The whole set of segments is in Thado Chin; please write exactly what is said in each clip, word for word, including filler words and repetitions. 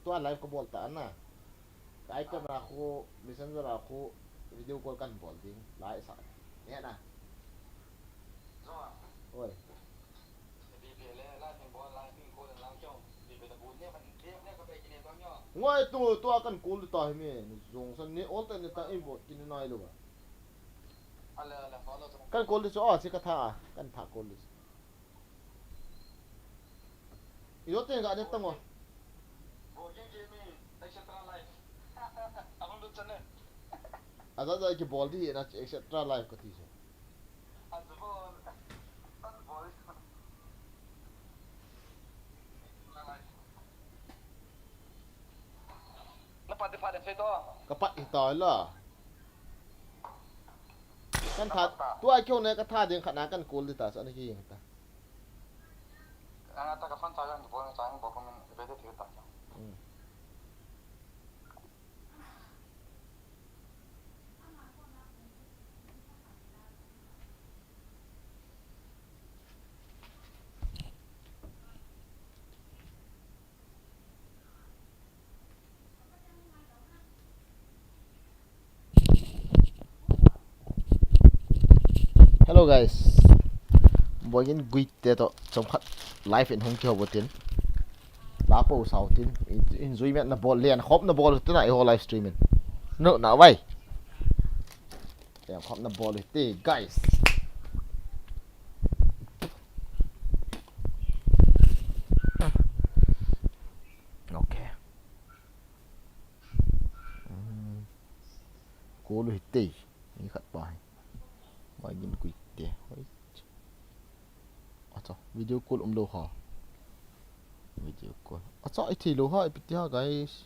Tua live kabol ta na. Ka icon a khu, messenger a khu, video call kan bol ding. Lai sa. Nge na. Oi. Ngoi tu, tua kan call ta hi mi. Jong san ni all time ni ta inbox kin nai lo ba. Kan call di chu, oh, si ka tha, kan tha call di chu. Ilo ten ga ne tang o. Aja ja ki bol di na et cetera live ka ti chu. Na pat di pha den sei to. Ka pat hi ta la. Kan tha, tua kyo ne ka tha ding khat na kan call di ta, sa na ki yeng ta. Anga ta ka phone charge ang bol, charge ang bol ko min, be de thi ta. Hmm. Hello guys. Boi in guite to chomkhat live in hung kiho botin. La po sao tin. In, in jui met na bol, len khop na bol tin a i ho live streaming. No, na vai. Len khop na bol ti, guys. Okay. Hmm. Call hi te. Ni khat pa hi. Mai gin guite. Hoi. Acha, video call um lo ha. Video call. Acha, i thi lo ha, i piti ha, guys.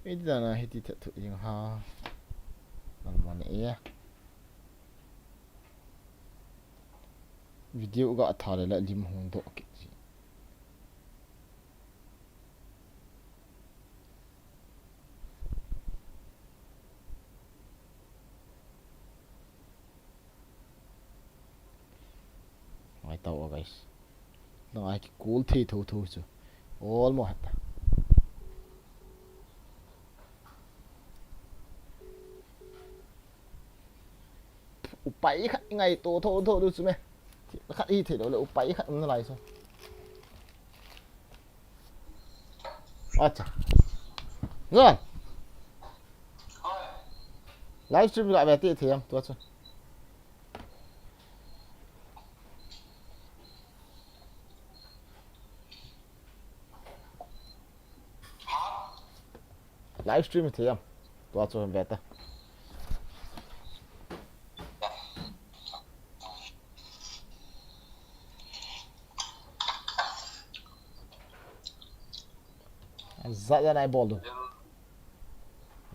Ei, dana hiti tha thu ing ha. Nang mane e. Video ga tha le la lim hung doh kit ji. Ngai tau a, guys. Nang ai ki call thei tho tho chu. All mo hat ta. Upai khat ngaito tho tho diu chu me. Khat hi thei lou le upai khat um nalai chu. Acha. Jon. Live stream ga ve ti thei am tua chu. Live stream thei am. Tua chu ve ta. Za za nai bol du.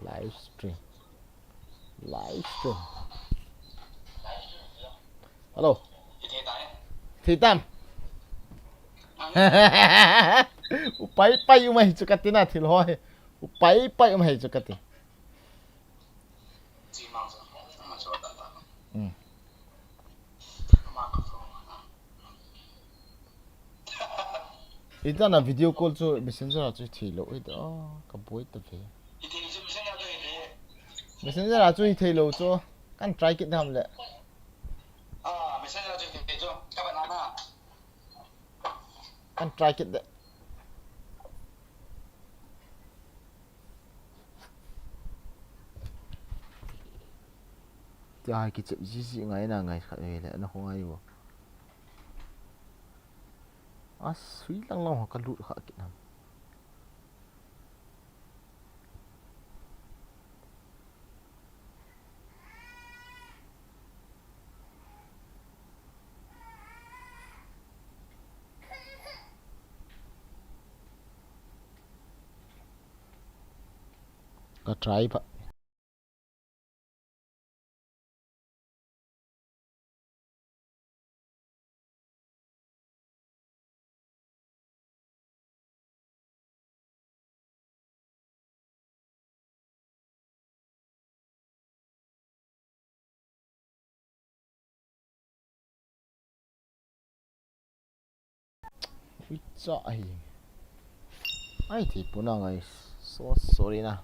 Live stream. Live stream. Hello. Thei tam. Upai pai um ahi chu kati na thil ho hi. Upai pai um ahi chu kati. Hmm. Ita na video call chu messenger a chu thei lou ita, ah, ka boi ta ve. Messenger a chu hi thei lou chu kan try kit dam le. Kan try kit de. Tia hai kichep jiji ngai na ngai khat ve le na khongai bo. A sui lang lang ho ka lut kha kit nam. Ka try pa. Ui cha ahi. Ai thei puna ngai. So sorry na.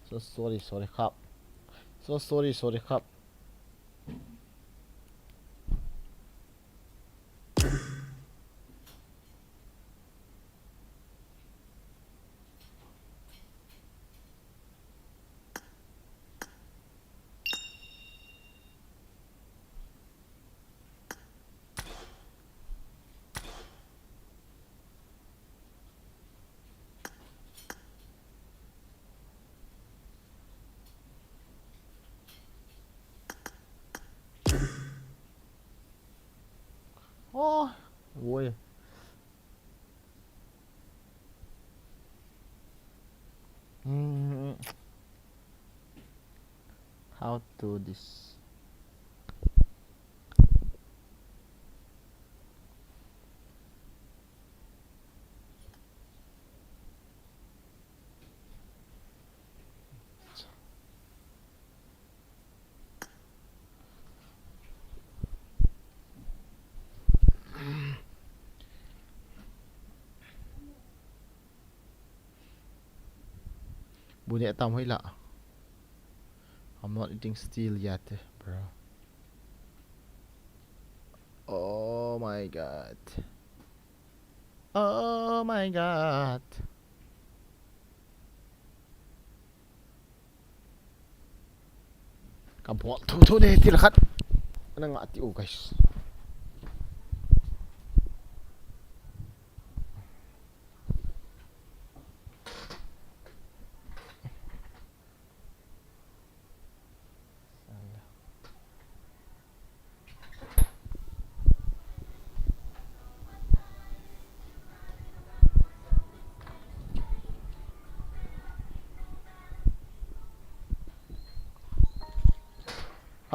So sorry, sorry khap. So sorry, sorry khap. Oh, boy. Mm. How to this? Bune tam hoi la. I'm not eating still yet, bro. Oh my god. Oh my god. Ka bol tho tho de til khat. Ana nga ti u guys.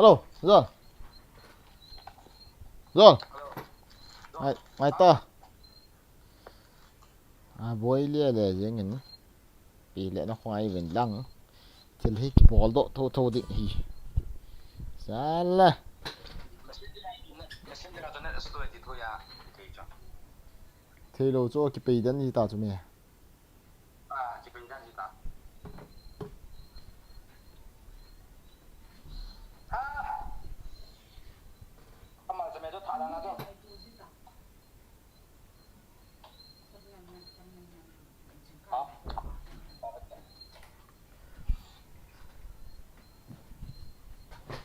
Hello, Zol. Zol. Ngai, ngai ta. A boi le le jeng in. Pi le na khwai vin lang. Thil hi kibol doh tho tho ding hi. Sala. Thei lo chu kipei dan hi ta chu me. Ah, kipei dan hi ta. Ah.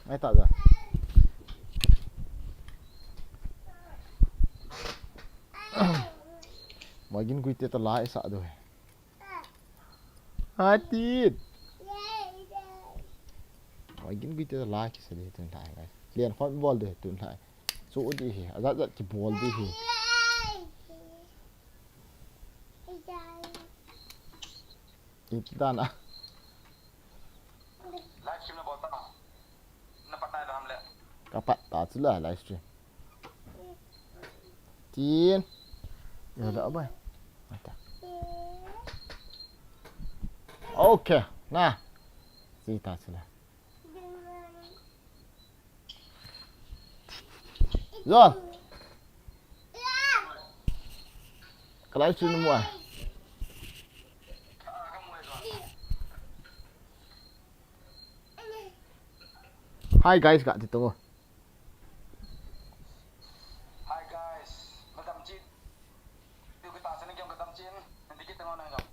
Ngai ta ja. Magin Guite toh la i sah diu ahi. Atit. Magin Guite toh la kisa diu tun thai, guys. Len khom bol diu tun thai. Chu diu ahi. Ajat jat kibol diu ahi. Iti dan a. Live stream na bol ta. Na pat nai da ham le. Ka pat ta chu la live stream. Tin. Ya da bai. Mata. Okay. Na. Si ta chu la. John. Ka live stream mu a. Hi guys, ka ti to. Hi guys. Madam Chin. Tu kita sini jom Madam Chin. Nanti kita mana jom.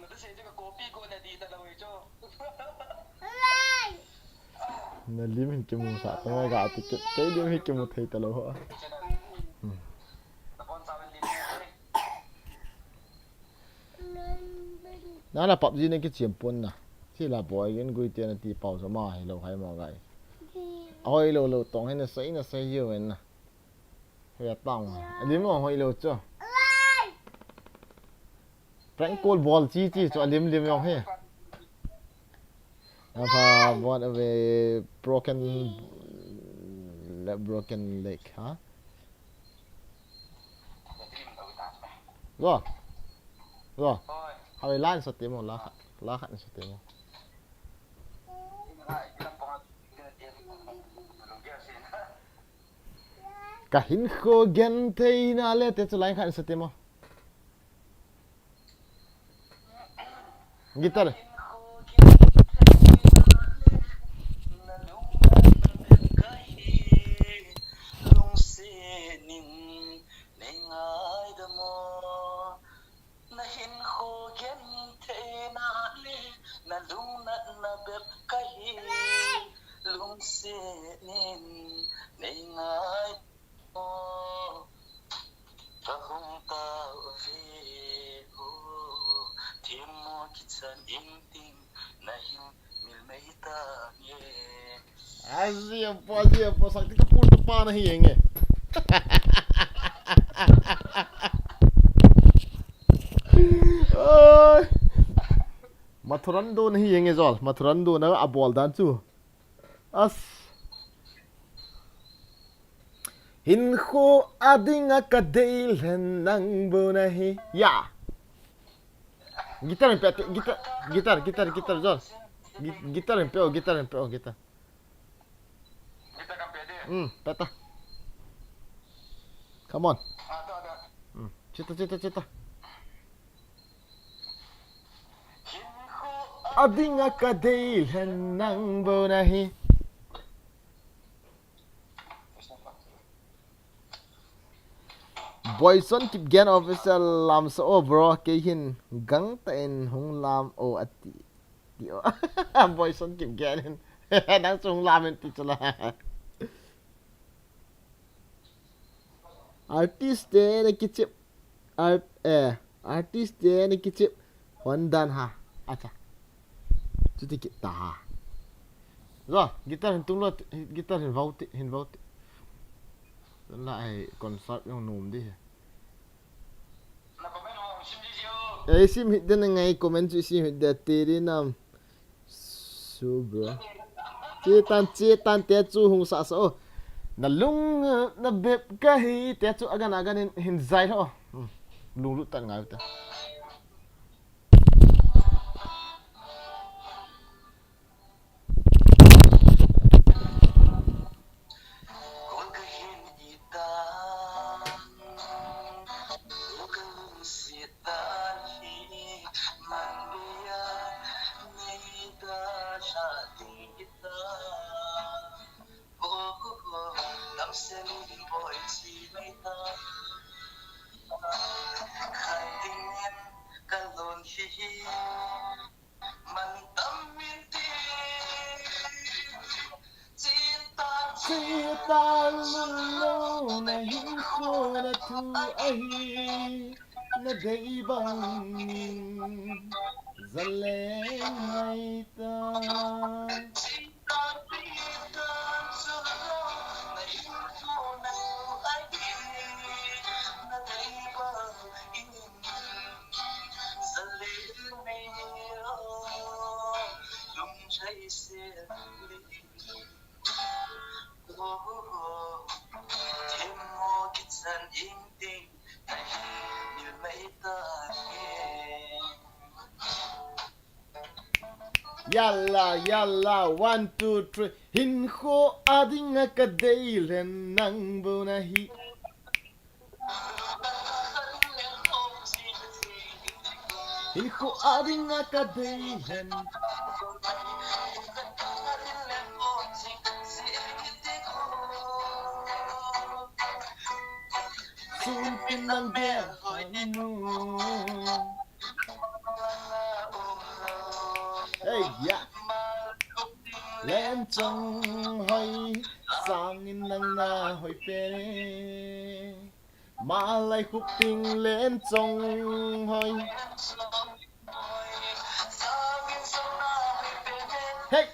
Nanti saya juga kopi ko na di ta lawai jo. Na lim hin kimu sa, tama ga ti ke, kei lim hin kimu thei talou ho. Hmm. Na la PUBG na kichem pon na. Sila boy gen gui te na ti pau sa ma hi lo hai ma gai. Ahoi lo lo tong hin na sai na sai hiu hin na. Hoi a tang. A lim mo hoi lo cho. Prank call bol chi chi chu a lim lim jong hi. Apa, what a broken le-, broken leg, ha? Ro. Ro. Hawi lan sa temo, la khat, la khat sa temo. Ka hinkho genthei na le te chu line khat sa temo. Guitar. Na hinkho genthei na le, na lungnatna bep kahi, lungset in nei ngai. Ka hung tao ve o, themmo kichan in ting, na hin mil mei ta nge. Azia po, azia po, sakti ka pur to pa na hi yenge. Ai. Mathurando na hi yenge jol, Mathurando na a bol dan chu. As. Hinkho a dinga ka dei lhen nang bou na hi. Ya. Guitar in pe, guitar, guitar, guitar, guitar, John. Gui-, guitar in pe, oh, guitar in pe, oh, guitar. Guitar kan pe di. Hmm, pe ta. Come on. Ah, to, to. Hmm, chita, chita, chita. A dinga ka dei lhen nang bou na hi. Boyson Kipgen Official lam sa o bro, kei hin gangtah in hung lam o ati. Ti o. Boyson Kipgen in. Nang chu hung lam in ti chu la. Artist te na kichep. Art, eh, artist te na kichep. Hon dan ha. Acha. Chuti kit ta ha. Ro, guitar hin tung lo, guitar hin vau ti, hin vau ti. La ai concert jong nom di. Ei sim hit den ngai comment chu sim hit de te ri nam. Su bro. Chetan, chetan te chu hung sa sa o. Na lung, na bep kahi te chu agan agan in hin zai tho. Hmm. Lunglut tan ngai ta. ahi, nadei bang in, zalen mai ta. Yalla, yalla, one, two, three. Hinkho a dinga kadei lhen nang bou nahi. Hinkho a dinga kadei lhen. Sunpin nang bel hoi nu. Hey, ya. Len chong hoi, sangin nang na hoi pe. Malai khuk ting len chong hoi. Hey!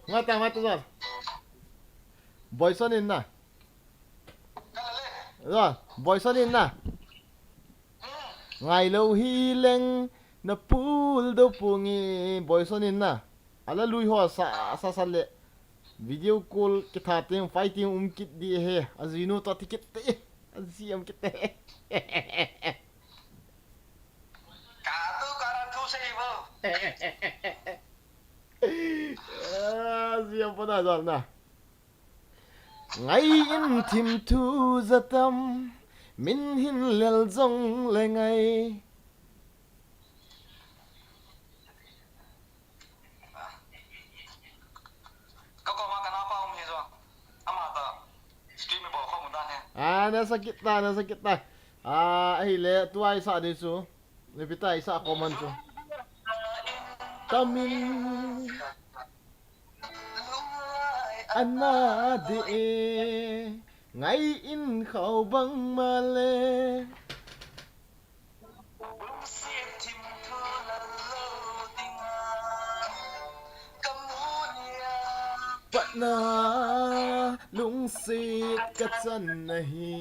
Ngata, ngata, Zon. Boyson in na. Zon, Boyson in na. Ngailou hileng na pul do pungi Boyson in na. Ala lui ho sa, sa, sa le. Video call kitha ting, fighting um kit di he. Azinu to tikit te. Azi um kit te. Katu kara thu sei bo. Azi um pana jal na. Ngai in thim thu zatam, min hin lel jong le ngai. Ka koma ka napa um hi jo. Ama ta stream bol kho mun dan he. Ah, na sakit ta, na sakit ta. Ah, ahile, tua i sa di chu. Ni pita i sa comment chu. Tamin. Ana de e. Ngai in khau bang male. Patna lungsit ka chan nahi.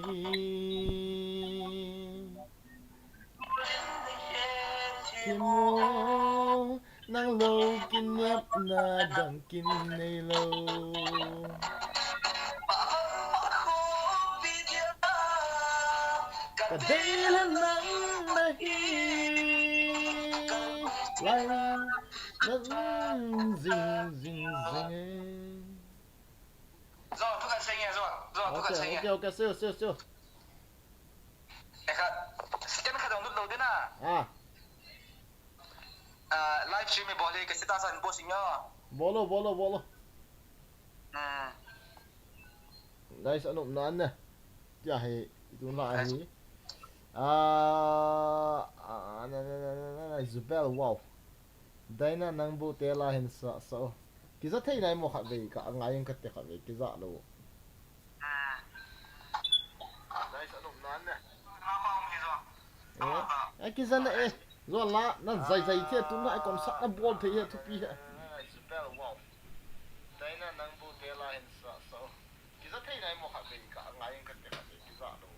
Thimo nang lou kinepna dang kin nei lou. Ka dei le nang nahi. Lai nang zing zing zing. Zo, thu kan sei nge, zo. Zo, thu kan sei nge. Okay, okay, okay, sure, sure, sure. Ekha, second khat dong lut lou ding na. Ah. Ah, live stream i bol hi ka status a hin post inge. Bolo, bolo, bolo. Hmm. Guys, anop nan ne. Tia hi, itun la hi. Ah, ah, na, na, Isabel, wow. Daina nang bu te la hin sa, sa. Kija thei nai mo khat vei ka, ngai ang ka te khat vei, kija lou. Eh, eh, kija na e. Zo la, na zai zai te tu na, ai kon sa na bol te he tu pi he. Daina nang bu te la hin sa, sa. Kija thei nai mo khat vei ka, ngai ang ka te khat vei, kija lou.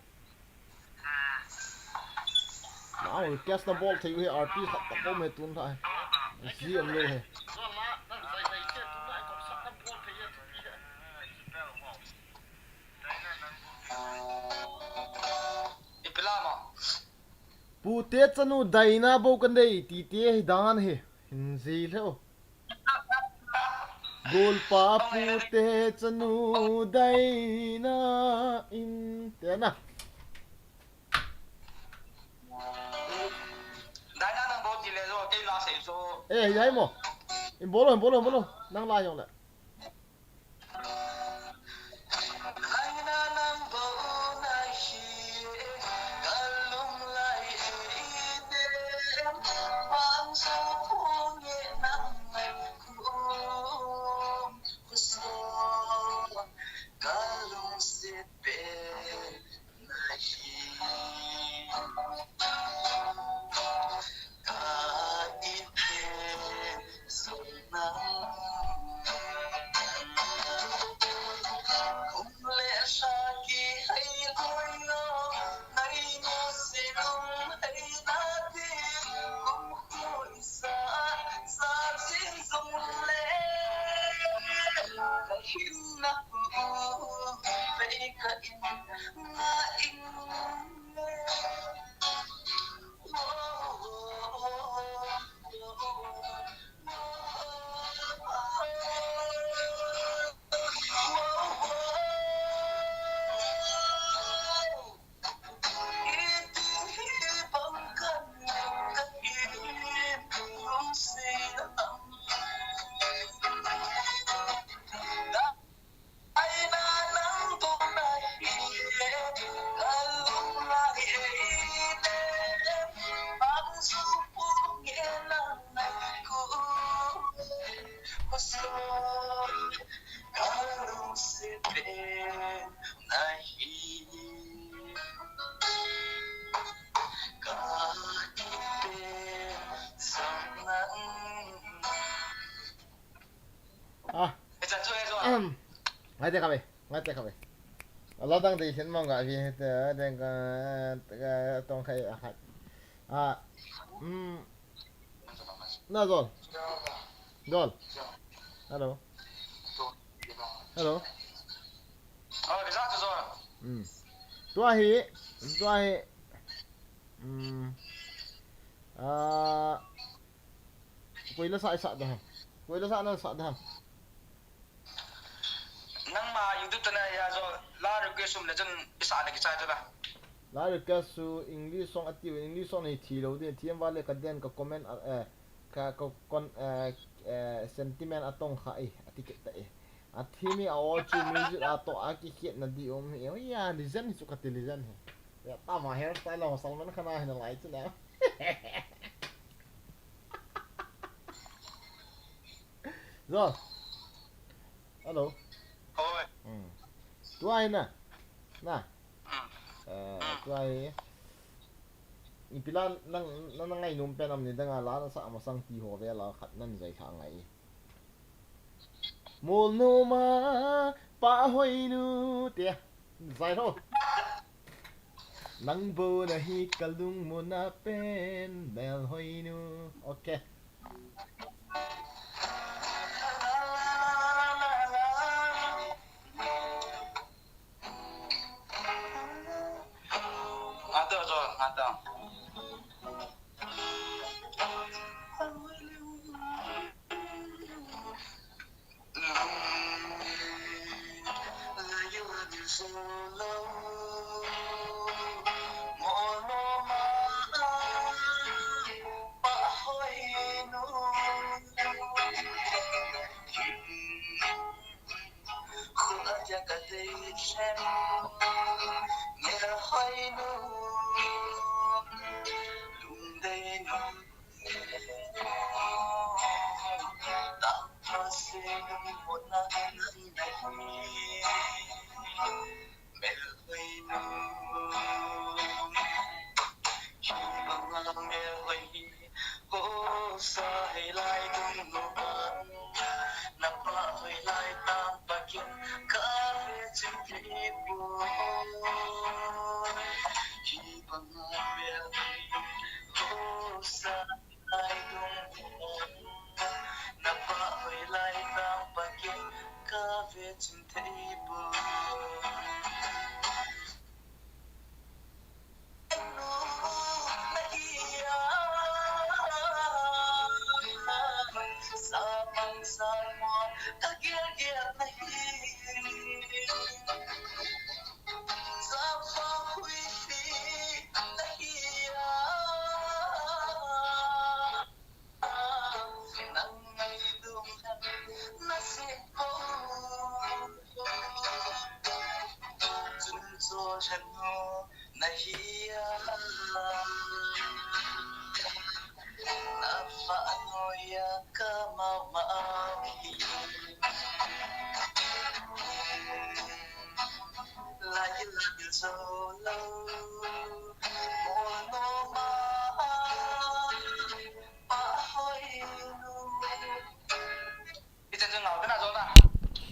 Na orchestra bol thei u he, artist khat ka pom he tun tha he. Zi om lou he. Ipi lam a? Pute chanu Daina bou kan dei, ti te hi dan he. Hin zi lheh o. Golpa pute chanu Daina in te na. Daina nang bou ti le zo, kei la sei so. Eh, yai mo. In bolo, in bolo, in bolo. Nang la yong le. Daina nang Ah. Ahem. Ngai te khabe. Ngai te khabe. A la dang dei sin mong ga vi he te, deng ka, ka tong khai a khat. Ah. Mm. Na Zol. Zol. Hello. Hello. Mm. Tua hi, tua hi. Mm. Ah. Koi la sa, sa da ham. Koi la sa na sa da ham. Nangma YouTube channel a Zol la request um le chun i sa le kichai chu la. La request chu English song ati, English song hi thi lou ding, thi em vale ka den ka comment a, eh, ka, ka con, eh, eh, sentiment a tong kha e, ati kit ta e. A thi mi a o chu music a to a ki khiet na di um hi. Oh ya, legend hi chu ka ti legend hi. Ya ta ma hairstyle lo Salman Khan a hi na lai chu na. Zol. Hello. Hoi. Hmm. Tua hi na. Na. Hmm. Eh, tua hi. Ipi la nang, nang, nang ngainom pen am ni dang a la na sa masang ti ho ve la khat nan zai kha ngai. Mol no ma pa hoi nu te. Zai lo. Nang bo na hi ka lungmon a pen melhoinu. Okay. Ngata jo, ngata.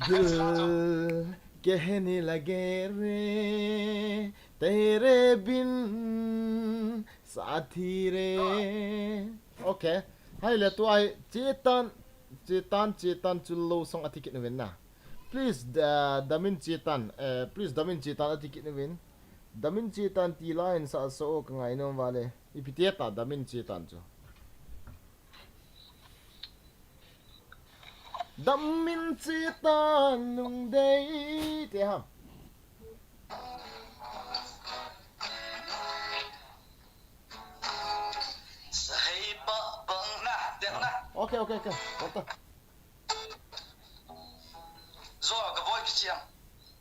दिल कहने लगे रे तेरे बिन साथी रे. Okay. Hai le tu ai chetan, chetan, chetan chu lo song ati kit uvin na. Please, uh, damin chetan. Uh, please, damin chetan ati kit uvin. Damin chetan ti la in sa so ka ngai nom vale. Ipi ti ta damin chetan chu. Damin chetan lungdei te ha. Sahei pa bang na, deng na. Okay, okay, okay. Bol ta. Zo ka boi kichiam.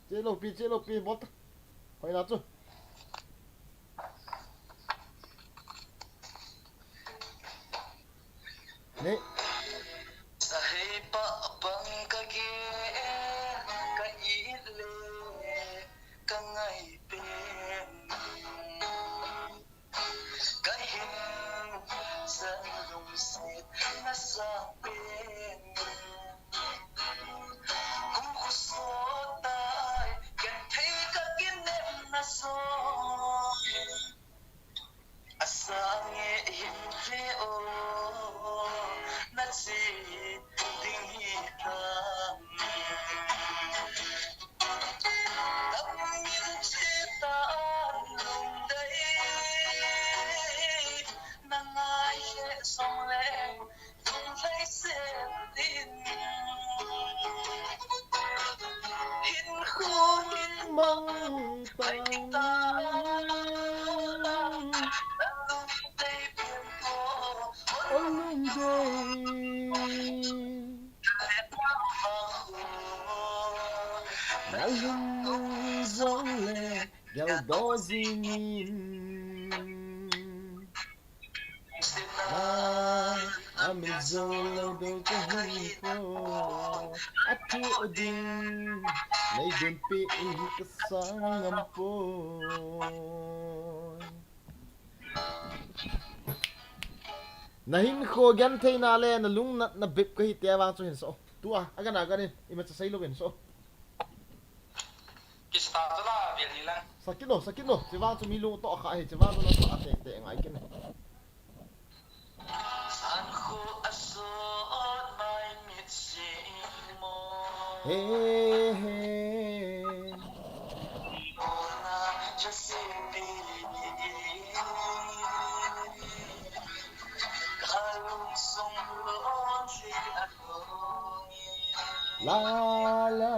Che lo pi, che lo pi, bol ta. Hoi na chu. Ni. Sahei pa bang ka ge, ka i le, ka ngai pen. Ka hin san lungset na sa pen. Kum khu so tai, ken thei ka kinem na so. Asange hin ve o, na chi ding hi tam. Damin chetan lungdei, na ngai he song le, lungdei se din. Hin khu hin mang tang. Ong lungdei. Na lung jong le, gel do jingin. Na, a mit jong lo do ka hi ko. A thu ding, nei dun pi in ka sang ngam poi. Na hinkho gentheina le na lungnatna bep kahi ti vang chu hin so. Tua, a gan a gan in, imacha sei lou hin so. Kista chu la, vel ni lang. Sa kit lo, sa kit lo. Chi vang chu mi lung toh kha hi, chi vang chu na toh a tek tek ngai kit in. San khu a so mai mit si mo. He, he. La, la.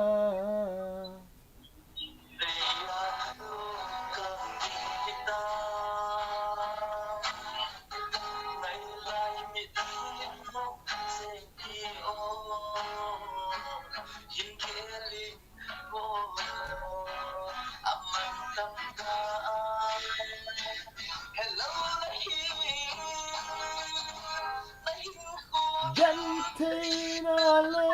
Gentheina le.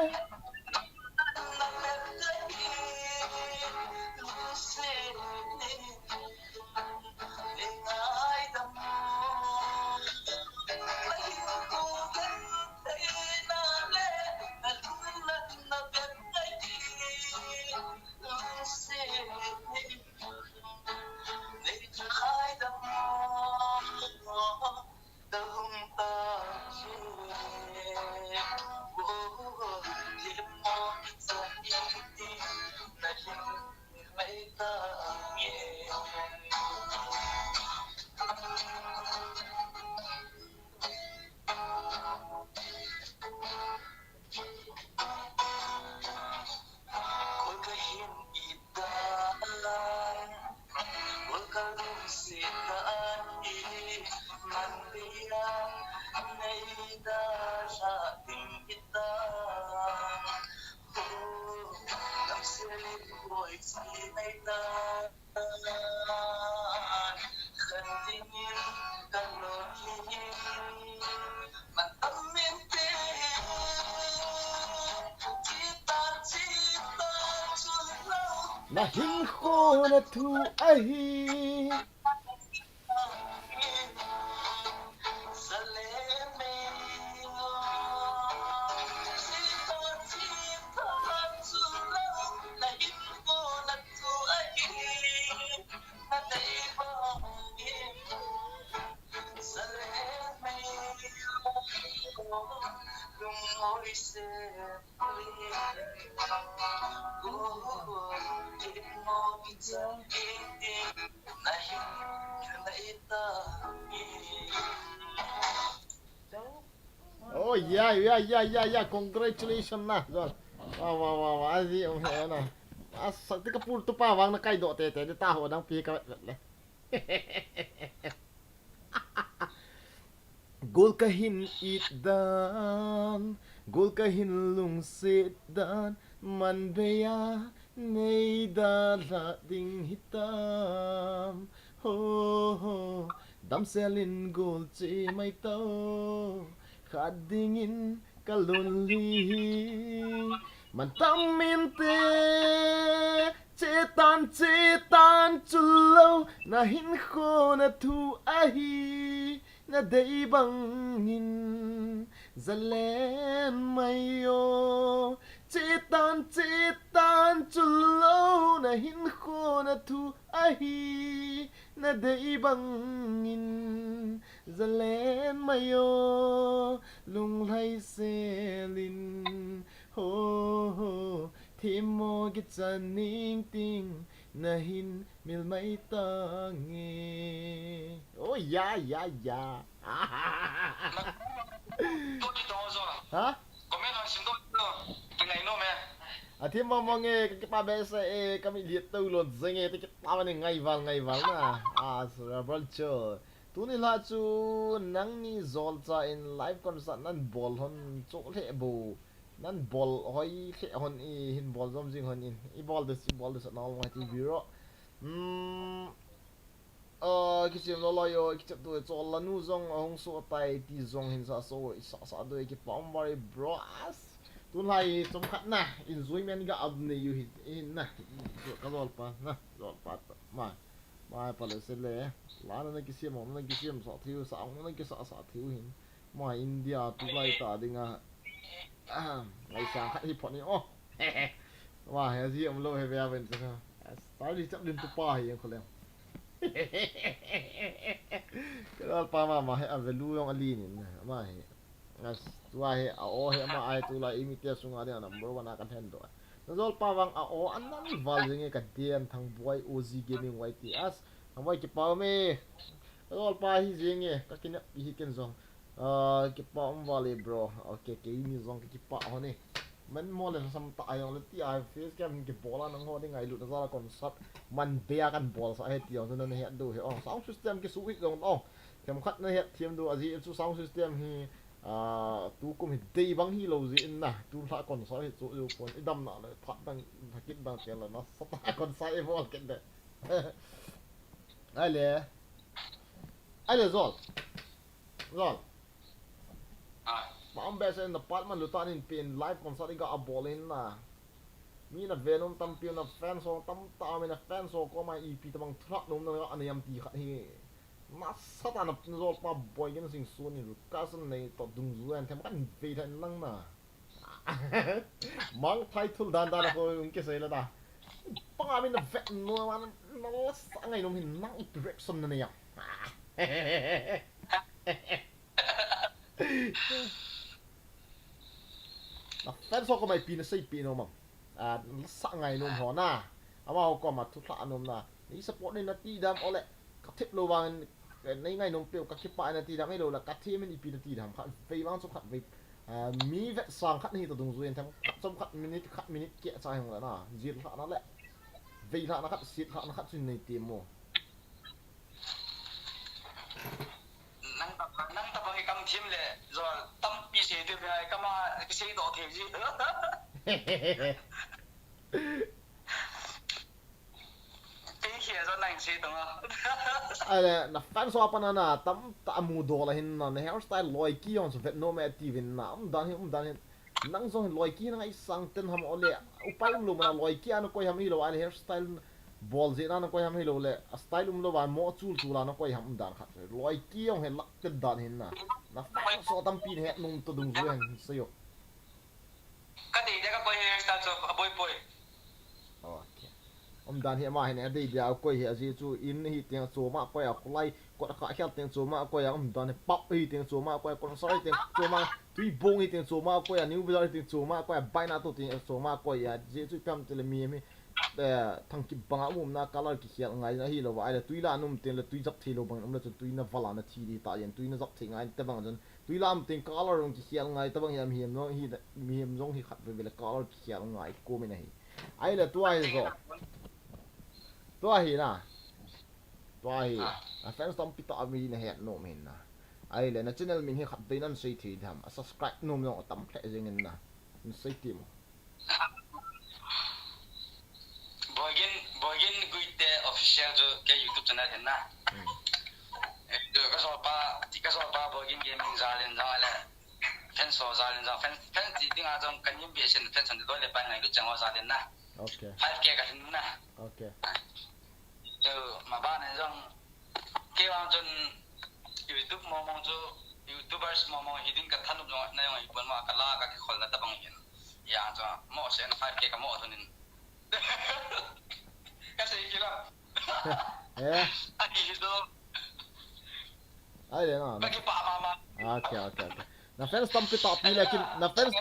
Na hinkho na thu ahi. Oh, yeah, yeah, yeah, yeah, yeah. Congratulations na, Zol. Wah, wah, wah, wah. Aji, um, he na. Asa, tika pur tu pa vang na kai do te te, ta ho dang pi ka vet vet le. Gol kahin it dan, gol kahin lungset dan, man bei a nei dalha ding hitam. Ho, ho, damsel in gol che mai tao, khat ding in ka lonely hi. Man tam inte, che tan, che tan, chulou na hinkho na thu ahi, na dei bang in zalen mai o. Che tan, che tan, chulou na hinkho na thu ahi, na dei bang in zalen mai o. Lunglhai sel in, ho, ho, themmo kichan ning ting, na hin mil mai tange. Oh, yeah, yeah, yeah. To ti to zo. Ha? Comment hon sim to to. Ki ngai nom e. A themmo mo nge, ka kipa behseh e, ka mi liet to lon jeng e, te kipa ma ne ngai val, ngai val na. Ah, so, Rebel Joe. Tuni la chu nangni Zol cha in live concert nan bol hon chu le bo. Nan bol hoi le hon i hin bol jom jing hon in. I bol des, i bol des na ol ngai ti biro. Hmm. Ah, kisem lo lo yo, kichep tu e, chol la nu jong ahung so tai ti jong hin sa so, i sa sa do e, kipa um vari bro as. Tun lai chom khat na, enjoyment ga ab ne yu hi, hi na, ka Zol pa, na, Zol pa ta, ma, ma pa le se le, la na na kisem, na kisem sa thiu, sa na kisa sa thiu hin. Ma India tu lai ta ding a. Ah, ngai sang khat hi phot ni o. Wa, he ji um lo he ve a ven sa. Style chap din tu pa hi ang kholem. Ka Zol pa ma ma he a value jong a li nin ma he. As tua he a o he ma ai tu la i mi te sunga dia number one a kan hen do. Na Zol pa vang a o an nan val jing e ka den thang boy O G Gaming Y T S. Thang boy kipa me. Ka Zol pa hi jing e ka kinep hi ken jong. Ah, kipa um vale, bro. Ok, keini jong ka kipa hon e. Man mo le sam ta ayong le ti a face cam kibol a nangho ding ngailut na jal a concert man bei a kan bol sa he ti jong chu na het diu he. Oh, sound system kisu it jong, oh. Themkhat na het them diu a ji chu sound system hi, ah, tu kum hi dei bang hi lo ji in na. Tu lha concert hi chu ju pon i dam na le phat dang, phat kit dang chen la na sa ta concert i bol ken de. Ai le. Ai le Zol. Zol. Ah. Pa um behseh in na pat man lu ta nin pen live concert i ga a bol in na. Mi na ve nom tampi na fans ho tam ta, mi na fans ho koma ipi tabang thulha nom na ga a nei am ti khat hi. Na sa ta na Zol pa boy ken sing su ni lu ka sun nei to dungjuiya in them kan ve tha in lang na. Mang thai thul dan dan a ko ung kisei la ta. Panga min na vet nom a na, na la sa ngai nom hin nang i direction na nei a. Na fans ho koma ipi na seipi nom am. Ah, na la sa ngai nom ho na. Amaho koma thulha nom na. Nei support nei na ti dam ole. Ka thep lo vang nei ngai nom peu ka kipa na ti dam, hei lo la ka them in ipi na ti dam khat vei vang chu khat vei. Ah, mi vet sang khat hi to dungjuiya in them khat chom khat minute khat minute kia cha hung la na. Jil lha na le. Vei lha na khat, sit lha na khat chu nei ti mo. Nang ta, nang ta bang i kam thim le, Zol tampi sei te pe ai kama sei do thei ji. Kei hi a Zol nang sei tong a. Ai le, na fans ho pa na na, tam ta mu do la hin na, na hairstyle loi ki jong chu vet nom e ti vin na, um dan hi, um dan hi. Nang jong loi ki na ngai sang ten ham ole, upai um lo mana loi ki a na koi ham hi lo, ai le hairstyle bol je na na koi ham hi lo le, a style um lo va mo chul chul a na koi ham um dan khat. Loi ki jong he lak ten dan hin na. Na fans ho tampi na het nom to dungjuiya hin sei o. Ka dei dei ka koi hairstyle chu a boi boi. Okay. Dan hi ama hin adei dia koi hi, ajeh chu in hi teng choma koi a, kholai kot a kha khel teng choma koi a, um dan hi pub hi teng choma koi a, concert hi teng choma, tuibong hi teng choma koi a, New Bazar hi teng choma koi a, baina to teng choma koi a, ajeh chu ipi ham tile mi, mi, eh, thangkip banga umna color kikhel ngai na hilou va, ahile tui la num teng le tui jap thei lou bang um le chun tui na val a na thi di ta yen, tui na jap thei ngai te bang chun tui la um teng color jong kikhel ngai te bang hi, mihem jong hi, mihem jong hi khat veve le color kikhel ngai kom in ahi. Ahile tua hi jo. Tua hi na. Tua hi. Ah. Na fans tampi tah mi na het nom hin na. Ahile na channel min hi khat vei nan sei thei dam. A subscribe nom jong atam lheh jeng in na. Na sei ti mo. Boigin, Boigin Guite Official chu kei YouTube channel hin na. Hmm. Eh, chu ka jo pa, ti ka jo pa Boigin Gaming jal in jong le. Fans ho jal in jong, fans, fans ti ding a jong ka nim be sin fans an doi le pa ngai lu chang ho jal in na. Okay. Five K ka hin na. Okay. Chu ma ba na jong kei vang chun YouTube mong mong chu, YouTubers mong mong hi ding ka thanop jong na jong hi pon ma ka la ka kikholna tabang hin. Ya chu mo sen five K ka mo thun in. Ka sei kila. Eh. Ani hi do. Ahile na, na. Ka kipa ma ma. Okay, okay, okay. Na fans tampi tah pi le kin, na fans,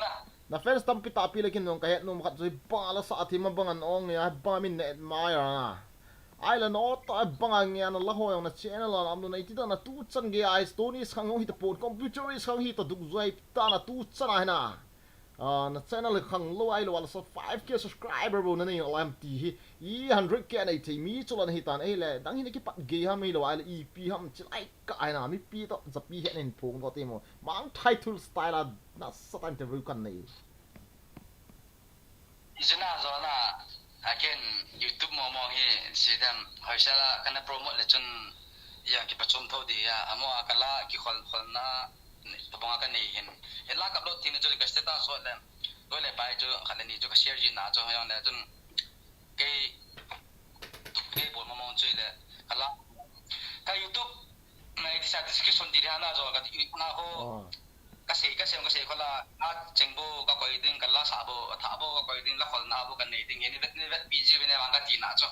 na fans tampi tah pi le kin jong ka het nom khat chu hi bang la sa thim a bang an ong nia, bang min na admire na. Ahile na ot ta bang a nge na la ho jong na channel a lam na iti ta na tu chan ge ai Stone Age khang jong hi ta pon, Computer Age khang hi ta duk joi ta na tu chan a hi na. Ah, na channel khang lou ahilou a la sa five K subscriber bou na nei lam ti hi. I hundred K nei thei mi chu la na hi tan ahile, dang hi na kipat ge ham hilou ahile, ipi ham chi lai ka ai na, mipi to, japi he nen phong to ti mo. Mang title style a, na sa tan interview kan nei. Ijuna jona, aken YouTube mo mo hi, si dem, hoisela, kana promote le chun, ya ki pachom tho di ya, amo akala, ki khol, kholna, tabang ka nei hin. Ela ka upload tin chu ka status so le, ko le pai chu, khat le ni chu ka share jin na chu, yang le chun, kei, kei bol mo mo chu le, kala, ka YouTube, na iti sa description di na jo, ka ti na ho. Ah. Ka sei, ka sei, ka sei, ko la, a cheng bo, ka koi ding, ka la sa bo, a tha bo, ka koi ding, la khol na bo, ka nei ding, ni vet, ni vet, pi ji ve ne, wang ka ti na chu.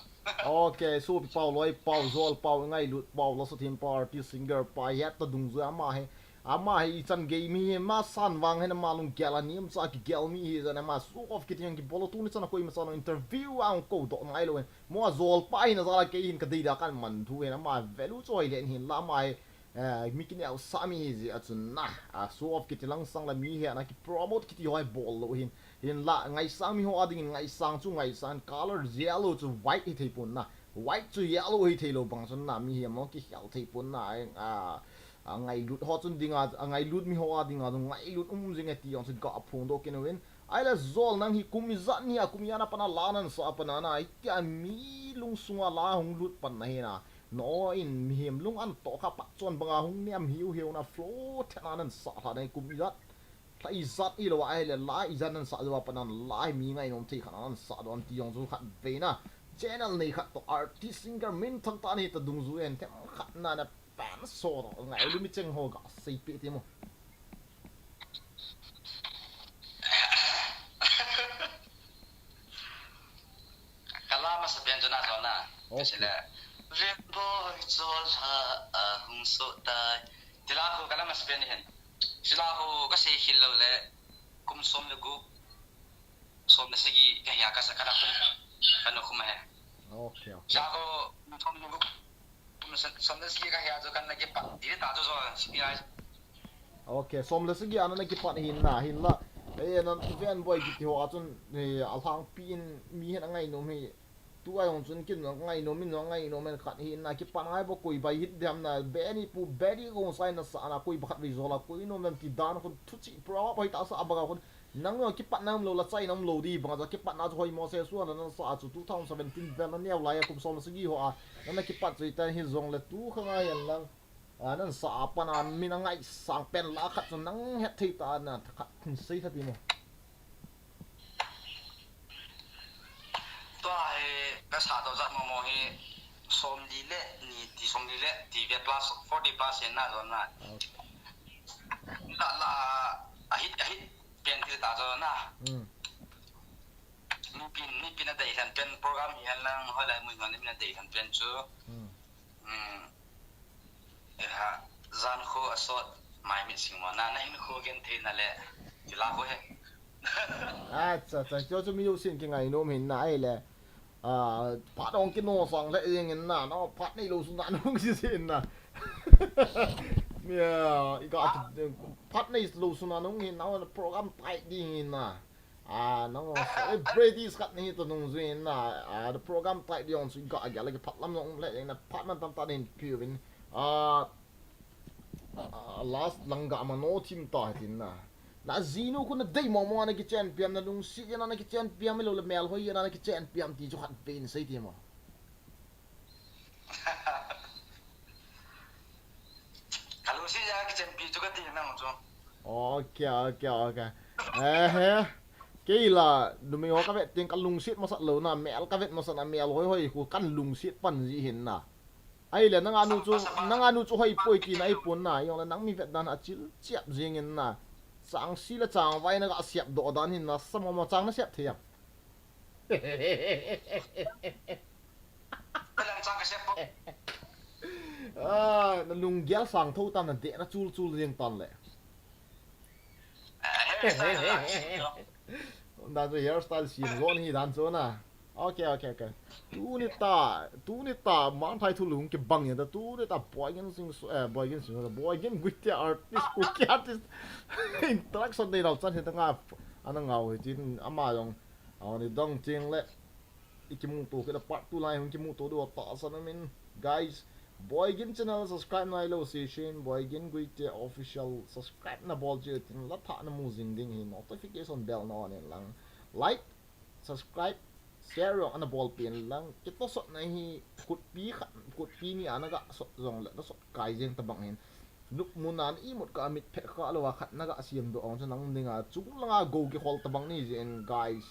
Okay, so pi pau loi, pau jol, pau ngailut, pau la sa thim, pau artist, singer, pa, het ta dungjui ama hi. Ama hi i chan gei mi hi, ma san vang hi na ma lung gel a ni, um sa ki gel mi hi, zan ama show off ki tiang ki bolo tu ni chan a koi ma sa no interview ang ko do ngai lo. Mo a jol pa hi na jala kei hin ka dei da kan man thu hi na ma value choi len hin la ma hi. Eh, mi kineo sa mi hi jeh a chun na, a show off kiti lang sang la mi hi ana ki promote kiti hoi bol lo hin, hin la ngaisang mi ho a ding in ngaisang chu ngaisang color yellow chu white hi thei pon na, white chu yellow hi thei lo bang chun na mi hi mo ki khel thei pon na, a, a ngailut ho chun ding a, a ngailut mi ho a ding a, ngailut um jing e ti jong chu ga phong do kin win, ai la jol nang hi kum ijat ni a kum ijat a pan a la nan sa pan a na, ai tia mi lung sunga la hung lut pan na hi na, No in mihem lung an to kha pa chon banga hung niam hiu hiu na flow thena nan sa tha dai kum ijat. Tha ijat ilo a ahile la ijat nan sa jo pa nan la mi ngai nom thei khat nan sa don ti jong chu khat ve na. Channel nei khat to artist singer min thang ta ni ta dungjuiya them khat na na pan so to ngai lu mi cheng ho ga sei pe ti mo. Ka la masa pen chu na jol na. Okay. Sila. Venboi chol ha a hung so tai. Ti la khu ka la masa pen hin. Sila khu ka sei khel lo le. Kum som le gup. Som le sagi ka hia ka sa ka la khun. Ka no khum he. Okay, okay. Sila khu som le gup. Som le sagi ka hia chu kan na kipat. Ti ta chu so sagi ai. Okay, som le sagi ana na kipat hin na, hin la. Eh, nan Venboi kiti ho a chun, eh, a lhangpi in mi hin a ngainom hi. Tu a jong chun kin jong ngainom in jong ngainom in khat hin na kipat ngai bo koi bai hit dem na, Benny pu, Benny kong sai na sa na koi ba khat vei jol a koi nom dem ti dan khun thu chi pro pa hoi ta sa a ba khun. Nang jong kipatna umlou la chaina umlou di banga jong kipatna chu hoi mo se suan na sa chu two thousand seventeen vel na neo lai a kum som le sagi ho a. Nang na kipat chu ita hi jong le tu kha ngai an lang. A, nan sa a pan a min a ngaisang pen la khat chu nang het thei ta na khat hin sei khat ti mo. Tua hi ka sa to jat mo mo hi som li le ni ti som li le ti ve plus forty plus en na jol na. Okay. La la a hit a hit pen ti ta jol na. Hmm. Mipin, mipin adei lhen pen program hi hen lang, hoilai mun hon min adei lhen pen chu. Hmm. Hmm. Eha, jan khu asot, mai mit sing mo na, na hin khu gen thei na le, ti la khu he. Acha, acha, chu chu mi u sin kingai nom hin na ai le. Ah, phat ong kino sang le jing in na, no, phat nei lou sun na nung si si in na. Ya, i ga phat nei lou sun na nung hin na, program tight ding hin na. Ah, nang celebrities khat ni to nung zui na, ah, the program tight ding chu ga ga le phat lam nong le na phat man tam ta din piu vin. Ah, ah, last lang ga ma no thim ta tin na. Na jinu khu na dei mo mo na ki chen piam na lungsi na na ki chen piam lo le mel hoi na na ki chen piam ti chu khat pe in sei ti mo. Ka lungset ja ka champion chu ka ti nang chu. Okay, okay, okay. Eh, he. Kei la, numei ho ka vet teng ka lungset masat lou na, mel ka vet masat na, mel hoi hoi khu kan lungset pan ji hin na. Ai le, nang anu chu, nang anu chu hoi poi ti na ai pon na, jong le nang mi vet dan a chil chiap jing in na. Chang si le chang vai na ga siap doh dan hin na, sa mo mo chang na siap thei am. Ka lang chang ka siap po. Ah, na lunggel sang tho tan na de na chul chul jeng tan le. Ah, hairstyle lang si lo. Dan chu hairstyle si lo ni dan chu na. Okay, okay, okay. Tuni ta, tuni ta, man thai thu lung ki bang ya ta, tuni ta Boy Gen Sing, eh, Boy Gen Sing, Boy Gen Guite artist, Kuki artist. Interaction nei lo chan hi ta nga, ana ngau hi tin, ama jong, a ni dong ting le. I kimuto kit le part two lai hung kimuto diu tahsan um in. Guys, Boy Gen channel subscribe nai lou se shin, Boy Gen Guite official subscribe na bol cheh tin la tha na mu jing ding hi notification bell na on in lang. Like, subscribe, share jong ana bol pen lang. Kito sot na hi khutpi khat, khutpi ni ana ga sot jong le na sot kai jeng ta bang hin. Lupmun a na imut kah a mit phet kha lou a khat na ga siam doh ong chu nang dinga chung langa go kihol tabang ni jeh in guys.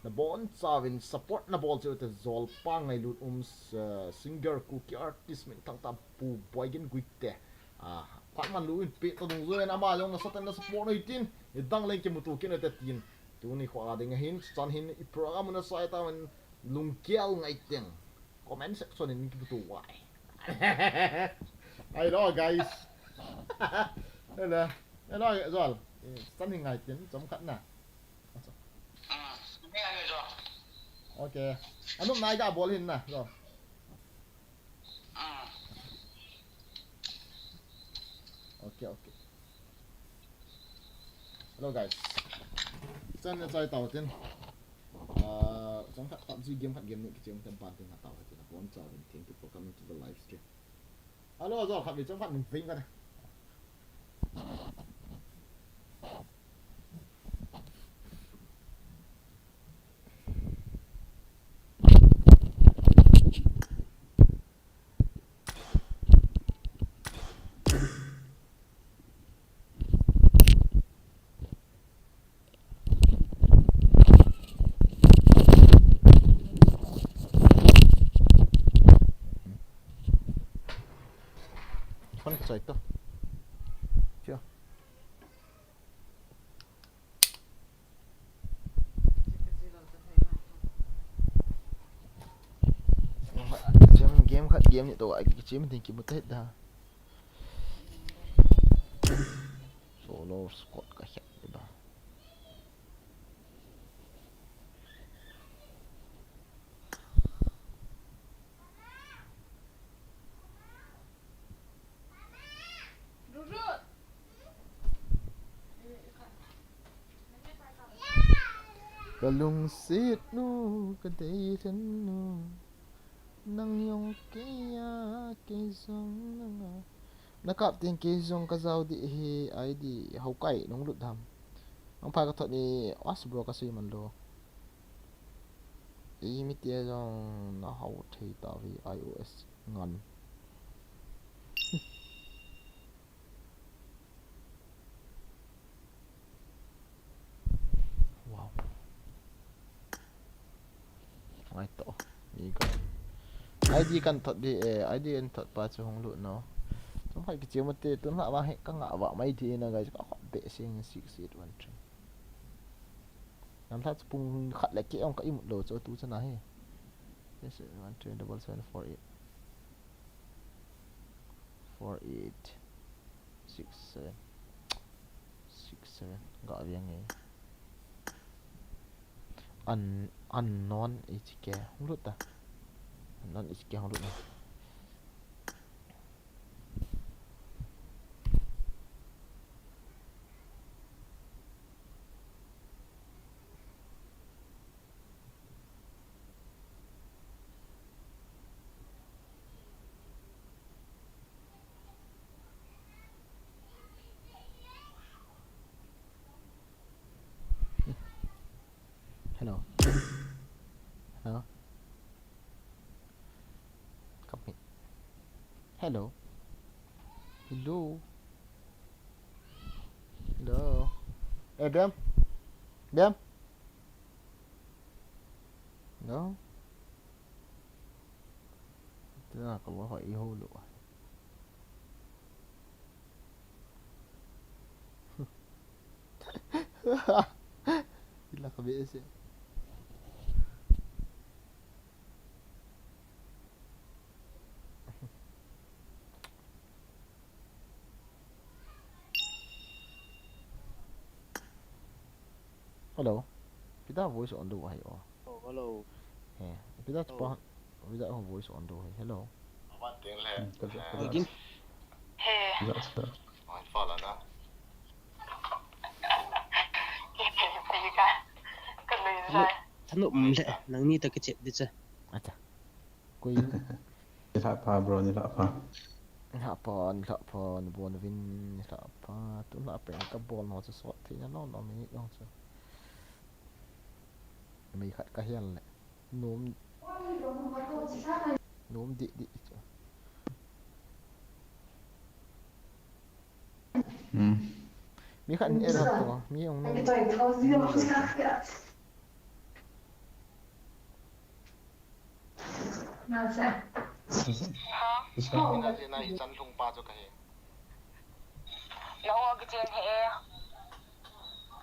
Na bonchauvin support na bol cheh u te jolpa ngailut um, eh, singer Kuki artist minthang tah Pu Boygen Guite. Ah, phat man lou in pe ta dungjuiyin ama jong nasatah in na support u hitin, nidang leng kimuto kit u hite tin. Tuni kho a ding ahin, chuchan hin i program u na sai tauvin lunggel ngai teng. Comment section in kimuto uve. Hello, guys. Hello. Hello, Jol. Eh, stand hi ngai tin, chomkhat na. Acha. Mm, ngai ngai Jol. Okay. Anop nai ga bol hin na, Jol. Mm. Okay, okay. Hello, guys. Chan na chai tau tin. Ah, chomkhat PUBG game khat game ni kichom tem pan tin na tau tin. Abonchauvin thank you for coming to the live stream. Hello, Jol, khat ve chomkhat nung ving ka na. Phone ka choi to. Sure. Game, game khat, game ni to, ai, game ni kimu ta hita. Solo squad ka khat ba. Ka lungset nu, ka deilhen nu, nang jong kei a, kei jong nang a. Na kap teng kei jong ka jao ding ahi, I D hou kai nung lut ham. Ang pha ka thot ni, as bro ka sei man lou. Ei mi tia jong na hao thei tauve I O S ngan. Wow. Ngai to. Mi ko. I D kan thot di, eh, I D kan thot pa chu hung lut no. Chomkhat kichim u te, tun la vang hi ka nga va mai di na guys, ka khop be sing six eight one three. Nam tha chu pung khat le keh ong ka imut lou chu tu chana hi. Yes, one three double seven four eight. Four eight six seven. Six seven. Ga aviang e. An, unknown H K. Hung lut ta. Unknown H K hung lut na. Hello. Hello. Come here. Hello. Hello. Hello. Eh, Biam. Biam. Hello. Tua ka wa ho i ho lo. Ila ka be se. Hello. Pida voice on do hai o. Oh, hello. He, pida pa, pida ho voice on do hai. Hello. Awan ting le. Hmm, ka ja, ka ja. Again. He. Ja, ja. Wan fa la na. Thanu, thanu, um, le, nangni ta kichep di cha. Acha. Koi. Nilhah pha, bro, nilhah pha. Nilhah pha, nilhah pha, nabon uvin, nilhah pha. Tulha prank kabol nau chu sot thei na lou lou minute jong chu. Mei khat kahel le. Nom. Nom di di chu. Hmm. Mi khat in error to, mi ong nom. Khaimilal jeh a hichan lhung pa chu kahi. Na o kichen he.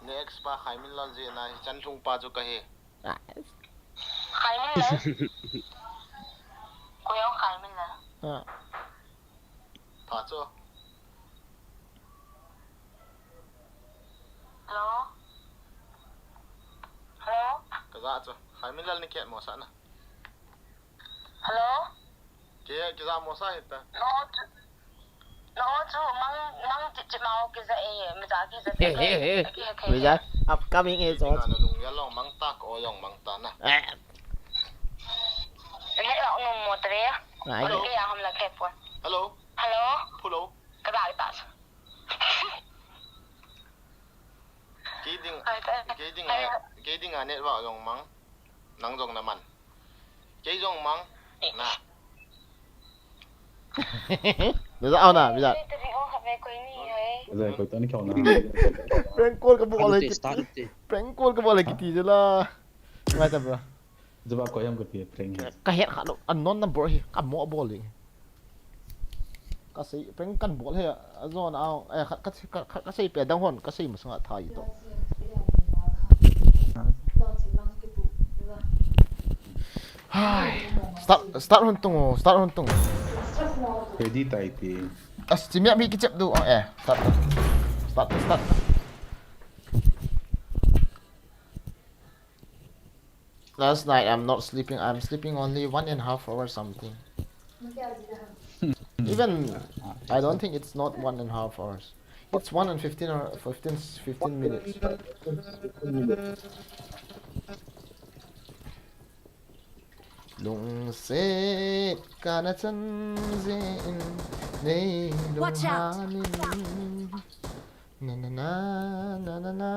Na ex pa Khaimilal jeh a hichan lhung pa chu kahi. Khaimilal. Koi o Khaimilal. Ah. Pha chu. Hello? Hello? Ka ja chu. Khaimilal ni khet mo sa na. Hello? Ke, ke ja mo sa hita. No chu. No chu mang, mang chi chi mau ke ja e, mi ja ke ja e. Ke, ke, ke. Mi ja, upcoming e so. Na lung ya long mang ta ko long mang ta na. Eh. Ne long no mo tre. Ai. Ke ya ham la ke po. Hello? Hello? Hello? Ka ja ta. Kei ding, ai, ta, kei ding, ai, a, kei ding a network jong mang, nang jong na man. Kei jong mang, na. Bisa au na, bisa. Bisa koi tani kau na. Prank call ka bol le kiti. Prank call ka bol le kiti jela. Ngai ta bro. Jaba ko yam ko ti prank hi. Ka het kha lo, unknown number hi, ka mo bol hi. Ka sei, prank kan bol hi, a zon a, eh, ka, ka, ka, ka sei pe dang hon, ka sei masanga thai to. Hai, start, start hon tung o, start hon tung. Ready tai ti. As, chimia mi kichep du, oh, eh, start, start, start. Last night I'm not sleeping. I'm sleeping only one and a half hour something. Even I don't think it's not one and a half hours. It's one and fifteen or fifteen, fifteen minutes. But lungset kana chan jin nei lunghan in. Na, na,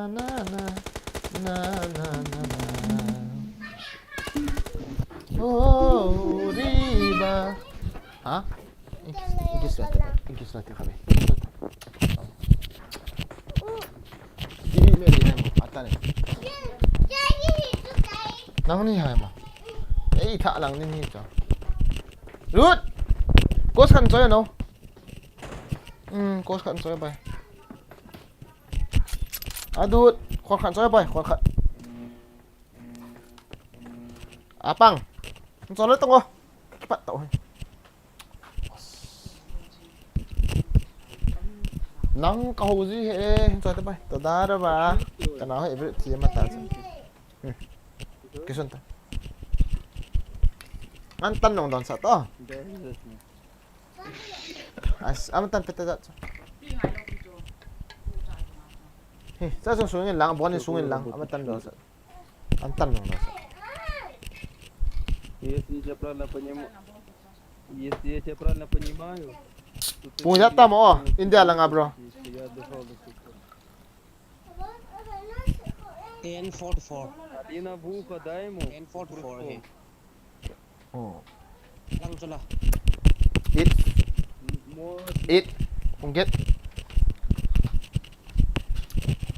na. Oh, riba. Ha? English, English la te, English la te, khabe. Di me di mo, atan e. Nang ni hai mo. Ei, tha lang ni ni to. Ruth. Kos kan choi no. Hmm, kos kan choi bai. Adut, khol khat choi bai, khol khat. Apang. Chole tong o. Kipat tau he. Nang ka ho ji he, choi ta pai. Toda raba. Kana ho every ti ma ta. Hmm. Kisun ta. An tan nong don sa to. As, am tan peta da. He, sa sung sungin lang, bon sungin lang, am tan don sa. An tan nong don sa. Если я правильно понимаю, если я тебя правильно понимаю, то ты Pung ya ta mo, India lang, bro. Если я дошёл до сих пор. Ten forty-four. Один в ухо дай ему. Ten forty-four he. Oh. Lang chula. Eight. Eight. Pung get.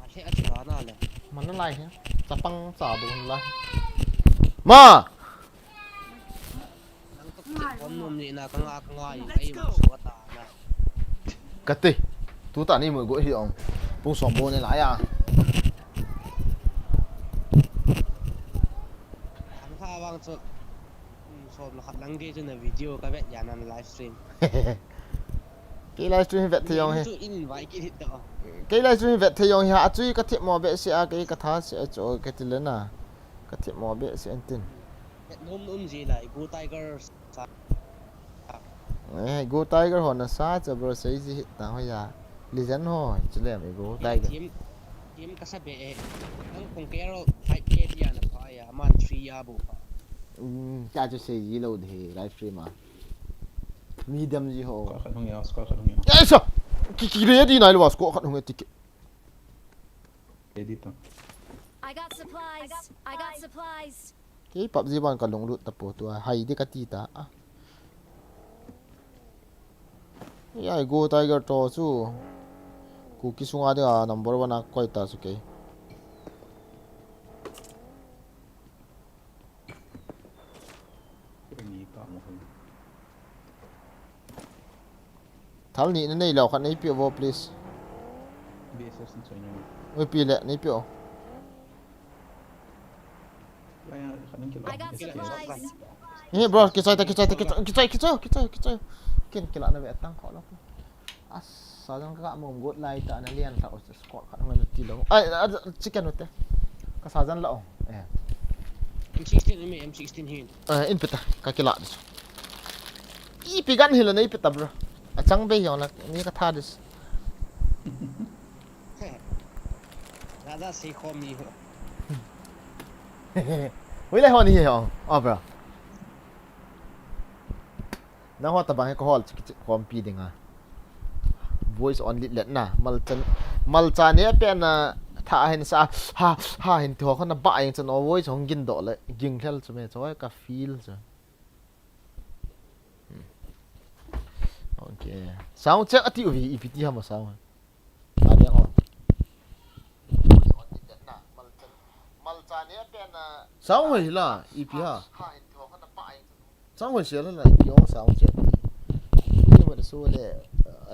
Ashe achula na le. Mana lai he. Chapang cha do lai. Ma! Nang tok tok kon nom ni na ka nga ka nga i kai ma suwa ta na. Kati. Tuta ni mo go hi ong. Pung som bo ni la ya. Ang kha vang chu. Um, som la khat lang ge chu na video ka vet ya na live stream. Kei live stream vet thei ong he. Chu in vai ki hit do. Kei live stream vet thei ong he. A chui ka thip mo be si a kei ka tha si a chu ka ti le na. Ka thip mo be si an tin. Nom um ji lai Go Tiger sa. Eh, Go Tiger ho na sa cha bro sei ji hit ta ho ya. Legend ho, chule mi Go Tiger. Team, team ka sa be eh. Nang kong kero five K dia na pa ya, man three ya bu pa. Um, cha chu sei ji lo de live stream a. Medium ji ho. Squad khat hung ya, squad khat hung ya. Ya sa. Ki ki re di nai lo squad khat hung ya ti ki. Edit. I got supplies. I got supplies. Kei PUBG ban ka lunglut ta po tua. Hai de ka ti ta. Ah. Ya Go Tiger to chu. Kuki sunga de a number one a koi ta chu kei. Ni ka mo. Thal ni na nei lo khat nei pe vo please. B S S ni choi ni. Oi pi le nei pe o. Lai ya khat nang kilo. I got supplies. Ni bro, kichoi ta, kichoi ta, kichoi, kichoi, kichoi, kichoi, kichoi. Kin kila na ve tang kho lo. As, sa jang ka mom got lai ta na lian ta o score khat ngan ti lo. Ai, a, chicken ute. Ka sa jan la o. Eh. M sixteen ni, M sixteen hin. Eh, in peta, ka kila. Ipi gan hila nei peta, bro. Achang be yong la, ni ka tha dis. Dada sei khom ni ho. Hui le ho ni ho. Oh, bro. Nang ho tabang he ka hol chik chik khom pi dinga. Voice on lit let na. Malchan, malcha ne pe na tha hin sa. Ha, ha hin tho khana ba eng chan o voice hong gin do le. Ging lhel chu me choi ka feel chu. Hmm. Okay. Sound check ati uvi ipi ti hama sound. Ati ang on. Sound hoi la, ipi ha. Sound hoi sia la, ipi ang sound check. Ipi ma so le,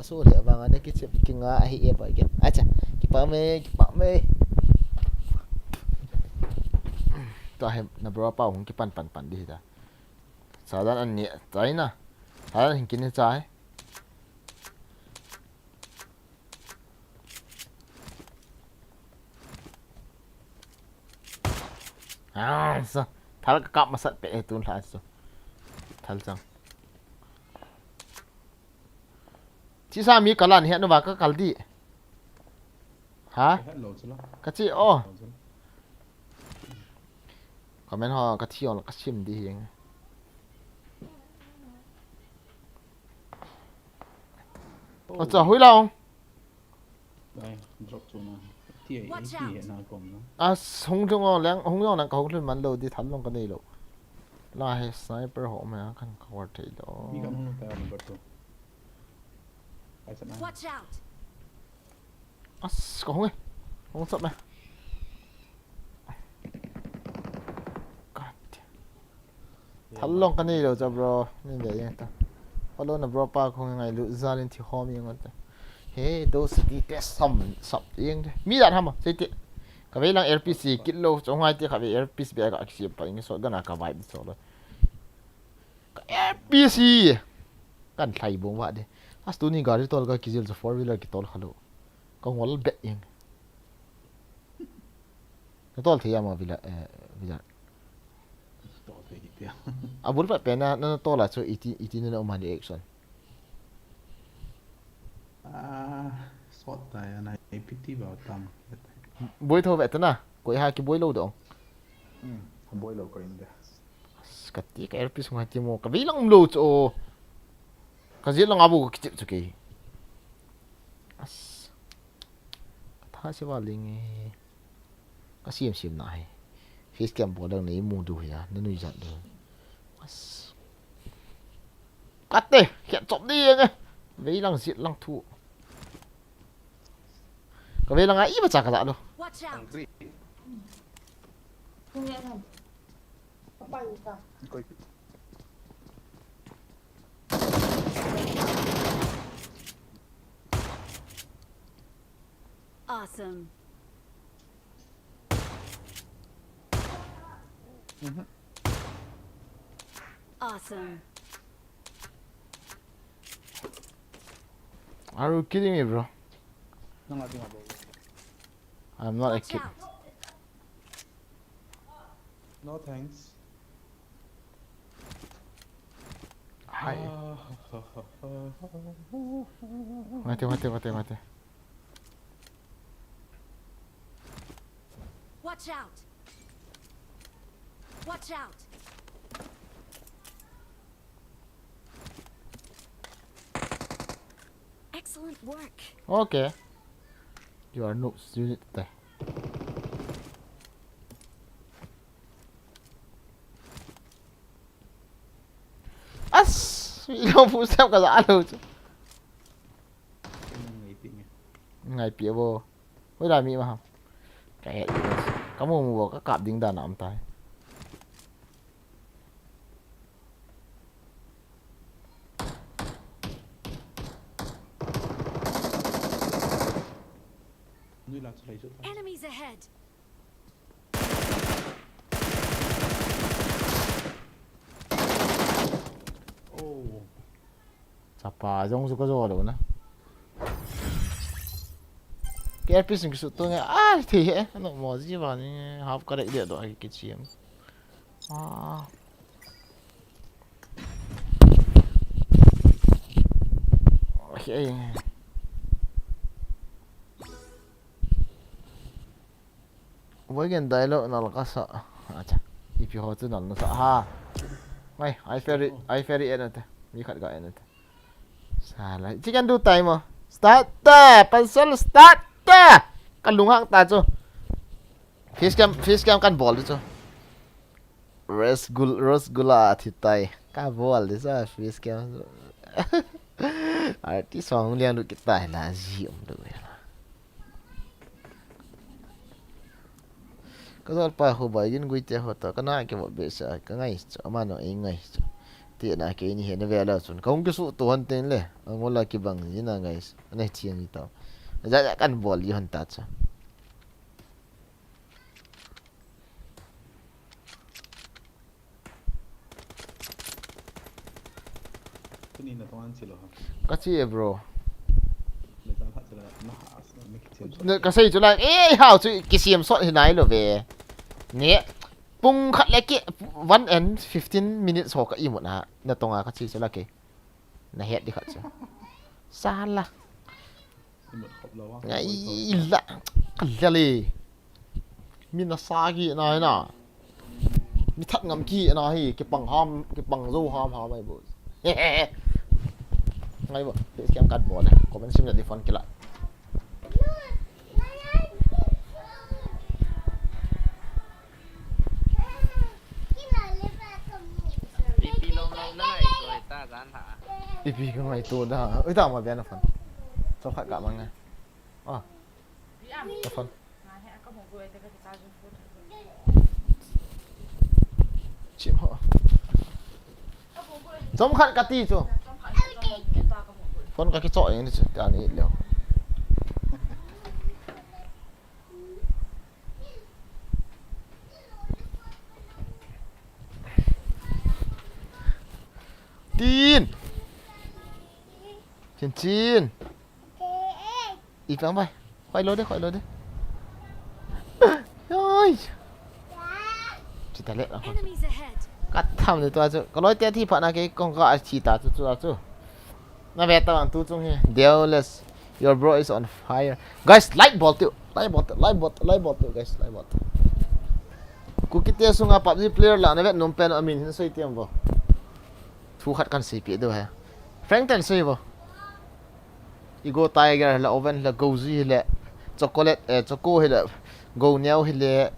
so le, bang ane ki chip ki nga ahi e pa ke. Acha, kipa me, kipa me. Tua hi na bro pa hung kipan pan pan di ta. Sadan an ni chai na. Sadan hin kin chai. Ah, sa. Thal ka kap masat pe e tun thla so. Thal chang. Chi sa mi kalan he no va ka kal di. Ha? Ka het lo chu la. Ka chi o. Lo chu la. Comment ho ka thi ong la ka sim di hi. Oh. Acha, hui la ong. Ai, drop chu na. Ti ai, Watch ti out. Ai na kom na. A hung jong o leng, hung jong leng ka hung lhun man lo di thal long ka nei lo. La he sniper ho ma kan cover thei lo. Mi kan hung ta number two. Ai sa na. Watch out. As, ka hung e. Hung sap me. God. Thal long ka nei lo cha bro. Ni le yang ta. Follow na bro pa kong ngai lu zalin thi hom yang ta. He, do city te sam sap yang te. Mi dan hama, sei te. Kavei lang R P C kit lou, chong hai ti kavei R P C beh ka kisiam pa ing shotgun a ka vibe so lou. Ka R P C. Kan thlai bong va de. As tuni gari tol ka kijil chu four wheeler kitol khalou. Ka ngol beh ing. Ka tol thei ama vila, eh, vila. Tol thei tia. Abul pa pena, na, na tol a chu iti, iti na na umani action. Ah, sot ta ya na A P T ba tam. Boi tho ve ta na, koi ha kiboi lou dong. Hmm, boi lou koi inde. As, kati ka R P C ngai ti mo, kavei lang lou chu. Kajil lang abu ka kichip chu kei. As. Katha se va ling e. Ka siam siam na he. Face cam bol dang nei mu du he a, na nui jat du. As. Kate, khet chop di yang e. Vei lang zit lang thu. Kavei lang a iba cha ka da lo. Watch out! Hungry. Kung yan, han. Apa yung ka? Ikoy. Awesome. Mhm. Awesome. Are you kidding me, bro? No, nothing about it. I'm not a Watch kid. Out. No thanks. Hi. Ah, mate, mate, mate, mate. Watch out! Watch out! Excellent work. Okay. You are noobs, you need to die. As, mi lo pu sap ka za lo chu. Ngai pi nge. Ngai pi bo. Hoi la mi ma ham. Ka he. Ka mu mu bo ka kap ding dan am tai. Nui la chu lai chu ta. Enemies ahead. Oh. Chapa jong chu ka jo lo na. K R P sing kisu tu nge, ah, thi he, ano mo ji ba ni, half ka rek dia do ai ki chim. Ah. Okay. Weekend dialogue nal ka sa. Acha. Ipi ho chu nal na sa ha. Ngai, I ferry, I ferry en ate. Mi khat ga en ate. Sala. Chicken du time mo. Start ta, pasal start ta. Ka lunghang ta chu. Face cam, face cam kan bol chu. Rasgul-, rasgula thi tai. Ka bol di sa face cam. Artist song liang du kitai la ji um du la. Ka jol pa ho ba yin gui te ho ta, ka na ke ba be sa, ka ngai chu, ama no ei ngai chu. Ti na ke ni he na ve la chun. Ka hung kisu to han ten le. Ang wala kibang ji na ngai. Ana chiang ni ta. Ja ja kan bol ji han ta chu. Tuni na tongan silo ha. Ka chi e, bro. Na jam ha sila na ha as na mi kichim. Na ka sei chu la, eh, hao chu kisiam sot hi nai lo ve. Ne, pung khat le ki one and fifteen minutes ho ka imut na, na tonga ka chi chu la ke. Na het di khat chu. Sala. Ngai la. Ka la le. Mi na sa ki na na. Mi that ngam ki na hi, kipang ham, kipang zo ham ham ai bo. Ngai bo, face cam kat bo le. Comment sim na di phone kila. Ipi lom lom na ngai to ta kan ha. Ipi ka ngai to da. Oi ta ma bia na phone. Chom khat ka mang na. Ah. Ka phone. Chim ho. Chom khat ka ti chu. Phone ka kicho ing ni chu ta ni leo. Chin. Ipang bai. Khoi lo de, khoi lo de. Oi. Chita le. Enemies ahead. Ka tham de tua chu. Ka loi te thi pha na ke kong ka chita chu chu chu. Na ve ta ang tu chung hi. Deoless. Your bro is on fire. Guys, like bol tiu. Like bol tiu. Like bol tiu. Like bol tiu, guys. Like bol tiu. Kuki te sunga PUBG player la na ve nom pen amin hin sei tiam vo. Thu khat kan sei pi do he. Frank ten sei vo. Ego Tiger hile, Oven hile, Gozi hile, Chocolate, eh, Choco hile, Go Neo hile,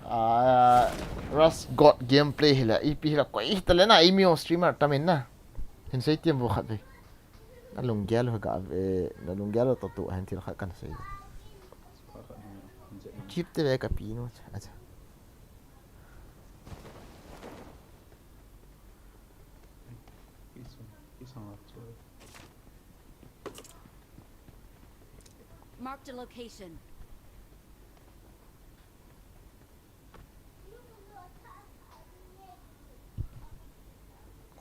ah, Rust God Gameplay hile, ipi hile, koi hita le na, imi o streamer tamin na. Hin sei tiam vo khat ve. Na lunggel ho ga ve, na lunggel ho to to, hin thil khat kan sei. Chip te ve ka pi no, acha. Marked a location.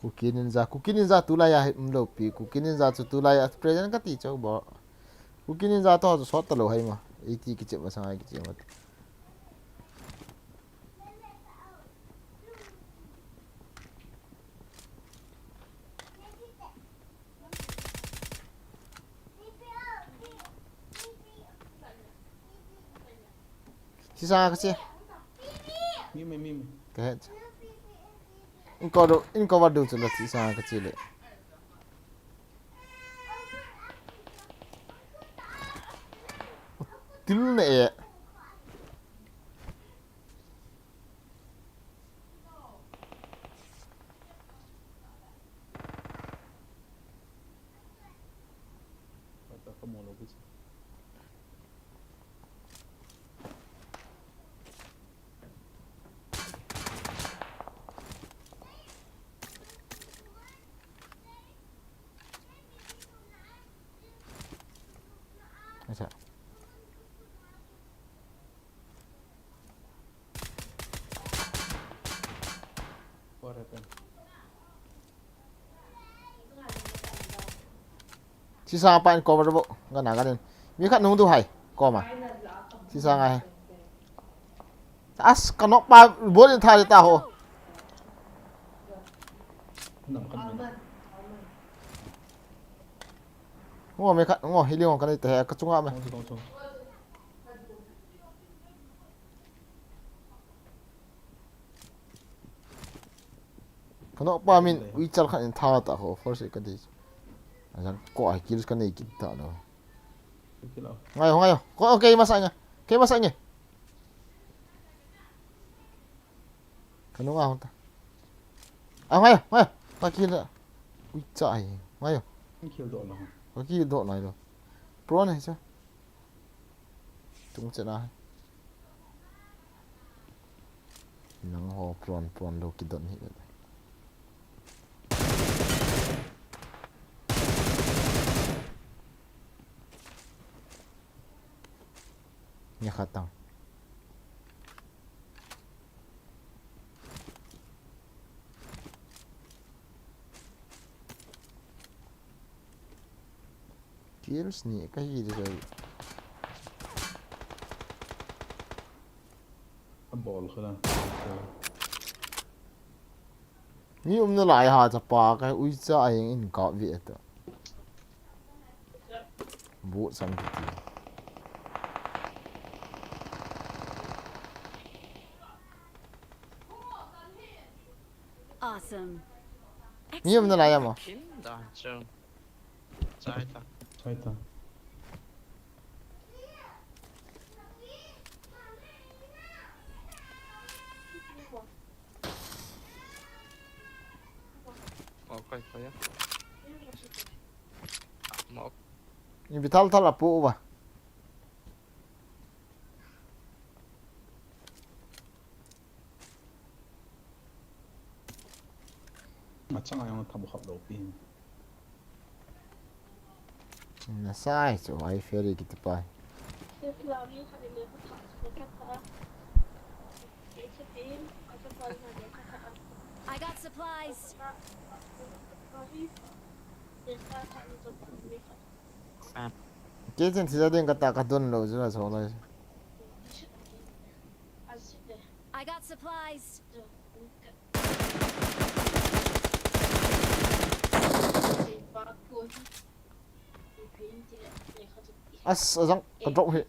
Kuki Ninja, Kuki Ninja tulai a hi umlou pi, Kuki Ninja chu tulai a present ka ti chau bo. Kuki Ninja to chu sot talou hai ma. Iti kichep ma sangai kichep ma. Sisa ka che. Mi me, mi me. Ka he. In ko do, in ko va do chu la sisa ka che le. Til ne e. Acha. Sisa pa in cover bo. Gana ganin. Mi khat nung du hai. Koma. Sisa ngai. As ka nok pa bol in tha ta ho. Ngo mi khat ngo hili ngo ka ni te ka chunga me. Ka nok pa min ui chal khat in tha ta ho force ka di. Ajan ko ai kills ka nei kit ta lo. Ngai ho ngai ho. Ko okay masa nge. Ke masa nge. Ka nunga ho ta. A ngai ho ngai ho. Ka kill ta. Ui cha ai. Ngai ho. Kill do na. Ka kill do na lo. Pro ne cha. Tung chena. Nang ho pron pron lo kidon hi le. Nya khatang. Kills ni ka hi de kai. A bol khala. Mi umna lai ha chapa ka ui cha a ing in ka vi ta. Bu sam ti. Awesome. Mi umna lai ama. Kin da chang. Chai ta. Chai ta. Okay, kaya. Mo. Ni vital tal apu ba. Machang ayong thabu khap lo pi. Na sai chu ai feri kiti pai. I got supplies. Kei chen thisa ding kata kadon lou jula so lai. I got supplies. As, azang, ka drop hi.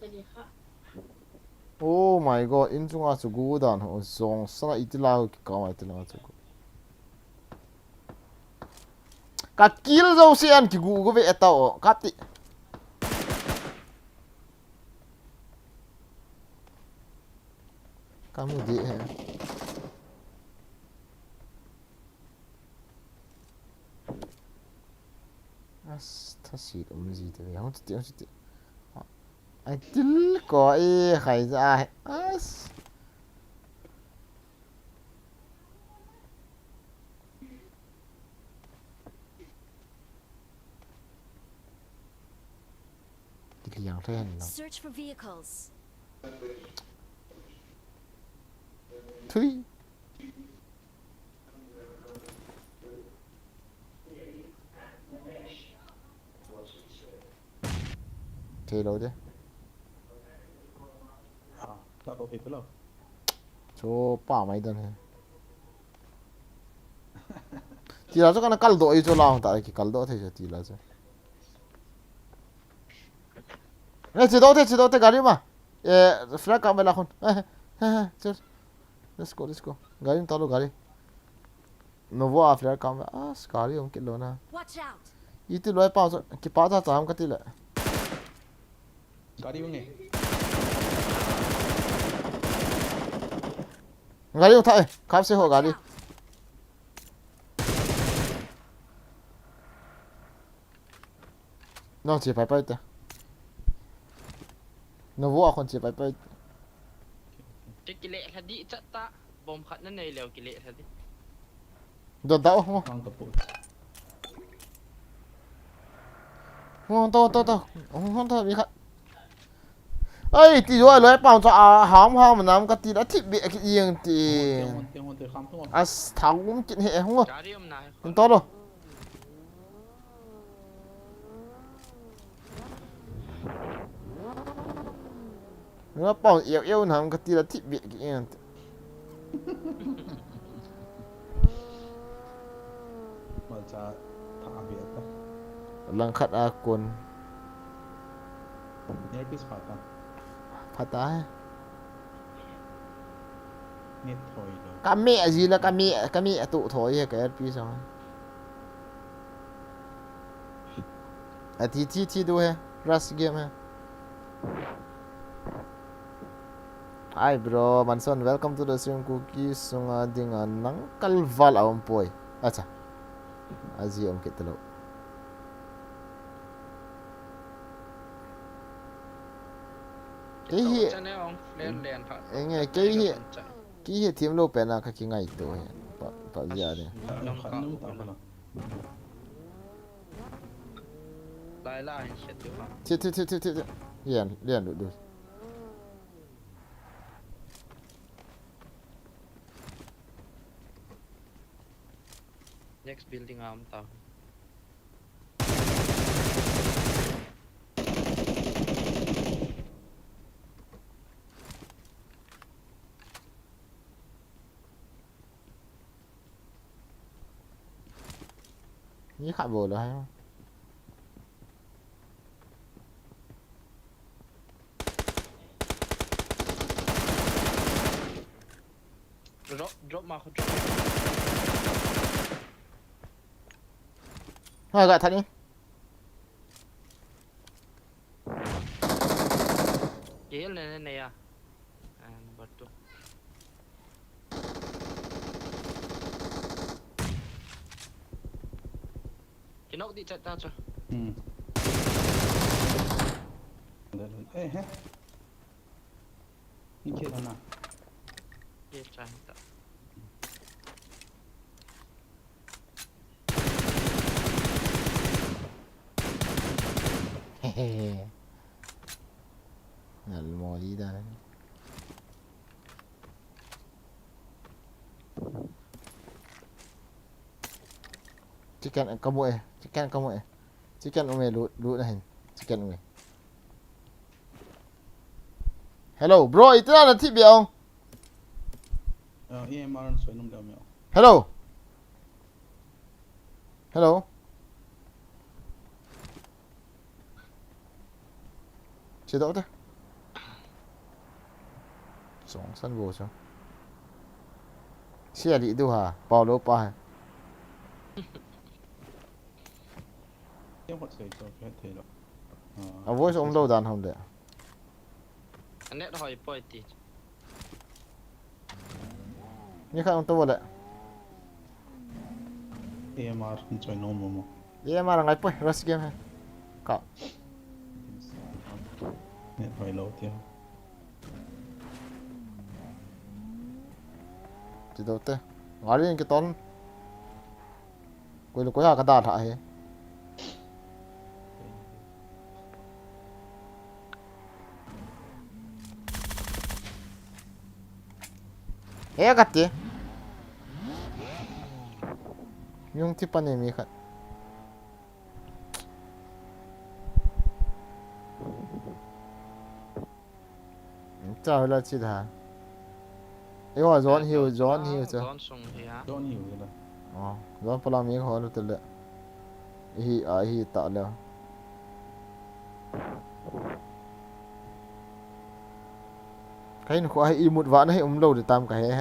Oh my God, in chunga chu gu dan ho, zong sana itila ho kikau ai tila chu gu. Ka kill jouse an kigu gu ve eta o, kap ti. Ka mu di he. As, tha si um ji te ve, hong ti, hong ti. Ai til ko e, khai ja he. As. Kiliang thei hen lang. Search for vehicles. Thui. Thei lou de. Ah, ta ko thei lou. Chu pa mai dan he. Tila chu kana kal doh i chu la hung ta ki kal doh thei chu tila chu. Eh, chi doh te, chi doh te gari ma. Eh, flare kam la khun. Eh, eh, eh, chi. Let's go, let's go. Gari ma ta lo gari. Novo a flare kam. Ah, gari um kit lou na. Watch out. Iti loi pa chu ki pa cha cha um ka ti le. Gari um nge. Gari um tha e. Kap se ho gari. Nang che pai pai ta. Novo a khun che pai pai. Che kile lha di chat ta. Bom khat na nei leu kile lha di. Don ta o. Kang ka pu. Hung to to to. Hung to mi khat. Ai, ti jo loi pang cho a ham ham nam ka ti la thip be ki ing ti. Hung te, hung te, hung te, kham thung. As thang um kin he hung. Gari um na he. Hung to lo. Nga pau iau iau nam ka ti la thip be ki ing ti. Malcha tha be ta. Lang khat a kon. Earpiece pha ta. Pha ta he. Net thoi lo. Ka me a ji la ka me, ka me a tu thoi he ka earpiece a. A thi thi thi du he. Rush game he. Hi bro, Manson, welcome to the stream. Kuki sunga dinga nang kalval a um poi. Acha. Aji um kit lo. Kei hi. Enge, kei hi. Kei hi thim lo pen a ka kingaito hi. Pa, pa ji a ni. Lai la hin shet tu ha. Ti, ti, ti, ti, ti, ti. Lian, lian du, du. Next building a um ta. Ni khat bol lo hai. Drop, drop ma kho drop. Ha, ga thani. Kihil ne ne ne ya. Ah, number two. Kinok di chat ta cho. Hmm. Eh, he. Ni khe na. Ye cha ta. Nal moli da. Chicken kamu e. Chicken kamu e. Chicken ume lu lu na hin. Chicken ume. Hello, bro, iti na na thi bia ong. Uh, E M R and so num dam yo. Hello. Hello. Chi do te. Song san bo so. Sia li du ha, pau lo pa ha. Yang hot sei so phe thei lo. A voice om lo dan ham de. Anet hoi poi ti. Ni kha ang to le. A M R ni choi nom mo mo. A M R ngai poi, rush game he. Ka. Net hoi lo ti. Ti do te. Ngari ki ton. Koi lo koi ha ka da tha he. He ka ti. Yung ti pa ne mi khat. Cha hula chi da. Ei ho zone hiu, zone hiu cha. Zone sung hi ha. Zone hiu hi la. Oh, zone pala mi ho lu tele. Hi a hi ta le. Kahin khu a hi imut va na hi um lo de tam ka he.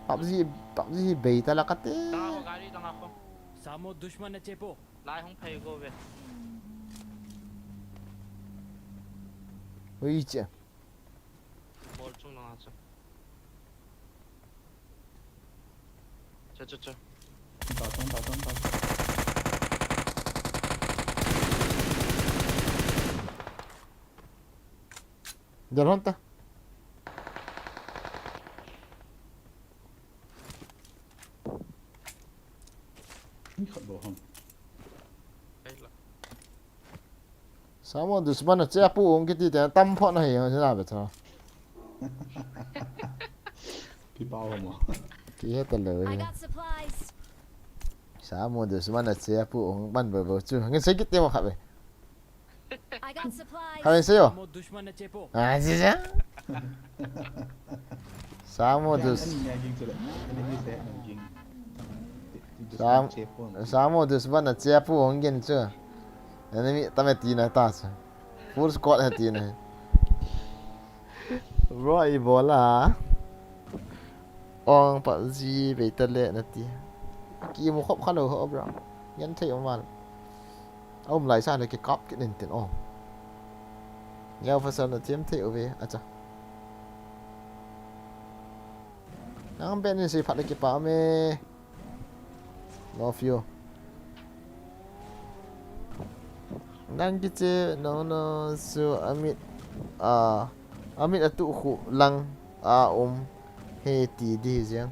PUBG, PUBG hi bei ta la ka te. Tanga ko gari tanga ko. Samo dushman na chepo. Lai hung phei go ve. Ui che. Bol chung na chu. Cha cha cha. Ta chung, ta chung, ta chung. Jalon ta. Ni khat lo ham. Samo dushman na chepu ong kiti te tam pho na he, na be tha. Pi pao mo. Ki he ta le. I got supplies. Samo dushman na chepu ong man bo bo chu. Ngin sei kit te mo kha be. I got supplies. Kha be sei yo. Samo dushman na chepo. Ah, ji ja. Samo dus. Samo dushman na chepu ong gen chu. Enemy tame ti na ta chu. Full squad he ti na. Bro, i bola. Ong PUBG bei ta le na ti. Ki mu khop kha lo ho bro. Ngen thei o mal. Aum lai sa le ki kap ki nin tin o. Ngiau fa sa na thiam thei o ve acha. Nang ben ni sei phat le ki pa me. Love you. Nang kiche no no su amit a amit atu khu lang a um he ti di jeng.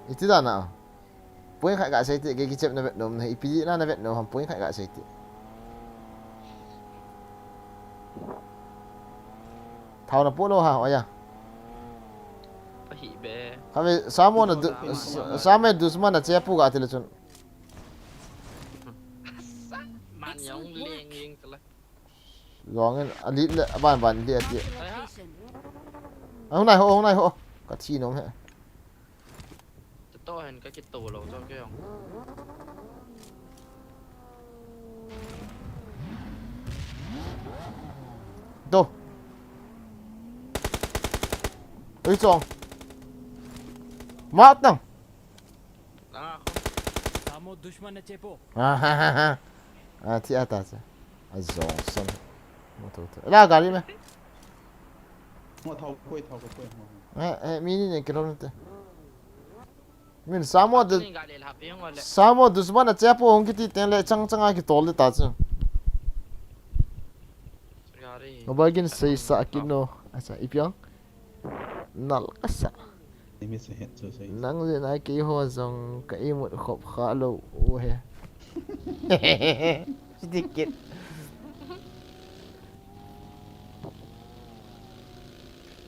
Iti da na. Point khat ka sei ti ke kichep na vet nom na ipi na na vet nom ham point khat ka sei ti. Thau na polo ha oya. Ahi be. Kave samo na du, samo dushman na chepu ga tile chun. Man yong ling ling tala. Zong in a lit le a ban ban lit a ti. Ai ha. Hung nai ho, hung nai ho. Ka thi nom he. Te to hen ka kit to lo cho ke yong. Do. Oi chong. Mat nang. Langa ko. Samo dushman na chepo. Ah, thi ata cha. A zong son. Mo to to. La gari me. Mo thau koi, thau koi, mo. Eh, eh, mini ne kilo te. Min samo de. Ni ga le la pe yong le. Samo dushman na chepo hong kiti ten le chang chang a ki tol de ta cha. Gari. Mobile gin sei sa ki no. Asa ipiang. Nal kasa. Nimi se het so sei. Nang le na kei ho zong ka imut khop kha lo u he. Sedikit.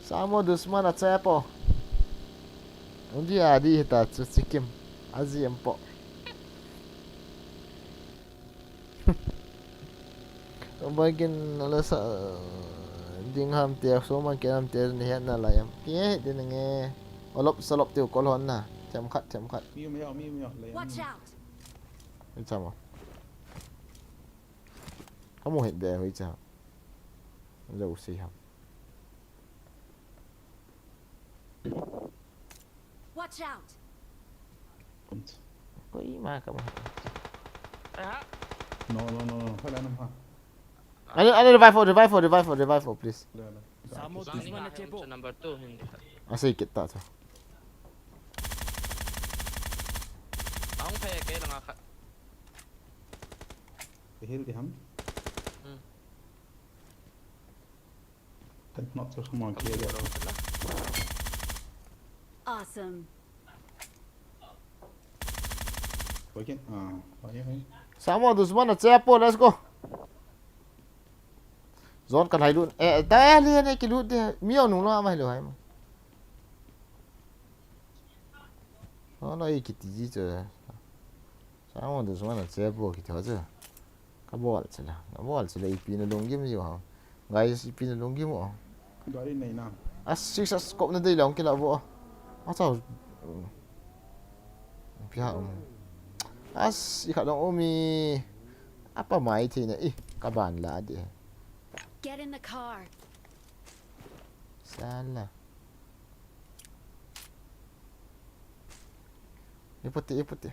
Samo dushman a chepo. Hung di a di hita chu Sikkim. Aji em po. Bagin ala sa ding ham te, so man ke ham te ni het na la yam. Ke het din nge. Olop salop te u kol hon na. Them khat, them khat. Mi mi mi mi le. Watch out! Ni chama. Kamu het de hoi cha. Lo sei ham. Watch out! Koi ma ka ma. Aha. No, no, no, no. Hala nam ha. Ani, ani, revive for, revive for, revive for, revive for, please. Hala, hala. Samo Zani dushman na na chepo. Number two, hindi. Asei kita to. Ang kaya kaya lang aka. Heal di ham. Hmm. Kan not so someone Kamu kill it. Bro, wala. Awesome. Wait, ah, wait, wait. Samo dushman na chepo, let's go. Zone ka lai lut. Eh, da ya le ne ki lut de. Mi o nung lo ma lo hai mo. No, no, i ki ti ji che. Samo dushman na chepo ki ti ho che. Ka bol che la. Ka bol che la ipi na lunggim ji ho. Guys, ipi na lunggim ho. Gari nei na. As six as kop na dei la ong ki la bo. A chao. Pi ha um. As i kha dong umi. Apa mai thi na i ka ban la de. Get in the car. Sala. Iputi, iputi.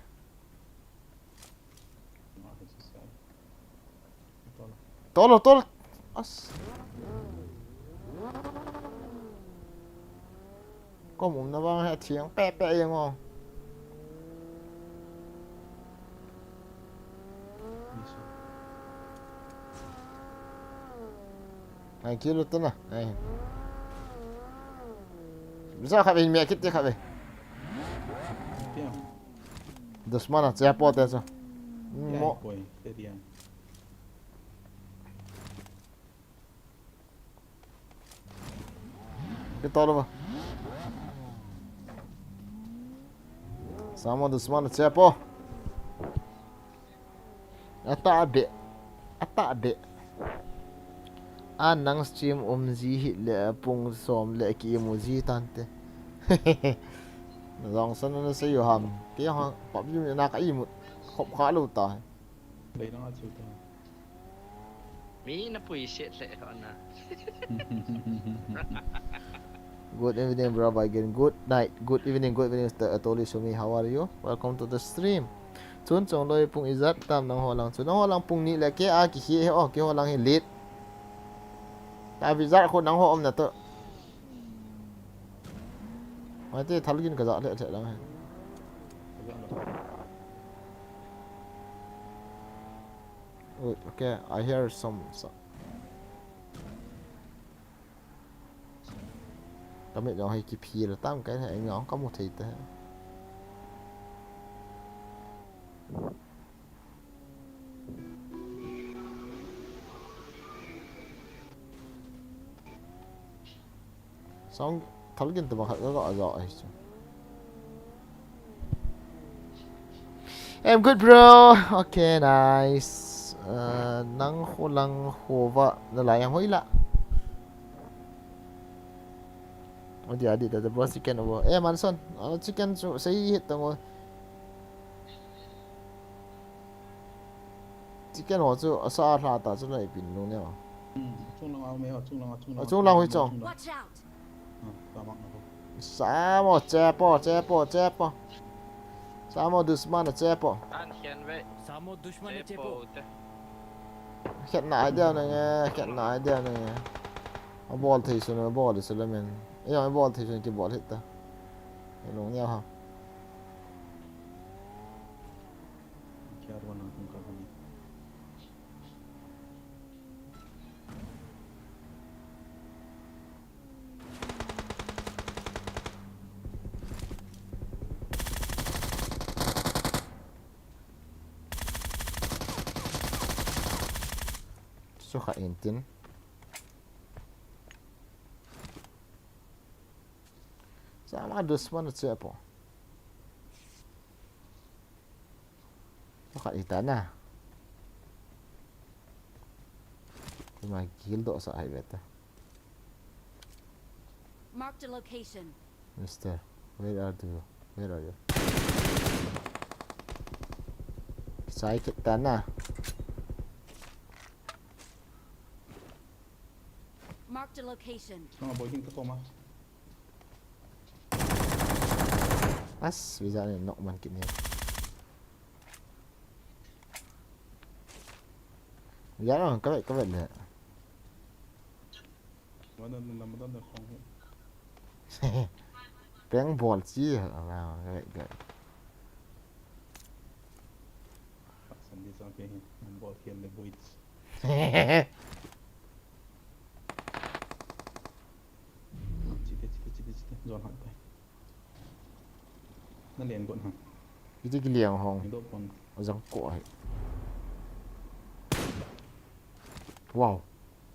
Tolo, tolo. As. Kom um na bang he thiang pe pe yang o. Ai, kilo tu na. Ai. Bisa kha be, mi kit te kha be. Dushman a, che po te so. Mo. Ke to lo ba. Samo dushman a, che po. Ata be. Ata be. A nang stream um ji hi le pung som le ki imu ji tante. Jong san na sei u ham. Ke ha pap ju na ka imu. Khop kha lo ta. Lei na chu ta. Mi na pui se le ho na. Good evening, bro. Again, good night. Good evening, good evening, Toli Sumi. How are you? Welcome to the stream. Chun chong loi pung ijat tam nangho lang. Chun nangho lang pung ni le ke a ki hi he o, keiho lang hi late. Ta bi jar khu nangho um na to. Mai te thal gin ka ja le le lang he. Oh, okay, I hear some, some. Ka mit jong hei kiphil tam kai he, ngong ka mu thei te. Song thal gin tu bang khat ka ga ja ai chu. I'm good, bro. Okay, nice. Uh, nang khu lang khu va na lai yang hoi la. Odi adi ta bro, chicken over. Eh, Manson, uh, chicken chu sei hit tang o. Chicken ho chu asa hla ta chu lai pin lung ne. Hmm, chung lang a me ho, chung lang a, chung lang a, chung lang a, chung lang a. Watch out! Samo chepo, chepo, chepo. Samo dushman chepo. An hian ve. Samo dushman chepo. Chepo te. Khetna idea na nge, khetna idea na nge. A bol thei sun, a bol thei sun lamen. Eo, a bol thei sun kibol hita. Lung nia ha. Kya rona tum ka kani. Sukha intin. Sama dushman chepo. Pakhat hita na. Ima kihil doh sah ahi ve ta. Marked a location. Mister, where are you? Where are you? Sai kit ta na. Marked a location. Nang a boi hin ka koma. As, visa ni nok man kit ni. Ya no, ka vet, ka vet le. Mana na, mana na kong. Peng bol chi, ka vet, ka vet. Sandi sang pe hin, bol khen le boits. Chite, chite, chite, chite. Zon hat pai. Na len got hang. Iti kiliang hong. Ni do pon. Azang ko ai. Wow.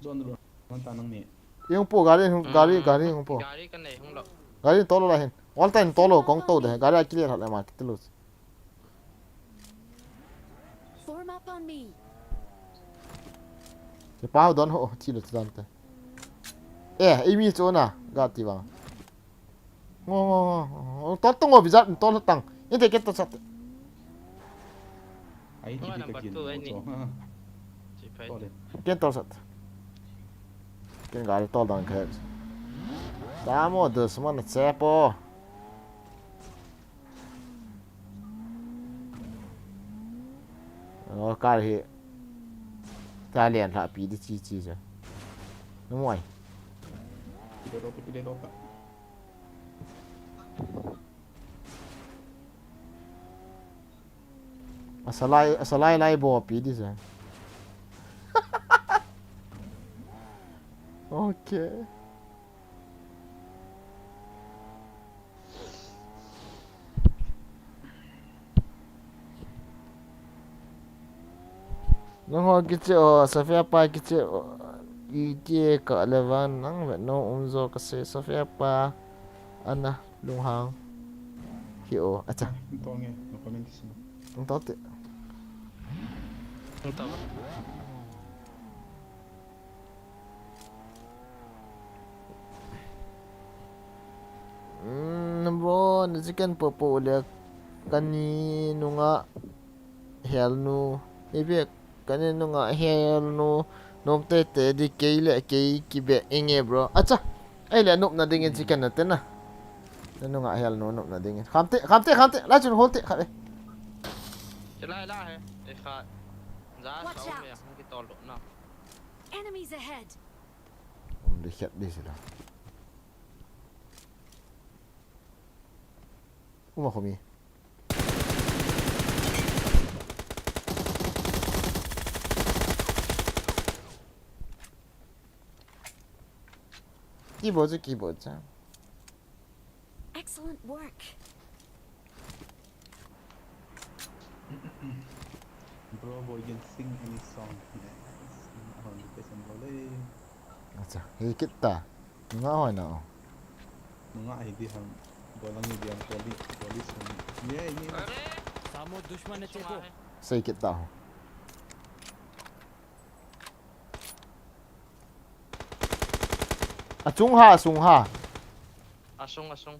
Zon do. Man ta nang ni. Yung po, gari, hung, gari, gari, hung po. Gari kan nei hung lo. Gari tolo la hin. All time tolo, kong to de. Gari a kiliang hat le ma, kitilus. Form up on me. Ke pau don ho, chi lo tan te. Eh, imi chu na, ga ti vang. Ngo, ngo, ngo, ngo. Tol tong o, bizar, tol tang. Inte ke to sat. Ai, ti number two, ai ni. Tol le. Ken tol sat. Ken gari tol dang khe. Tamo, dusman chepo. Lo kar hi. Ta lian lha pi di chi chi ja. Numoi. Pide lo, pide lo ka. Asalai, asalai lai bo pi di sa. Okay. Nangho kiche o, Sofia pa kiche o, ite ka le vang nang ve no um jo ka se Sofia pa ana lunghang. Hi o, acha. Tol nge, no comment si. Tol te. Tol. Mm, bro, na chicken popo le kani nunga hel nu. Ibe kani nunga hel nu. Nom te te di kei le kei kibe inge, bro. Acha. Ai le nop na dingin chicken na te na. Na nunga hel nu nop na dingin. Kham te, kham te, kham te. La chun hol te khat e. Chalai la he. E khat. Ja sa um ya, hung ki tol do na. Enemies ahead. Um, di khat di sila. Uma khomi. Keyboard, keyboard, cha. Excellent work. Bro, boy, you can sing any song. Yes. Ahon, di pesan bole. Acha, hi kit ta. Nga hoi na o. Nga hi di hang. Bolang hi di hang poli, poli song. Ye, ye. अरे! सामो दुश्मन है, चेको। Sei kit ta ho. Achung ha, achung ha. Asung, asung.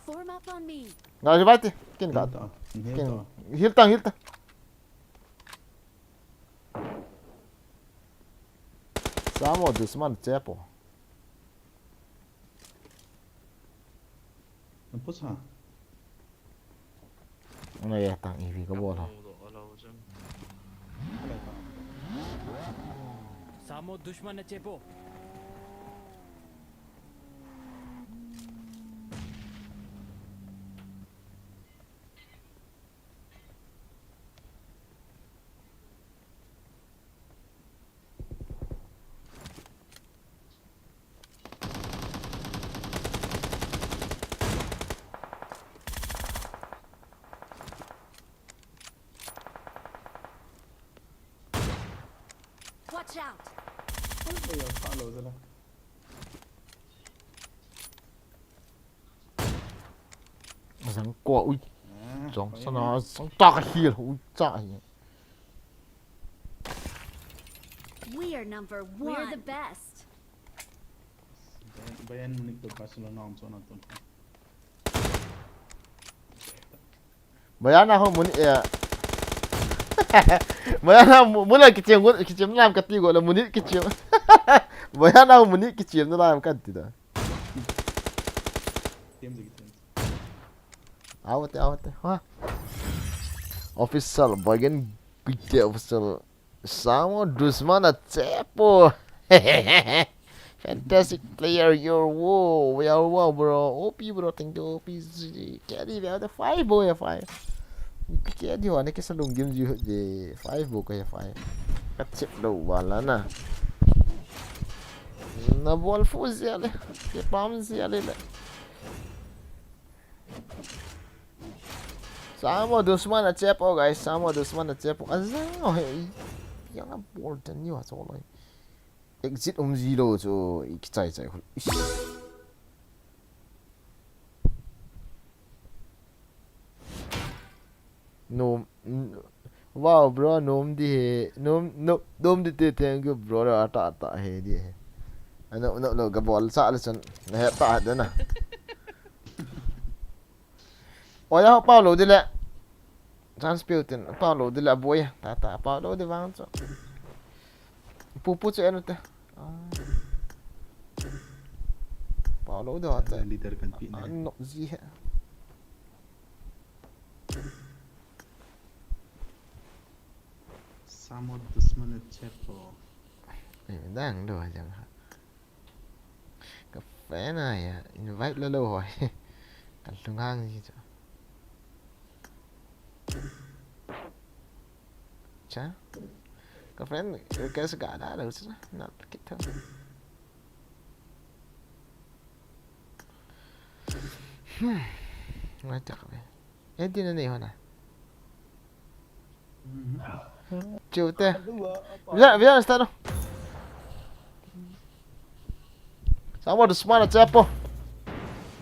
Form up on me. Nga revive te. Kin ka. Heal ta, heal ta. Heal ta, heal ta. Samo dusman chepo. Push ha. Ano ya tang E V ka bol ha. Samo दुश्मन है, चेपो। Watch out! Oi, oi, oi, follow zala. Zang ko, ui. Ah. Dong sana sang ta ka heal hu cha hi. We are number one. We're the best. Bayern Munich to Barcelona um chona ton. Bayern a ho Munich eh. Bayern a Munich kichim gon kichim nam kati go la Munich kichim. Bayern a ho Munich kichim nam kati da. Awate awate. Ha. Official Bayern Bitte official. Samo Dusman a chepo. Fantastic player, your wow. We are wow, bro. O P, bro. Thank you, O P Z. Carry, we are the five, boy, five. Carry, one, ke salung game you the five, boy, kaya five. Ka chip do wala na. Na ball fu ziale. Ke pam ziale le. Samo Dusman a chepo, guys. Samo Dusman a chepo. Azang he. Yang a ball tan you aso loi. Exit um zero chu i kichai chai khul. No. Wow, bro, nom di he. Nom no nom di te thank you, bro. Ata ata he di he. Ano no no ga ball sa le san. Na he ta de na. Oya pau lo di le. Chance piu tin pau lo di le boy. Ta ta pau lo di vang chu. Pu pu chu enu te. Pau lo di wa te. Leader kan pi na. No zi he. Samo Dusman a chepo. Dang do jang ha. Ka friend a ya invite la lo hoi. Ka lunghang ji chu. Cha. Ka friend request ga da lo chu na kit tho. Hmm. Ngai ta ka ve. Eh, din na nei hona. Chiu te. Via via sta no. Samo Dusman a chepo.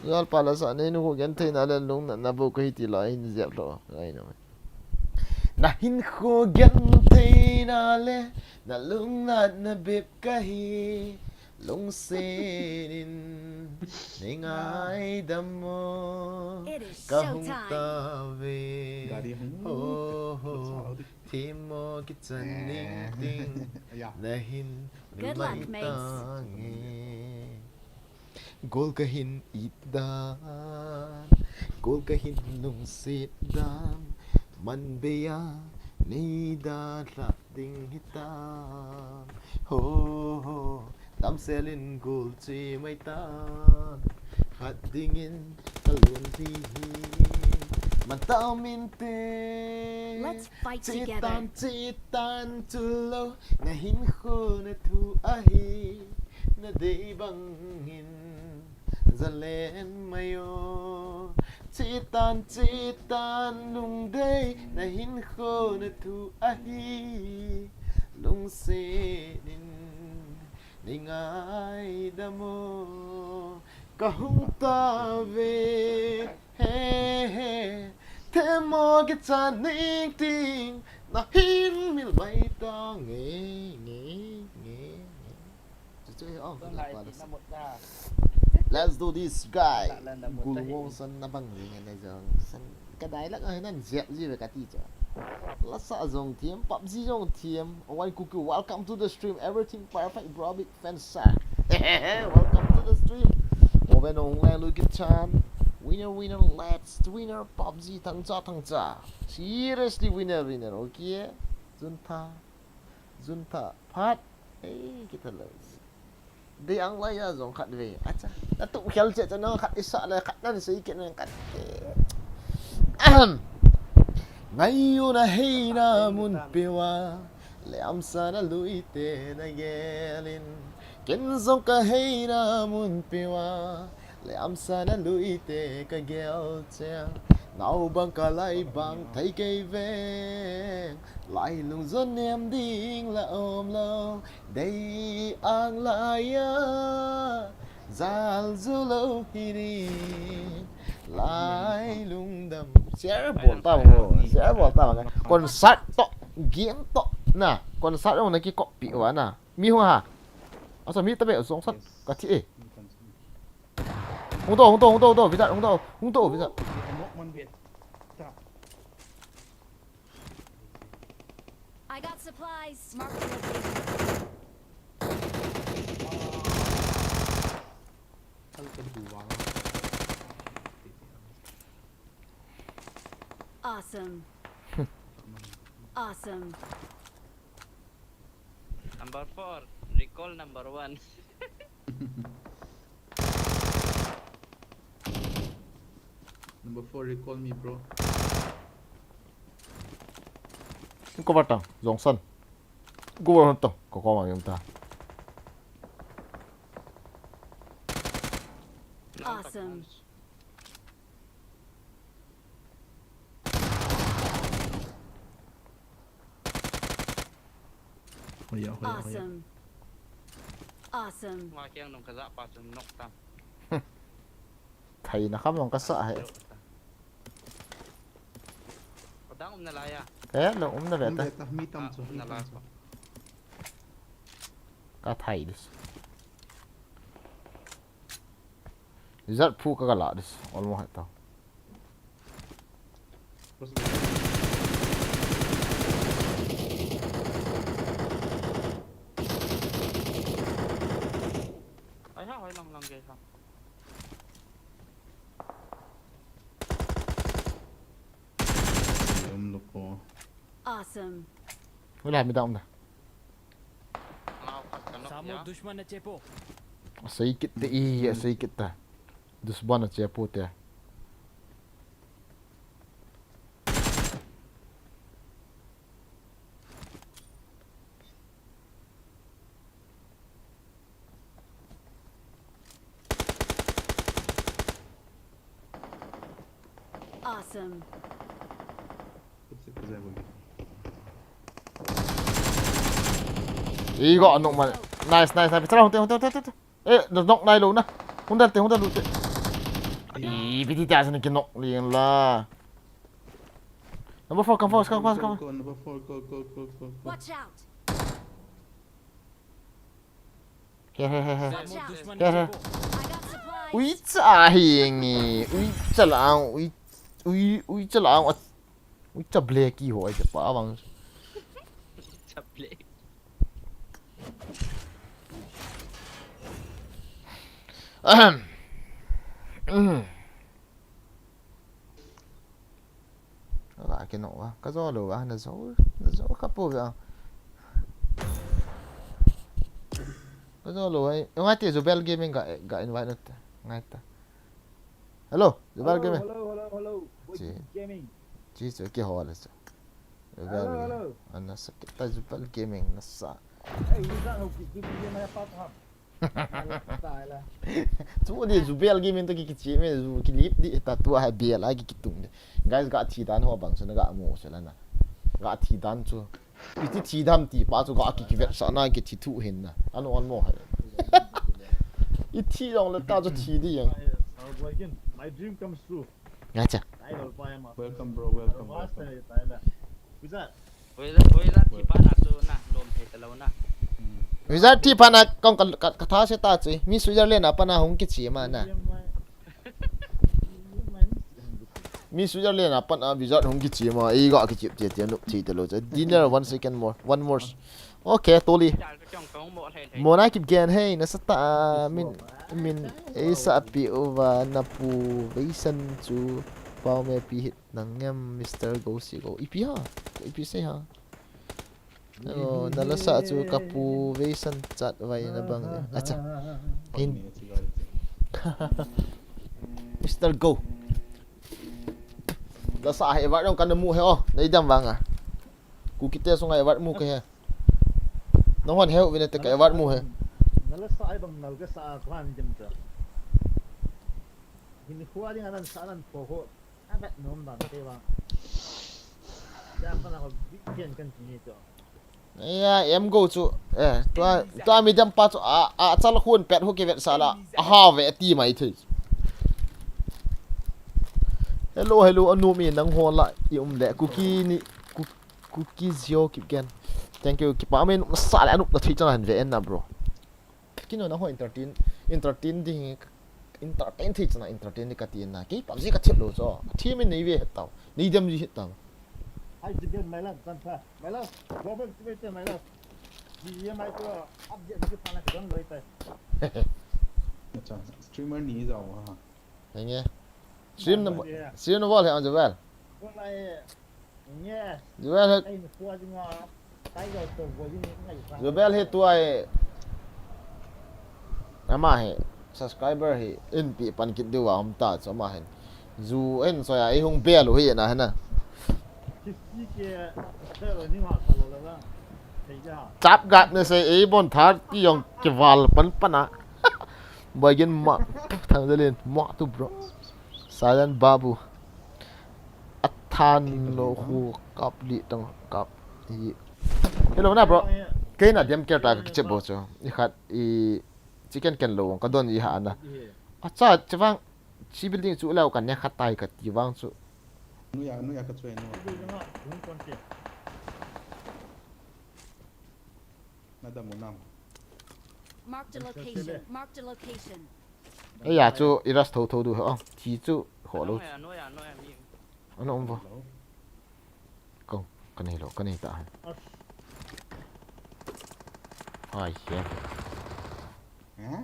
Yal pala sa nei nu ko gen thei na le lung na na bo ko hiti la hin zep lo. Ngai no. Na hin ko gen thei na le na lung na na bep ka hi. Lungsenin nei ngaidam mo. Ka hung ta ve. Ho ho. Thimo kichan ning ting. Na hin mai ta nge. Gol ka hin it dan. Gol ka hin lungset dan. Man beya nei da la ding hitam. Ho ho. Damsel in gol chi mai tan. Hat ding in ka lun ti hi. Man ta min te. Let's fight together. Chitan chitan chulo. Na hin kho na thu ahi. Na dei bang in. Zalen mai o. Chitan chitan lungdei. Na hin kho na thu ahi. Lungsenin. Nei ngaidam mo ka hung ta ve. He he. Themo kichan ning ting. Na hin mil mai ta nge nge nge nge. Chu chu he o. Let's do this, guy. Gul wong san na bang ring na jong san. Ka dialect a hinan zep ji ve ka ti chu. Lasa jong thiam, PUBG jong thiam. One Kuku, welcome to the stream. Everything perfect, bro. Big fan, sir. Welcome to the stream. Oven ong le lu kichan. Winner, winner, let's winner. PUBG thangcha, thangcha. Seriously, winner, winner. Okay. Juntha. Juntha. Phat. Ei, kita lo. Dei ang lai a jong khat ve. Acha. Na tu khel che cha na khat isa le khat nan sei ke nan khat. Ahem. Ngai u na hei na mun piwa. Le amsa na lui te na gelin. Ken jong ka hei na mun piwa. Le amsa na lui te ka gel che. Nau bang ka lai bang thei kei ve. Lai lung zon nem ding la om lo. Dei ang lai a, zal zu lo hi ni, lai lungdam Share bol ta mo, share bol ta mo. Concert to, game to, na, concert jong na ki copy wa na. Mi hung ha. Asa mi ta be song sat ka thi e. Hung to, hung to, hung to, hung to, visa, hung to, hung to, visa. I got supplies. Mark the location. Awesome. Awesome. Number four, recall number one. Number four, recall me, bro. Cover ta, Johnson. Cover ta, ko ko ma yum ta. Awesome. Hoya, hoya, hoya. Awesome. Awesome. Nga kiang nung kaza pa chun nok tam. Thei na kham long ka sa hai. Padang um na laya. Eh, long um na ve Um ta. ve ta, mi tam chu, mi tam chu. Ka thai dis. Zat phu ka ka la dis. Almost hai ta. Cross. Ai ha, hoi lang lang ge ha. Um, look for. Awesome. Wala mi down na. Ngau khat ka nok Samo ya. Dushman na chepo. Asei kit te i, asei kit ta. Dusban a chepo te. Awesome. Kutsi kuzai boli. Igo anok man. Nice, nice, nice. Chala, hunte, hunte, hunte, hunte. Eh, da nok nai lo na. Hunte, hunte, hunte. Ih, piti ta sana ki nok ling la. Number four, come forward, come forward, come forward. Go, number four, go, go, go, go, go. Watch out. Here, here, here, here. Watch out. Dushman Here, here. Chepo. I got supplies. Ui cha hi ngi. Ui cha la ang. Ui, ui, ui cha la ang. Ui cha blacky ho ai pa bang. Chaple. Ahem. Mm. Ka kino wa. Ka zo lo wa. Na zo. Na zo ka po ga. Ka zo lo wa. Yung ate Zubel Gaming ga, ga invite nat. Ngai ta. Hello, Zubel Gaming. Hello, hello, hello. Chi. Boykin Gaming. Chi chu ki ho la chu. Zubel. Hello, hello. Ana sakit ta Zubel Gaming na sa. Hey, who's that? Hope you do the game I pop up. Style. Chu ni Zubel Gaming to ki kichi me zu ki lip di ta tu ha bel a ki kitung de. Guys, ga thi dan ho bang chu na ga mu se la na. Ga thi dan chu. Iti thi dan ti pa chu ga ki ki vet sa na ki thi thu hin na. An on mo ha. I thi jong le ta chu thi di yang. Boykin, my dream comes true. Nga cha. Idol pa ma. Welcome, bro. Welcome, Master welcome. Style. Who's that? Wei la, wei la thi pa na chu na lom thei ta lo na. Wizard thi pa na kong ka, ka, ka tha se ta chu. Mi Switzerland a pa na hung kichi ma na. Mi Switzerland a pa na wizard hung kichi ma. I ga kichi te te no thi te lo cha. Dinner one second more. One more. Okay, Toli. Ja ka chong kong mo thei thei. Mona Kipgen, hey, na sa ta, ah, min, min, ei sa pi uva na pu Veisan chu pau me pi hit nang em, Mister Go si go. Ipi ha? Ipi sei ha? Oh, na la sa chu ka pu Veisan chat vai na bang. Acha. Hin. Mister Go. La sa he va dong ka na mu he o. Nei dam vang a. Ku kite sunga e va mu ke he. Nang hon he u vin te ka e va mu he. Nala sa ai bang nal ka sa khan jam ta. Hin khua ding anan sa anan pho ho. Abat nom dan te bang. Ja pa na ho big ken kan ti ni to. Ya, em go chu. Eh, tua, tua mi dam pa chu a, a chal khun pet hu ke vet sa la. A ha ve ti mai thei. Hello, hello, anu mi nang ho la i um le. Kuki ni, Ku-, Kuki Zio Kipgen. Thank you. Kipa min, masa le anu na thei chana han ve en na, bro. Kino na ho entertain, entertain ding, entertain thei chana entertain ni ka ti na. Ki PUBG ka thep lo cho. Thi min nei ve het tau. Nei dem ji het tau. Hai, Kipgen, my love, tan pha. My love, go back to it, my love. Ji ye mai ko update ni pha na ka don loi tai. Acha, streamer ni jao ha. Henge. Stream na, stream na bol he ang Jubel. Jubel he. Jubel he tua e. Ama he. Subscriber he. In pi pan kit diu a um ta chu ama he. Ju en so ya i hung bel u hi na he na. Chap gat ne se ei bon thar ti jong kival pan pan a. Boy gin ma. Thang Jalin ma tu bro. Sajan Babu. Athan lo khu kap li tang kap hi. Hello na bro. Kei na dem ker ta ka kiche bo cho. I khat i chicken ken lo ka don i ha na. Acha chevang chi building chu leo ka ne khat tai ka ti vang chu. Nuya, nuya ka choi nu. Na da mo nam. Marked a location. Marked a location. Ei ya chu i rush tho tho du ho. Thi chu ho lo. Noya, noya, noya mi. Ano um vo. Hello. Kong, ka nei lo, ka nei ta. Ai, he. Huh?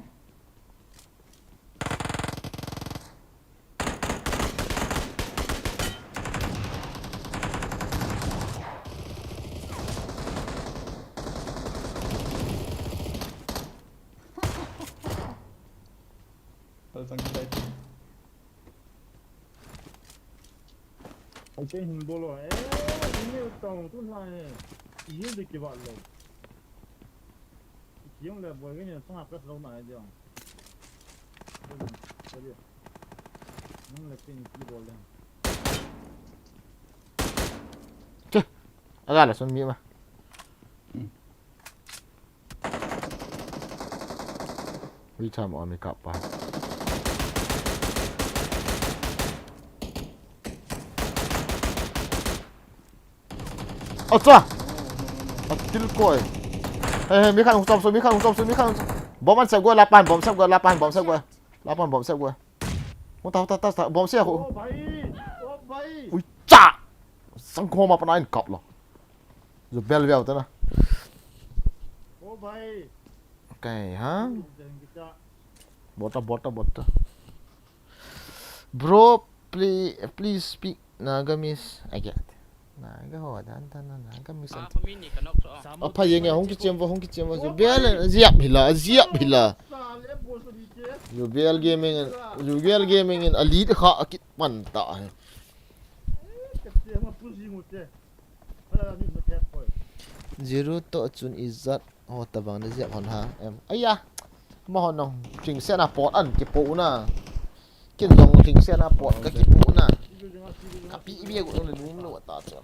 Tal sang kita itu. Ai, te hin bolo. Eh, ini utang tu na eh. Ini de ke ba lo. Yung le boy ni sang apa lo na eh dia. Sorry. Nang le pin ki bol le. Che. Aga la sun mi ma. Ui, cham on mi kap pa. Acha! Atil koi. He, he, mi khat hung chom su, mi khat hung chom su, mi khat hung chom. Bom an sep go lapan, bom sep go lapan, bom sep go. Lapan bom sep go. Hung ta, hung ta, ta, ta, bom sep go. ओ भाई, ओ भाई। Ui, cha! Sang ko ma pa na in kap lo. Ju bel veo ta na. ओ भाई। Kai, ha? Bota, bota, bota. Bro, please, please speak Nagamese. Aya. Naga ho dan dan na Nagamese. Ah, an. Kami ni kanok so. Apa yang ya hung kichem va, hung kichem va. Ju bel ziap hila, ziap hila. Ju bel gaming, ju bel gaming in a lead kha akit man ta hai. Zero to chun ijat ho tabang na ziap hon ha em. Aya. Ma hon nong. Thingsen a pot an kipo na. Kin jong thingsen a pot ka kipo na. Ka pi mi ko le num lo ta chu.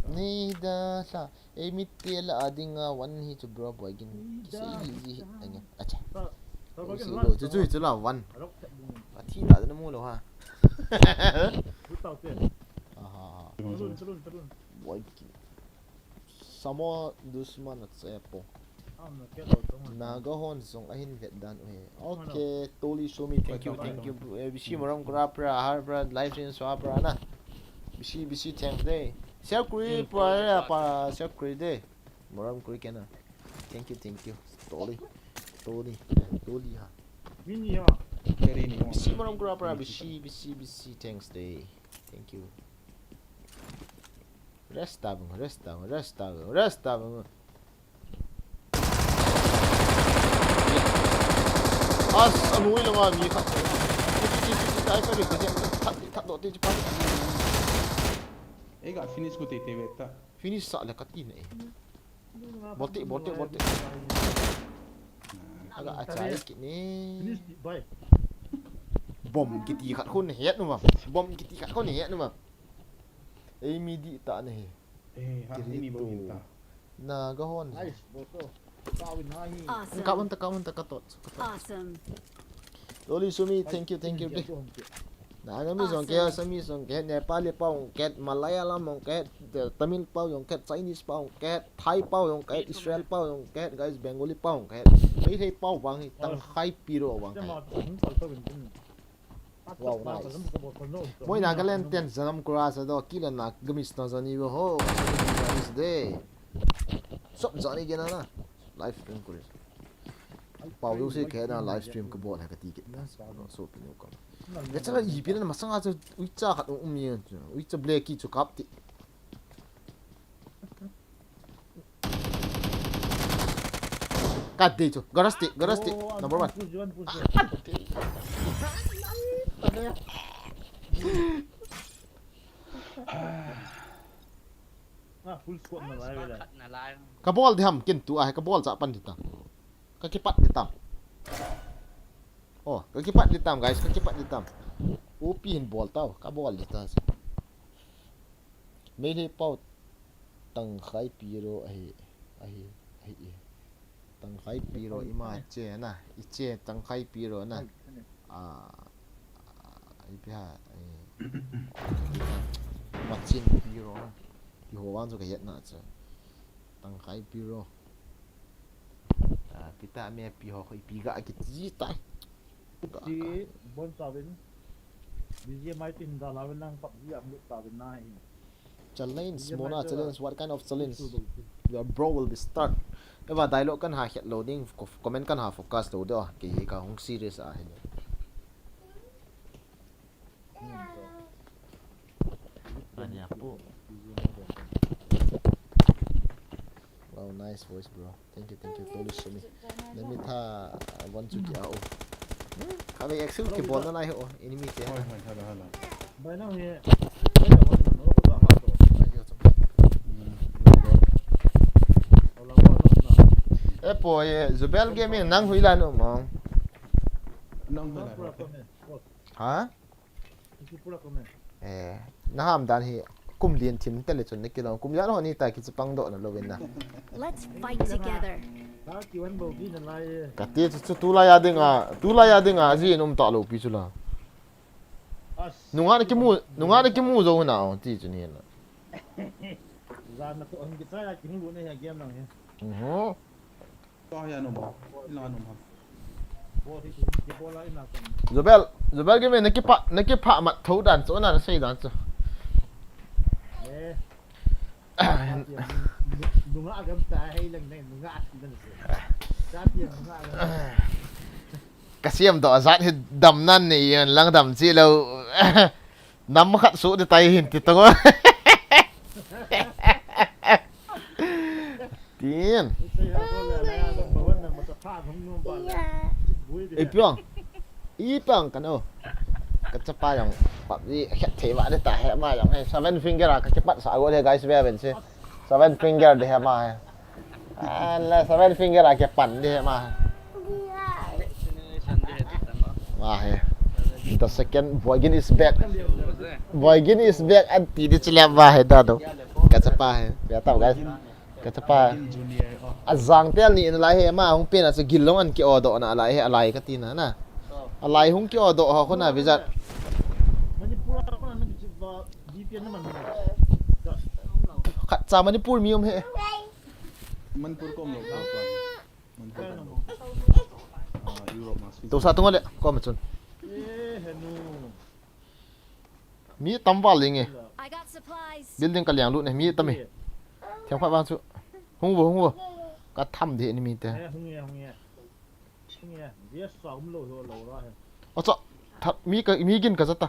Ni da sa. Ei, mi te la a dinga one hi chu bro boy gin. Kisei hi ji hi. Anya. Acha. Chu chu hi chu la one. A thi ta na mu lo ha. Aha. Boy gin. Samo dusman a che po. Naga hon jong ahin vet dan u hi. Okay, Toli Sumi, thank you, thank you. Eh, bisi morom kora pra, har pra, live stream swa pra na. Bisi, bisi, thanks de. Share kuri pra, pa, share kuri de. Morom kuri kena. Thank you, thank you. Toli. Toli. Toli ha. Mini ha. Bisi morom kora pra, bisi, bisi, bisi, thanks de. Thank you. Rest tabung, rest tabung, rest tabung, rest tabung. As, anu ila ma mi khat. Ti, ti, ti, ti, ai, sorry, ka jep, that, that, dot, ti, ti, pa. Ei, ka finish ko te, te, ve, ta. Finish sa le ka ti ne. Bote, bote, bote. Aga achai kit ne. Finish, bye. Bom kiti khat khun het nu ma. Bom kiti khat khun het nu ma. Ei mi di ta ne hi. Eh, ha, ini bou hin ta. Na ga hon. Nice, boss. Tawin na hi. Awesome. Ka mun ta, ka mun ta, ka tot. Awesome. Loli Sumi, thank you, thank you. Na ga mi song ke, Sami song ke, Nepali pa hong ke, Malayalam hong ke, Tamil pa hong ke, Chinese pa hong ke, Thai pa hong ke, Israel pa hong ke, guys, Bengali pa hong ke. Meitei pa vang hi, Tangkhai piro vang hi. Wow, nice. Moi Nagaland ten janam kura sa do kila na gamis na jani wo ho. This day. Sop jani gena na. Live stream kuri. Pau du se ke na live stream ka bol hai ka ticket. So pinu ka. Ya chala ipi na masanga chu uicha khat um ye. Uicha black ki chu kap ti. Ka dei chu. Garage ti, garage ti. Number one. Ka bol di ham, kin tu a, ka bol cha pan di tam. Ka kipat di tam. Oh, ka kipat di tam, guys, ka kipat di tam. Upi hin bol tau, ka bol di ta. Meitei pau Tangkhai piro ahi, ahi, ahi. Tangkhai piro ima che na, iche Tangkhai piro na. A, ipi ha, machin piro na. Iho wan so ka yet na che. Tangkhai piro. A, kita me pi ho ipi ga kiti tai. Ti bon sabin. Biji mai tin da la nang pap ji am lut sabin na hi. Challenge, Mona challenge, what kind of challenge? Your bro will be stuck. Eva dialogue kan ha het loading, comment kan ha focus lo de, ke ka hung serious a hin. Wow, nice voice, bro. Thank you, thank you. Tolu sumi. Nami tha one chu ki a o. Kha ve execute ki bol na lai ho. Enemy te. Hoi, hoi, hala, hala. Bai na he. Bai na he. E po ye Zubel Gaming nang hui la no mo. Nang hui la. Ha? Eh, na ham dan hi kum lien thim tele chun na kilong kum lian ho ni ta kichi pang doh na lo win na. Let's fight together. Ka ti chu chu tulai a dinga, tulai a dinga ji in um ta lo pi chu la. Nunga na kimu, nunga na kimu zo na o ti chu ni na. Zan na to ang kita ya kimu ne ya game lang he. Mhm. Zubel, Zubel kivei na kipa, na kipa mat tho dan chu na sei dan chu. Nunga agam ta hei lang nei nunga ati dan chu. Dati nunga agam. Ka siam doh a zat hi dam nan nei yan lang dam chi lo. Nam khat su di tai hin ti tong. Tin. Ipiang. Ipiang kan o. Ka chapa yang. Pap di khat thei wa de ta he ma yang he seven finger a ka kipat sa go le guys ve ven se. Seven finger de he ma he. Ala seven finger a ke pan de ma. Ma he. The second Boygin is back. Boygin is back and ti di chile ma he da do. Ka chapa he. Ya tau guys. Ka chapa. A jang tel ni in lai he ma hung pen a se gilong an ki odo na lai he alai ka ti na na. Alai hung ki odo ho ko na bizat. Khat cha Manipur mi um he. Manipur kom lo. Manipur kom lo. Ah, Europe ma. To sa tunga le kom chun. Mi tam val ling e. I got supplies. Building ka liang lut ne mi tam e. Thiam khat vang chu. Hung vo hung vo. Ka tham de ni mi te. Acha, mi ka mi gin ka jata.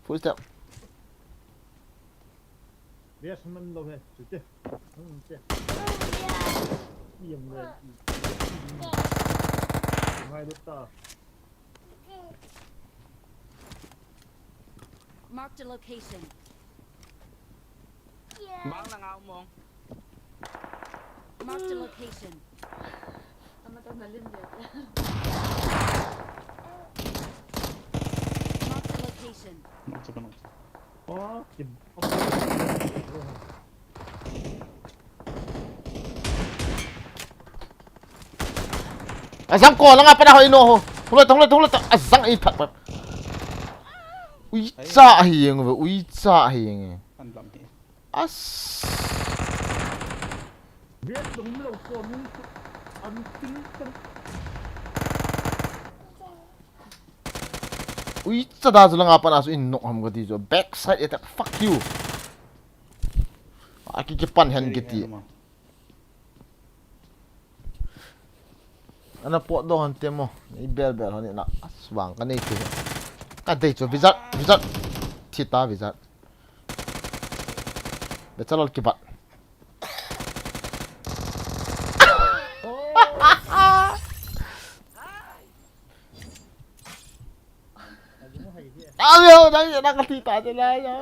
Full step. Best man lo he, chute. Hmm, che. Yam le. Ngai lut ta. Marked a location. Bang lang au mong. Marked a location. Marked a location. Nok sa pa nok sa. Oh, ki. Azang ko langa pana ho ino ho. Hung loi ta, hung loi ta, hung loi ta. Azang ei phat phat. Uicha hi jeng ve, uicha hi jeng. An lam hi. As. Ui, chada chu langa pana chu in knock ham kati chu. Backside attack, fuck you. Aki kipan hen kiti. Ana potdoh hon te mo. Nei bel bel hon na. Aswang ka nei te. Ka dei chu wizard, wizard. Thi ta wizard. Be chalol kibat. Alo, nang ye na ka thi ta te la ya.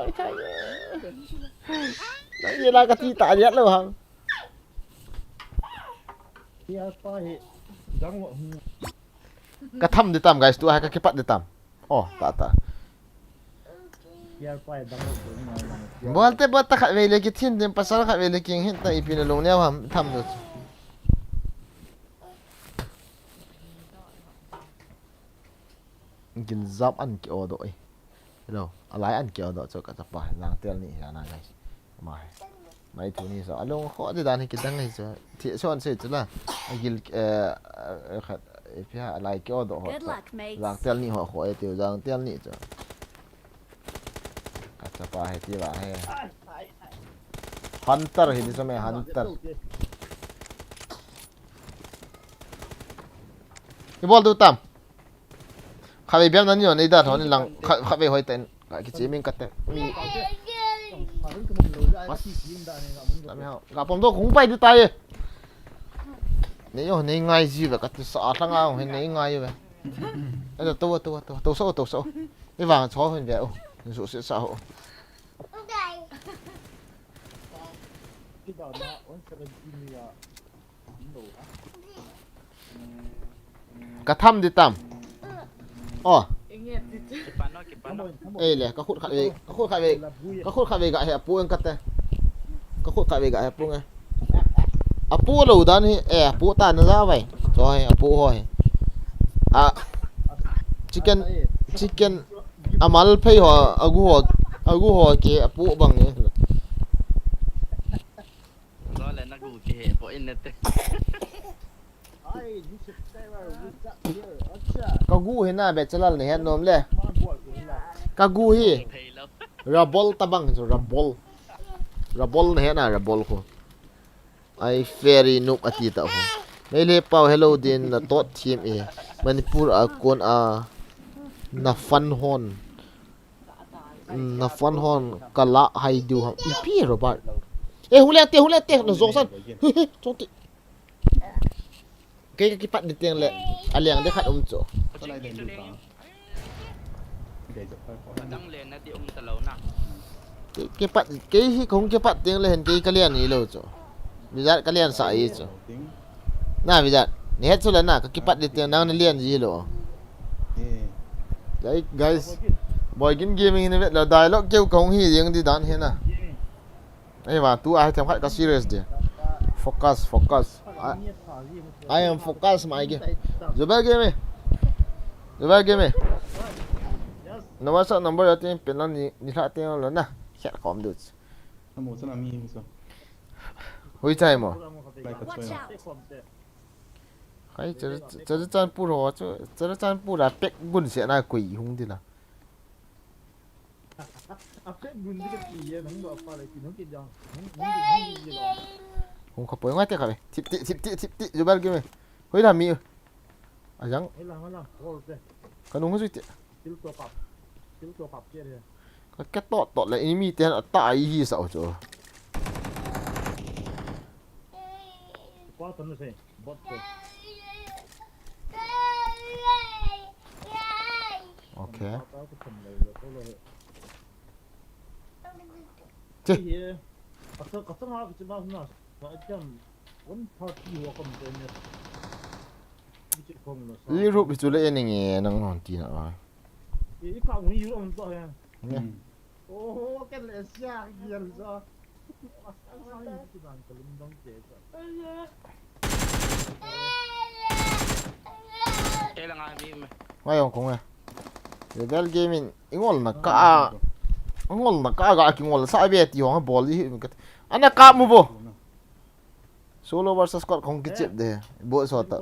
Nang ye na ka thi ta ya lo ham. Ka tham di tam, guys, tu hai ka kipat di tam. Oh, ta ta. Bol te bol ta, khatvei le kithin din, pasal khatvei le king hin ta, ipi na lung neo ham tham do. Ginjam an ki odoh e. Hello, alai an ki odoh chu ka chapa, Jangtel ni hi ana, guys. Ma he. Mai thu ni so, alung kho di dan hi kidang hi chu. Thi son se chu la. Agil, eh, eh, khat, eh, pia alai ki odoh ho. Good luck, mates. Jangtel ni ho kho e tiu, Jangtel ni chu. Ka chapa he ti va he. Hunter hi di so me, Hunter. Ibol du tam. Khatvei bem nani on, nei da thon lang, kha, khatvei hoi ten, ka kichi ming ka ten. Mi. Mas. Lami hao. Ka pom do kung pai du tai. Nei yo, nei ngai ji ve ka ti sa thang a, nei ngai ve. Ata to, to, to, to so, to so. Ei vang cho hin ve o. Su se sa ho. Ka tham di tam. Oh. Ei le, ka khut khatvei, ka khut khatvei, ka khut khatvei ga he apu en ka te. Ka khut khatvei ga he apu nge. Apu lo dan hi, eh, apu ta na ja vai. Cho he, apu ho he. A, chicken, chicken, amal phei ho, agu ho, agu ho ke, apu bang ni. Lo le na gu ke he, po in ne te. Ka gu hi na be chalal ne het nom le. Ka gu hi. Thei lo. Rabol tabang chu, rabol. Rabol ne het na, rabol ko. Ai, fairy noob ati ta ho. Meilhei pau hello din na tot thim e. Manipur a kon a na fan hon. Na fan hon kala hai du ham. Ipi Robert. Eh, hule te, hule te, na jong san. Chong ti. Kei ka kipat di teng le, aliang de khat um chu. Adang le na di um ta lo na. Kei, kipat, kei hi kong kipat teng le hen kei ka lian ni lo chu. Wizard ka lian sa i chu. Na wizard, ni het chu le na, ka kipat di teng nang na lian ji lo. Guys, Boy Gin Gaming ni vet lo dialogue keu kong hi jeng di dan hi na. Ei va, tu a hi them khat ka serious de. Focus, focus. I, I am focus mai ge. Jubel ge me. Jubel ge me. Na WhatsApp number ya tin pen lang ni, ni la tin lo na. Khet khom du. Amo sana mi so. Hui chai mo. Like ka choi. Khai chara, chara chan pu ro chu, chara chan pu ra pek gun se na koi hung di la. Hung kha poi ngai te kha ve. Thip ti, thip ti, thip ti, Jubel ge me. Hoi la mi. Ajang. Ka nung zui ti. Ka ke tot tot le, ini mi ten ata ai hi sa o chu. Okay. Che. Li rup chu le ning e nang hon ti na. Ne. Hmm. Oh, kan le sia gial sa. Asang sa ni ki bang kalung dong che sa. Kei la nga mi me. Ngai ong kong e. Rebel Gaming, ingol na ka. Ingol na ka ga kingol sa be ti hong bol hi. Ana ka mu bo. Solo versus squad kong kichep de. Bo so ta.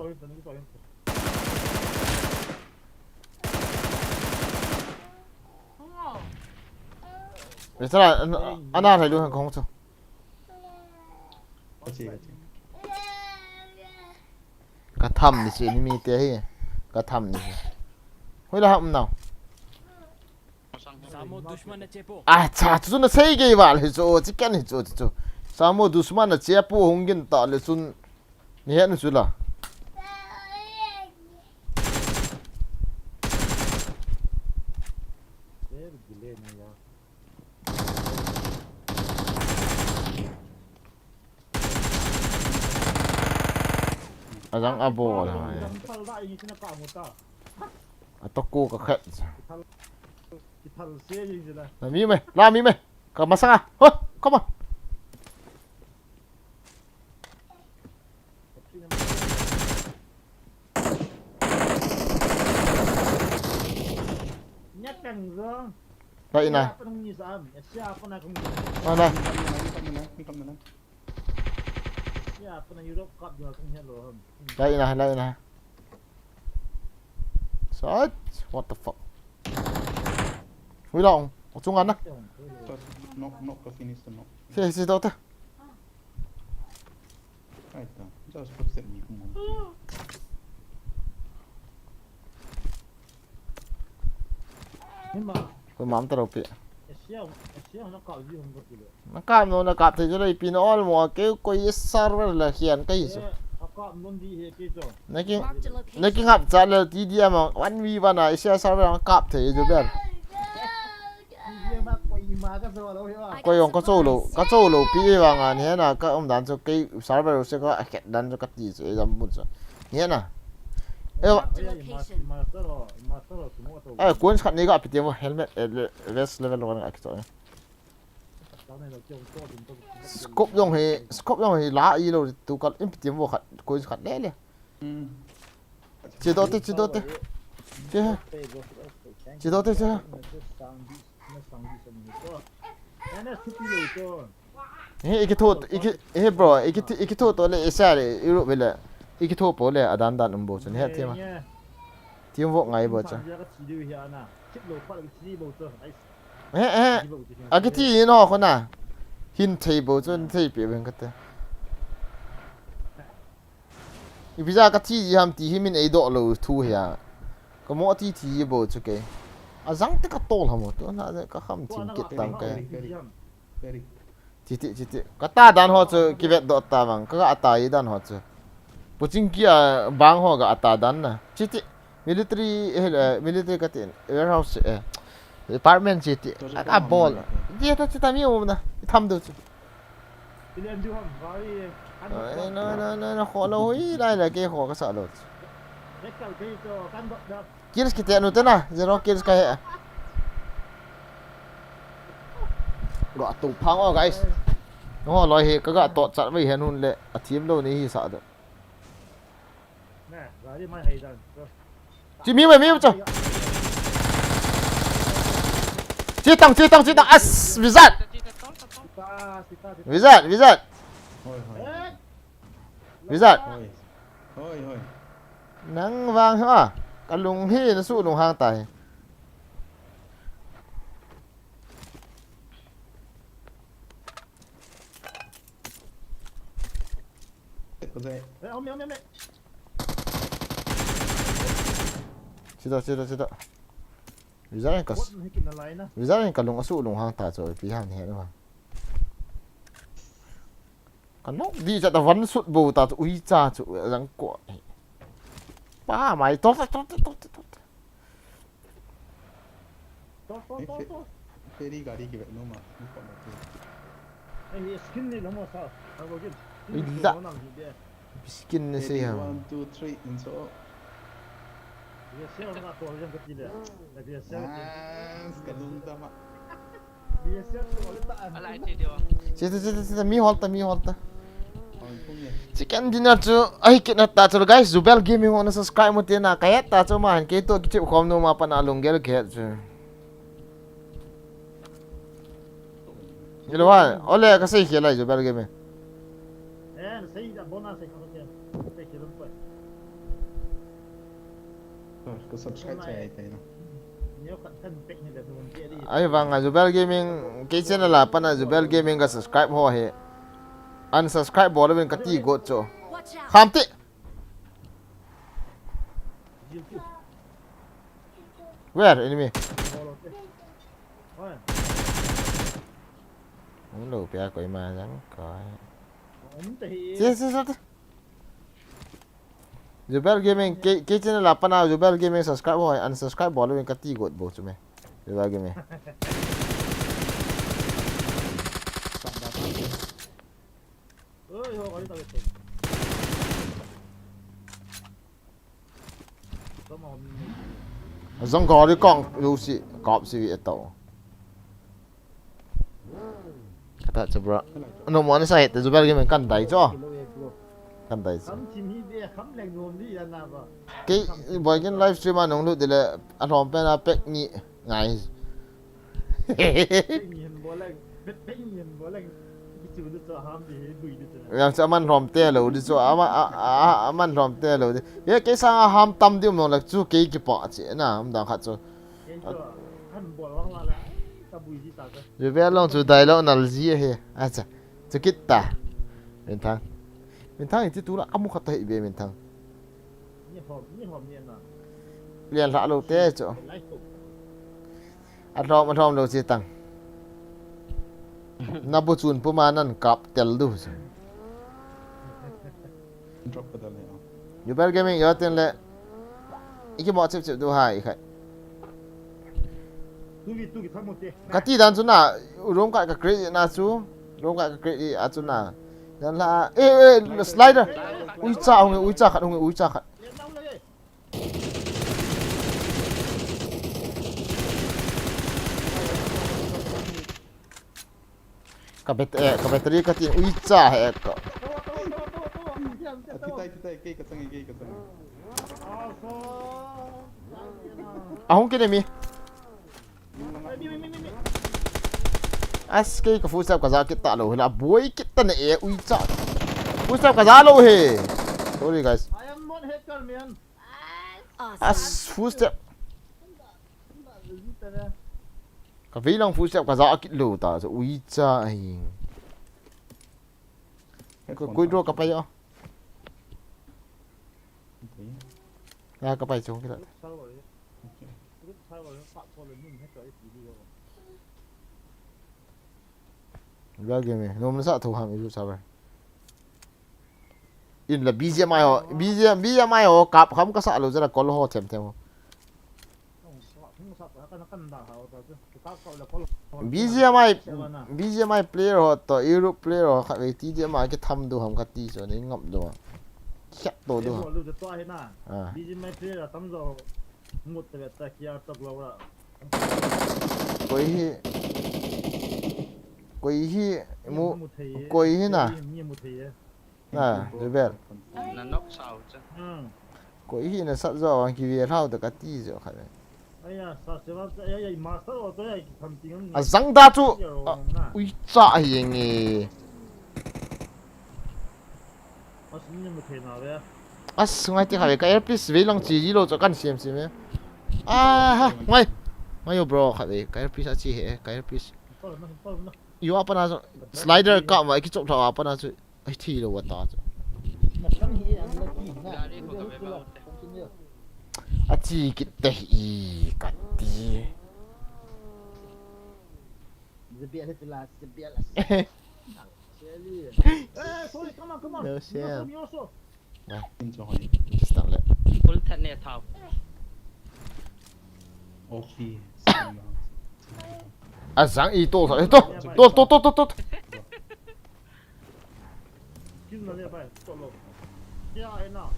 Besara, ana, ana hai lu han kong so. Ka tham ni si ni mi te hi. Ka tham ni si. Hoi la ham nau. Samo dushman na chepo. Acha, chu na sei gei val hi chu, chi ken hi chu, chu. Samo dushman na chepo hung gin ta le chun. Ni het nu chu la. Ajang a bol ha ya. A to ko ka khat. La mi me, la mi me. Ka masanga. Ho, come on. Lai na. Lai na, lai na. Sat, what the fuck? Hui long, o chung an na. Knock, knock, ka finish the knock. Finish the doctor. Ai ta, just put them in. Ko mam ta ro pi. Na kap no, na kap thei jo le pi na ol mo ke ko ye server la khian kai so. Na king, na king hap cha le T D M one v one a Asia server ang kap thei jo ber. Ko yong ka cho lo, ka cho lo pi vang an he na ka um dan cho ke server se ka khet dan cho ka ti se jam mun so. He na. E, ai, kun khat ni ga pi te mo helmet, eh, le-, vest level one ga ki cho. Scope jong hi, scope jong hi la i lo tu kal in pi te mo khat, kun khat le le. Chi do te, chi do te. Chi ha. Chi do te, chi ha. He, iki tho, iki, he bro, iki, iki tho to le, isa le, Europe le. Iki tho po le, adan dan um bo chun, he, team. Team work ngai bo cha. He, he. Aki ti no khona. Hin thei bo chun, thei pe ben ka te. Ipi ja ka thi ji ham ti hi min ei doh lou thu hi a. Ka mo ti thi ji bo chu kei. A jang te ka tol ham tu na ka kham thim kit tang ka. Chi ti, chi ti. Ka ta dan ho chu ki vet doh ta vang. Ka ga ta i dan ho chu. Pu Chingki a bang ho ga ta dan na. Chi ti. Military, eh, eh, military ka tin. Warehouse, eh. Apartment chi ti. A, a bol. Ji ta chi ta mi um na. I tham do chu. Ai, na, na, na, na, kho lo hui, lai la ke kho ka sa lo. Kills kiti nu te na, zero kills ka he. Ga to phang o, guys. Ho loi hi ka ga to chat mai he nun le, a team lo ni hi sa do. Chi mi mai mi cha. Chi tang, chi tang, chi tang. As, Vizat. Vizat, Vizat. Hoi, hoi. Vizat. Hoi. Hoi, hoi. Nang vang ha. Ka lung hi na su lung hang tai. Sida, sida, sida. Vizat ka, Vizat ka lung asu lung hang ta chu, pi hang he na. Ka nok di cha ta van sut bo ta chu, ui cha chu, jang ko. Pa mai to, to, to. To, to, to, to. Fairy gari ki vet nom a, ni ko na tu. Ai, skin ni lama sa, ha ko gin. Illa. Skin ni se ha. One, two, three, in so. Ye se na ko jang ka ti le. Na ye se. Ah, ka lung ta ma. Ye se ko le ta. Alai ti dio. Sita, sita, sita, mi hol ta, mi hol ta. Chicken dinner chu ahi kit na ta chu guys, Jubel Gaming ho na subscribe mo te na ka het ta chu ma han kei to kichep khom nom a pat na lunggel ke chu. Ni lo ha, ole ka sei khel lai Jubel Gaming. Eh, sei da bona sei ka ke. Sei khel ko. Ka subscribe chai tai na. Ahivang a Jubel Gaming, kei channel a pat na Jubel Gaming ka subscribe ho hi. Unsubscribe bol uvin ka ti got chu. Watch out. Kham ti. Where? Enemy. Hung lo pia koima jang koi. Yes, yes, yes. Jubel Gaming, kei, kei channel a pat na Jubel Gaming subscribe ho, unsubscribe bol uvin ka ti got bou chu me. Jubel Gaming. Oi, ho, gari ta ve. Zang gari kong, yo si, kap si vi eto. Kata chu bro. No mo ni sa het, Jubel Gaming kan dai chu. Kan dai chu. Kam chim hi de, kam leng nom di ya na ba. Kei, boy kin live stream a nung lut dile, a lhom pen a pek ni ngai. Pek ni hen bol leng, pek, pek ni hen bol leng. Ki chu du chu ham di, bui du chu. Yang chu aman lhom te lo di chu, ama, a, a, a, aman lhom te lo di. Ye kei sang a ham tam di um nong lek chu kei kipa che na, um dang khat chu. Kei chu, kan bol wang la la, ka bui di ta ka. Jubel long chu dai lo nal ji he. Acha. Chu kit ta. Minthang. Minthang in chi tu la amu khat ta hi be Minthang. Ni hom, ni hom ni na. Lian hla lo te chu. Lai tu. A lhom, a lhom lo chi tang. Na bu chun puma nan kap tel du. Drop ka dal he. Jubel Gaming yo tin le. Iki mo chip chip du hai khai. Tu ki, tu ki tham mo te. Ka ti dan chu na, room ka, ka create na chu, room ka, ka create a chu na. Dan la, eh, eh, slider. Ui cha hung, ui cha khat hung, ui cha khat. Ka bat-, eh, ka battery ka tin ui cha he ka. Kitai, kitai, kei ka chang, kei ka chang. Ahung kine mi. As kei ka full step ka ja kit ta lo hila boi kit ta ne e ui cha. Full step ka ja lo he. Sorry guys. I am not hacker, man. Awesome. As full step. Ka vei lang full step ka ja kit lo ta so ui cha hi. Ko koi dro ka pai o. Ya ka pai chung kila. Ga game no masa tho ham ilu sabar. In la B G M I ho, B G M, B G M I ho kap kham ka sa lo jara kol ho them them ho. B G M I, B G M I player ho to Europe player ho kha ve T D M I ki tham du ham ka ti so ni ngap du. Khat to du. Lu to he na. Ah. B G M I player tam jo mut te ta kia to lo ra. Koi hi, koi hi mu, koi hi na. Ni mu thei e. Na, Jubel. Na nok sao cha. Hmm. Koi hi na sat jo ang ki ve hlau ta ka ti jo kha le. Aya, sa se wa, aya, aya, master wa to ya ki tham ting. A zang da chu. Ya ro na. Ui cha hi nge. As ni mu thei na ve. As ngai ti kha ve ka earpiece ve lang chi ji lo cho kan siam siam e. Ah, ha, ngai. Ngai yo bro kha ve ka earpiece a chi he, ka earpiece. Yo apa na slider ka ma ki chok thaw apa na chu. Ai thi lo wa ta chu. A chi kit te hi ka ti. Zabial he tila, zabial. Eh, sorry, come on, come on. No shame. Start le. Full that ne thao. Okay. A zang i to, to, to. Kin na le bai, to lo. Kia ai na.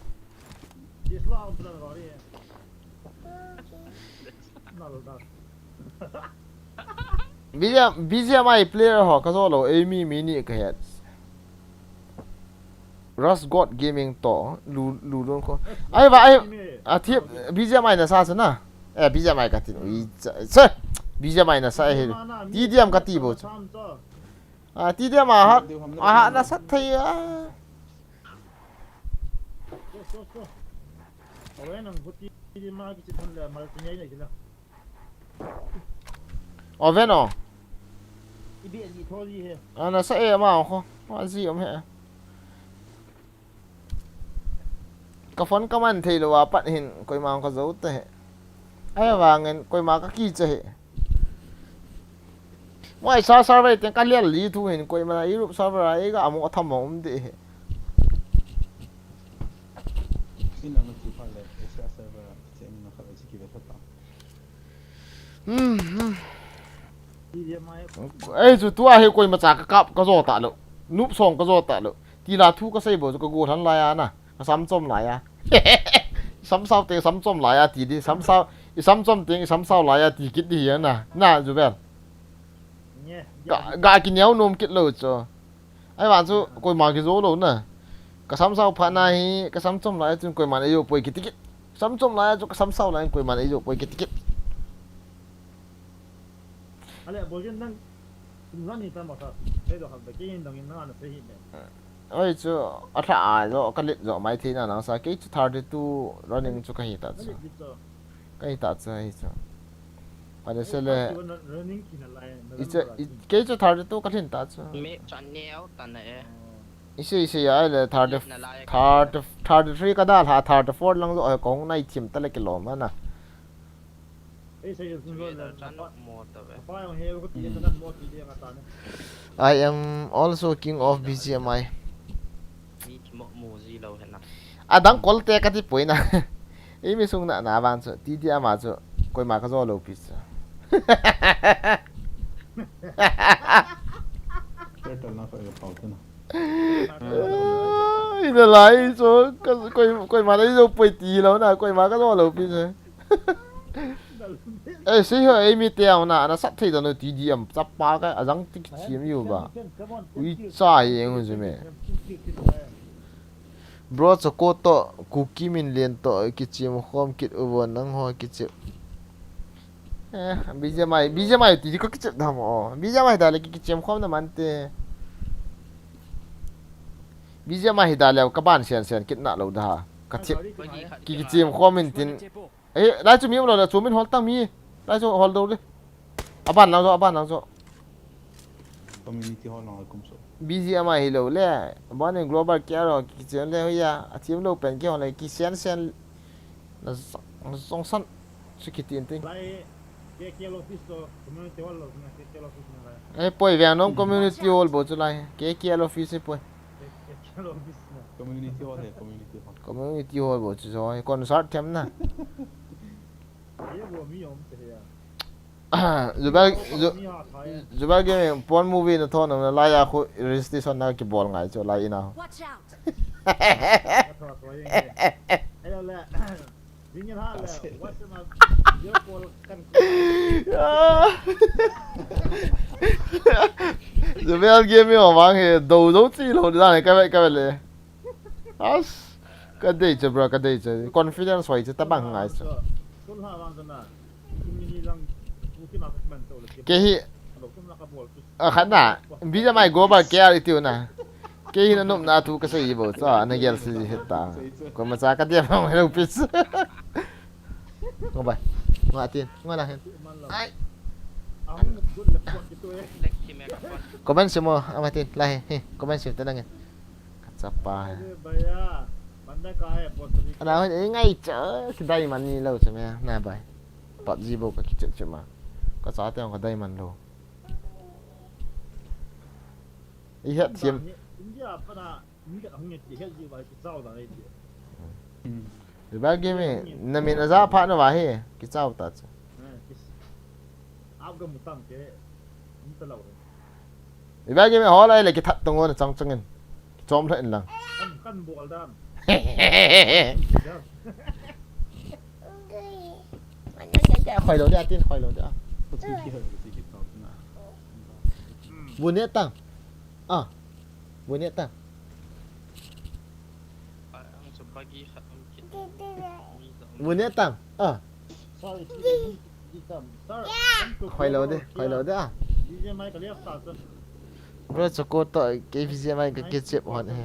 Isla ang plan gari. Na lo da. B G M, B G M I player ho ka zo lo, ei mi mi ni ka het. Rush God Gaming to lu lu don ko. Ai va ai. A thi B G M I na sa sa na. Eh, B G M I ka tin. Ui, cha, cha. B G M I na sa he. T D M ka ti bo. A T D M a ha. A ha na sa thei a. Oven o. Ana sa e ma ko. Ma ji om he. Ka phone ka man thei lou a pat hin koima ka zo ta he. Ai vangin koima ka kicha he. Moi sa server teng ka lial li thu hin koima Europe server a ei ga amu atham um de he. Hmm, hmm. Ei chu tua hi koima cha ka kap ka zo ta lo. Nup song ka zo ta lo. Ti la thu ka sei bo chu ka go than lai a na. Ka sam chom lai a. Sam sao teng sam chom lai a ti di. Sam sao, i sam chom teng i sam sao lai a ti kit di hi a na. Na, Jubel. Ga, ga ki neo nom kit lo chu. Ai vang chu koima ki zo lo na. Ka sam sao pha na hi, ka sam chom lai chun koima nei jo poi kiti kit. Sam chom lai chu ka sam sao lai koima nei jo poi kiti kit. Ale, Bojen nang, kum ran ni ta ma sa, sei do hal da ke in dang in na na sei hi ne. Oi chu, a tha a jo, ka lit jo mai thei na nang sa, ke chu thirty-two running chu ka hi ta chu. Ka hi ta chu, hi chu. Ka le se le. Running ki na lai, na i chu, ke chu thirty-two ka thin ta chu. Me chan neo ta na e. Isi, isi, ai le thirty, thirty, thirty-three ka da la, thirty-four lang zo, ai kong nai thim ta le kilom ana. I am also king of B G M I. Adang kol te ka ti poi na. I mi sung na na vang chu, T D M a chu, koima ka zo lo pi chu. Ina lai chu, ka, koi, koima nei zo poi ti lo na, koima ka zo lo pi chu. Eh, sei ho, ei mi te au na, na sat thei da no T D M, chapa ka, ajang tik chim yu ba. Ui cha hi eng hu me. Bro, chako to, Kuki min len to, kichim khom kit uvo nang ho kichim. Eh, B G M I, B G M I ti ko kichim da mo. B G M I da le kichim khom na man te. B G M I da le ka ban sen sen kit na lo da. Ka chim. Ki, kichim khom in tin. Eh, lai chu mi um lo le, chu min hol tang mi. Lai chu hol do le. Aban lang zo, aban lang zo. Community hall lang kum so. B G M I hi lo le. Aban in global care ho kichen le ho ya. A team lo pen ki ho le ki sen sen. Na zong, na zong san. Su ki tin ting. Lai, K K L office to, community hall lo, na K K L office na lai. Eh, poi veng nom community hall bo chu lai. K K L office poi. K K L office na. Community hall he, community hall. Community hall bo chu zo. Concert them na. Zubel, Zu-, Zubel Gaming, porn movie na thon na lai a khu registration na kibol ngai chu lai ina. Watch out! Zubel Gaming a vang he, do do chi lo dan ka ve, ka ve le. As, ka dei chu bro, ka dei chu. Confidence hoi chu tabang ngai chu. Ke hi, a khat na, B G M I global care i tiu na. Ke hi na nop na thu ka sei bo chu, na gel si het ta. Ko ma cha ka dia ma lo pis. Ngo bai. Ngo atin, ngo na hen. Ai. Comment simo, ama tin, la he, he, comment sim ta nang. Ka chapa. Ana hoi ngai cha, ki diamond ni lo cha me, na bai. PUBG bo ka kichep chep ma. Ka cha te ka diamond lo. I het thiam. India pana, India hung nge ti het ji bai ki chau da ngai ti. Ri ba game, na min a za pha na va he, ki chau ta cha. Ap ga mutang ke, muta lo. Iba game hol ai le ki that tong on chang chang in. Ki chom lha in lang. Kan, kan bol dan. Khoi lo dia, tin khoi lo dia. Bu ne tang. Ah. Bu ne tang. Mune tang. Ah. Khoi lo de, khoi lo de ah. Bro, Choco to K V G M I ka kichep hon he.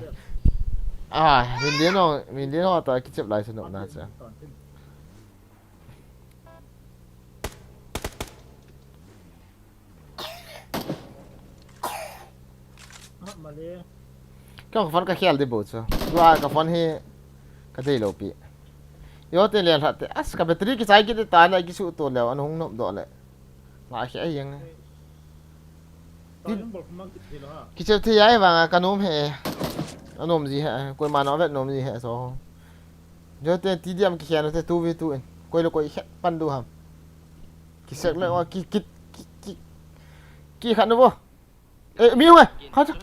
Ah, min din ho, min din ho to kichep lai se no na cha. Ka phone ka khel di bo chu. Tua ka phone hi ka dei lo pi. Yo te le lha te. As ka battery ki chai ki te ta le ki su to le an hung nom do le. La khi ai yang. Ki chep thi ai vang ka nom he. Anom ji he. Koi ma no vet nom ji he so. Yo te T D M ki khel te two v two in. Koi lo koi khet pan du ham. Ki sek le wa ki ki ki ki. Ki khat no bo. Eh, mi hung eh. Kha cha.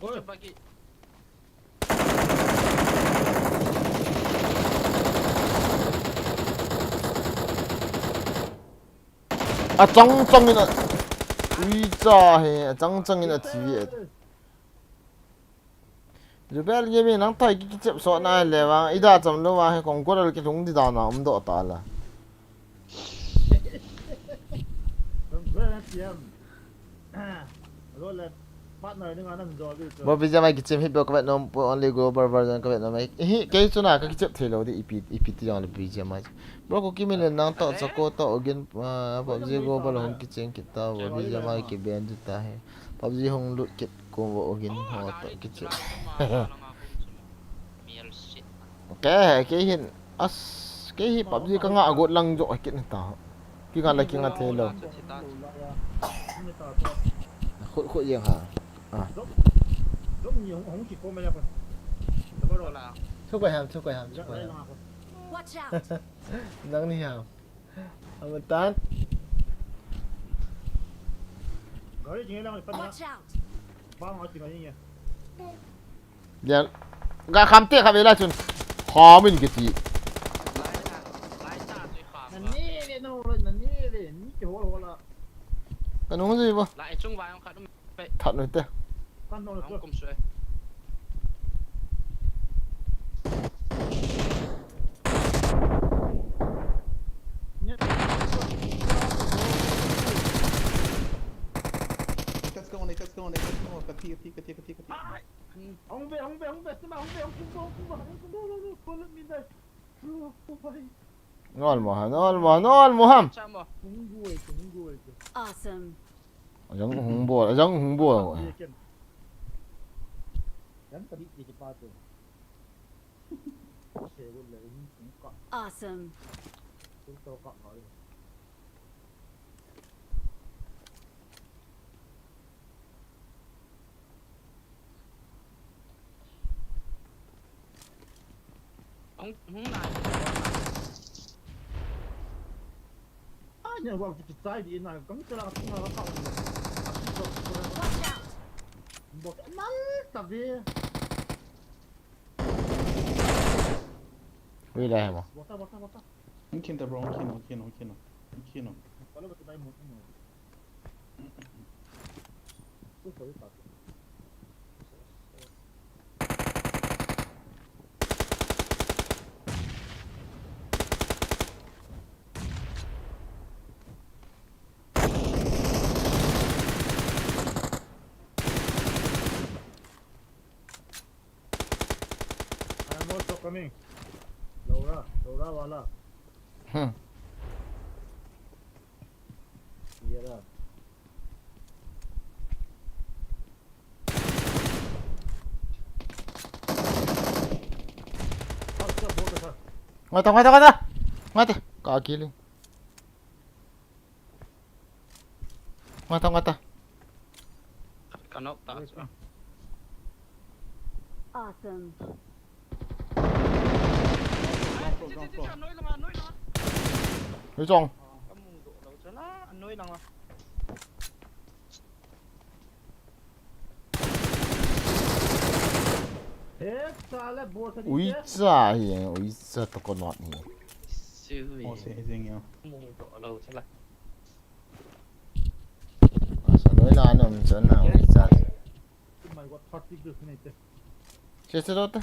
A chang chang in a. Ui cha he, a chang chang in a thi e. Jubel ye mi nang thai ki kichep so na le wa, ida cham lo wa he kong ko dal ki lung di da na um do ta la. Bo B G M I kichep hi bo ka vet nom po only global version ka vet nom. Hi, kei chu na ka kichep thei lo di ipi, ipi ti jong le B G M I. Bro ko ki min le nang to Choco to again, ah, PUBG global hung kicheng kit ta, bo B G M I ki ban di ta he. PUBG hung lut kit ko bo again ho to kichep. Kei, kei hin, as, kei hi PUBG ka nga got lang jo kit ni ta. Ki nga la ki nga thei lo. Khu, khu yang ha. Ah. Thu ko ham, thu ko ham, thu ko ham. Watch out! Nang ni ham. Amutan. Watch out! Lian. Ga kham te kha vela chun. Kham in kiti. Lai ta, lai ta, tui kham. Na ne ve, na ho, na ne ve, ni ke ho ho la. Ka nung ji bo. Lai chung vai ong khat um. That noi te. Kan no. Ong kum sui. Let's go, let's go, let's go. Ka thi, ka thi, ka thi, ka thi, ka thi. Hung ve, hung ve, hung ve, sima, hung ve, hung kumbo, hung kumbo, hung kumbo, hung kumbo, hung kumbo, hung kumbo. Nol mo ham, nol mo, nol mo ham. Cha mo. Hung go, hung go. Awesome. Ajang hung bol, ajang hung bol. Yan ka di di pa to. Awesome. Hung, hung nai. Ai, ne wa ki chai di na, kang tela ka tunga ka ka. Watch out! Bo, nal ta ve. Ui, la hai mo. Bo ta, bo ta, bo ta. Hung kin ta bro, hung kin, hung kin, hung kin, hung kin. Palo ba ta dai mo, mo. I'm also coming. Laura, Laura wala. Hmm. Ye la. Ngai ta, ngai ta, ngai ta. Ngai ta. Ka kill e. Ngai ta, ngai ta. Ka knock ta. Awesome. Lui chong. Ui cha hi, ui cha to ko not hi. Sui. Oh, se jing yo. Asa noi la nom chan na ui cha. Che che to ta.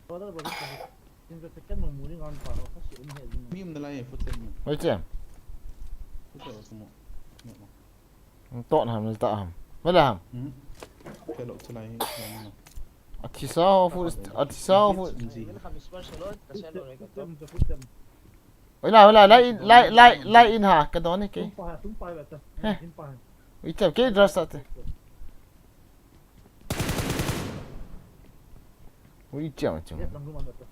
Brother, brother, brother. Tin ka second mo muri ngan pa, kasi um he din. Mi um na lai, footstep mo. Oi che. Footstep mo. Mo. Ton ham ni ta ham. Mala ham. Hmm. Kelo chalai mo. Athisa ho foot, athisa ho foot. Inji. Oi la, oi la, lai in, lai, lai, lai in ha, ka don ni ke. Tum pa, tum pa bata. Heh. Tum pa. Ui che, ke dress ta te. Ui che, che. Yes, lang room bata.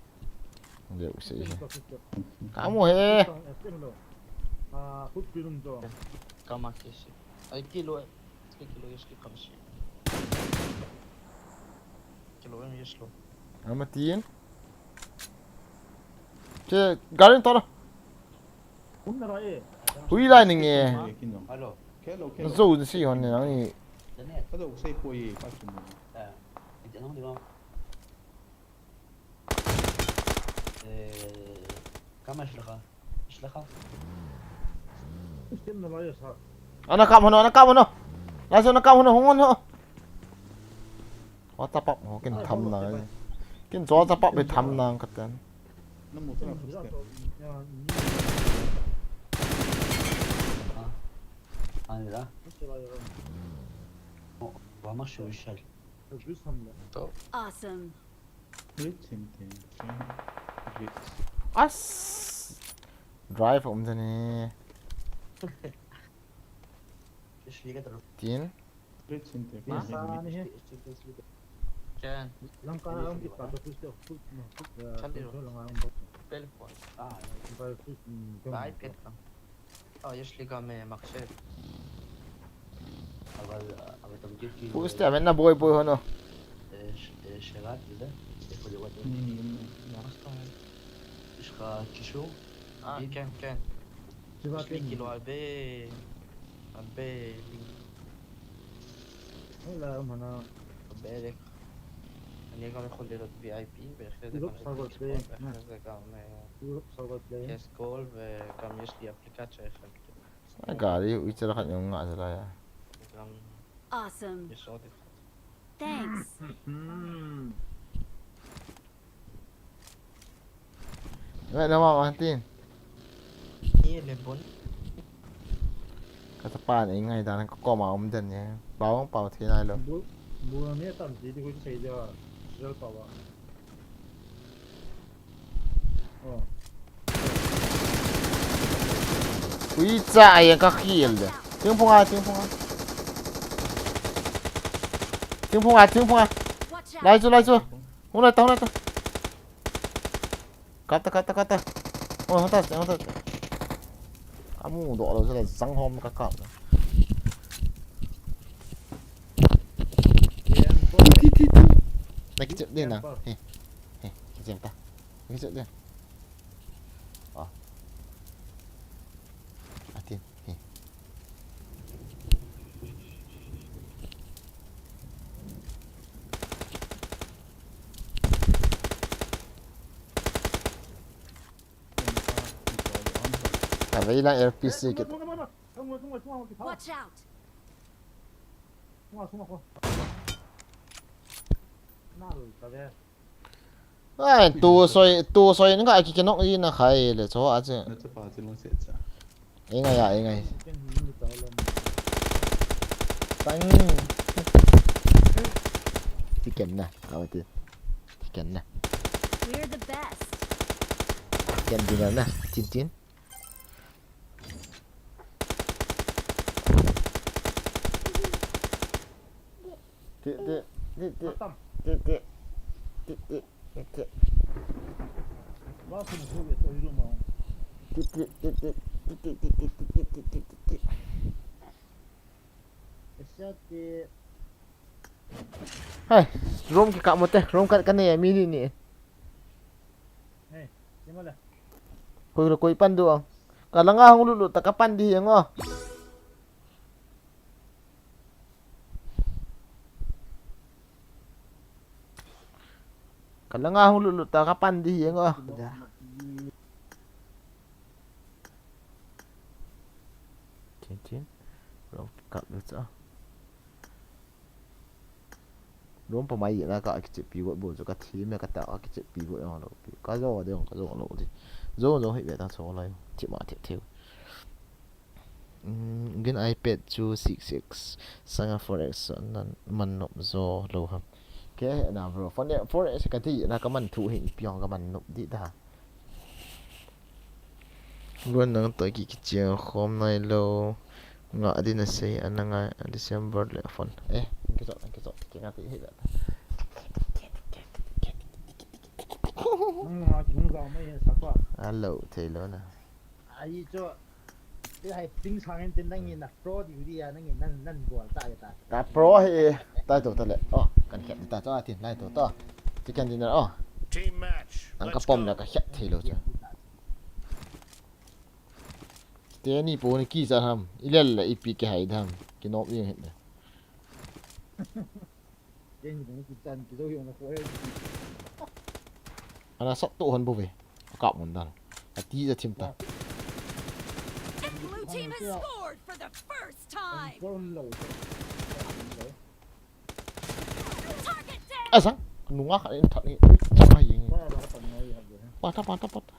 Deu se. Footstep, footstep. Kamu he. Footstep lo. Ah, footstep room to. Kama kesi. Ai kilo, kilo yeski kamsi. Kilo em yeslo. Ama tin. Che, garin toro. Kun na ra e. Hui lai ning e. Kin jong. Hello. Kelo, Na kelo. Zo ni si hon ni nang ni. Dane. Ka do sei po ye pa kin. Eh, iti nang di ba? Eh, kama shlaka. Shlaka. Kin na ra e sa. Ana kam hono, ana kam hono. Lai so ana kam hono, hung hono. Wa ta pap ho kin tham na. Kin zo ta pap be tham na ka ten. Na mo ta footstep. Ya, ni. Ah. Ani da. Footstep la ya. Wa ma shu shal. Just ham la. To. Awesome. Great same thing. Great. As. Drive um jani. Shli ka taro. Tin. Great same thing. Ma? Great same thing. Ken. Lang ka ang kita to footstep foot no. Chandi ro. Lang ang bot. Pel ko. Ah, Ang ka foot. bai pet kam. Oh, yesh li kam makshe. Agar, agar tum ki Footstep na boy boy hono. Eh, sh- eh, shagat ida. Eko liwa tu. Ni ni. Namaste. Ishka kishu. Ah, ken, ken. Siwa Yesh li ken. Kilo albe. Albe li. Hala mana. Albe li. Ani kam khol de V I P, be khe Look forward to it. Be khe kam Look forward to it. Yes, goal, ve kam yesh li application. Ai gari u ichara khat yung nga jala ya. Kam Awesome. yesh audit. Thanks. Hmm. Ngai na ma ma tin. Ni le bon. Ka ta pa ni ngai dan ka ko ma um den ye. Pau pau thi nai lo. Bu bu ne tam ti ti ko sai ja. Jal pa wa. Oh. Ui cha ai ka khil de. Ting phung a, ting phung a. Ting phung a, ting phung a. Watch out. Lai chu, lai chu. Hung lai ta, hung lai ta. Kap ta, kap ta, kap ta. Oh, hung ta, hung ta. Amu do lo sa jang hom ka kap. Na kichep din na. He. He, kichep ta. Na kichep din. Ah. Atin. He. Ka vei lang R P C kit. Watch out. Ai, tu soi, tu soi ni ka ki kinok i na khai le cho a che. Na chapa che long se cha. Ei ngai ya, ei ngai. Tang. Ti ken na, ka ti. Ti ken na. We're the best. Ken dinner na. Tin tin. Ti ti ti ti. Ti ti. Ti ti. Ti ti. Ba su mu be to hiro ma. Ti ti ti ti. Ti ti ti ti ti ti ti ti ti. Esa te. Hai, room ki ka mo te, room ka ka ne mi ni ni. Hey, ni ma la. Koi ro koi pan du ang. Ka langa hung lut lut ta ka pan di ang o. Ka langa hung lut lut ta ka pan di ang o. Chin chin. Room ki ka lut sa. Room pa mai na ka kichep pi got bo chu ka thim e ka ta ka kichep pi got jong lou pi. Ka jo de jong ka jo lou di. Jo jo hi ve ta so lai. Thi ma thi thi. Mm, gin iPad chu six six. Sanga four X nan man nop jo lou ham. Ke na bro. Phone four X ka ti na ka man thu hi pi jong ka man nop di da. Luan nang toh ki kichiang khom nai lou. Nga din a sei, ana nga December le phone. Eh, kichot, kichot, ki nga ti hi la. Nga chung zau mai sa pa. Alo, thei lou na. Ai cho. Ti hai ping sang en tin nang in na pro di di ya nang in nan nan bol ta ta. Ka pro hi, tai to ta le. Oh, kan khet ta cho a tin lai to to. Chicken dinner oh. Team match. Ang ka Let's pom go. Na ka khet thei lou cho. Teni po ni kicha ham. Ilel le ipi kihai dam. Kinop ing het le. Teni po ni kichan kizo hi na ko. Ana sat to hon bo ve. Akap mon dan. Ati ja thim ta. And blue team has scored for the first time. Ko lo. Target down. Asa. Nunga ka en that ni. Chapa ying. Ba ba ta mai ha. Pa ta pa ta pa ta.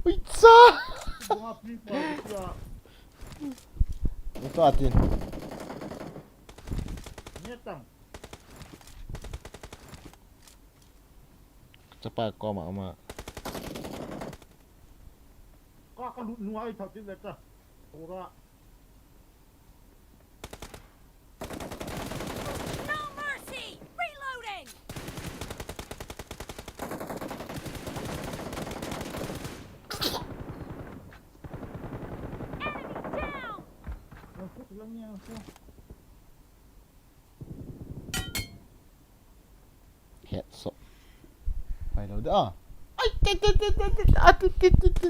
Ui cha! Ito atin. Chapa koma ama. Ka ka lut nunga i thak tin le ta. Ora. No mercy! Reloading! Enemy down! Headshot. Pai lou da. Ai, te, te, te.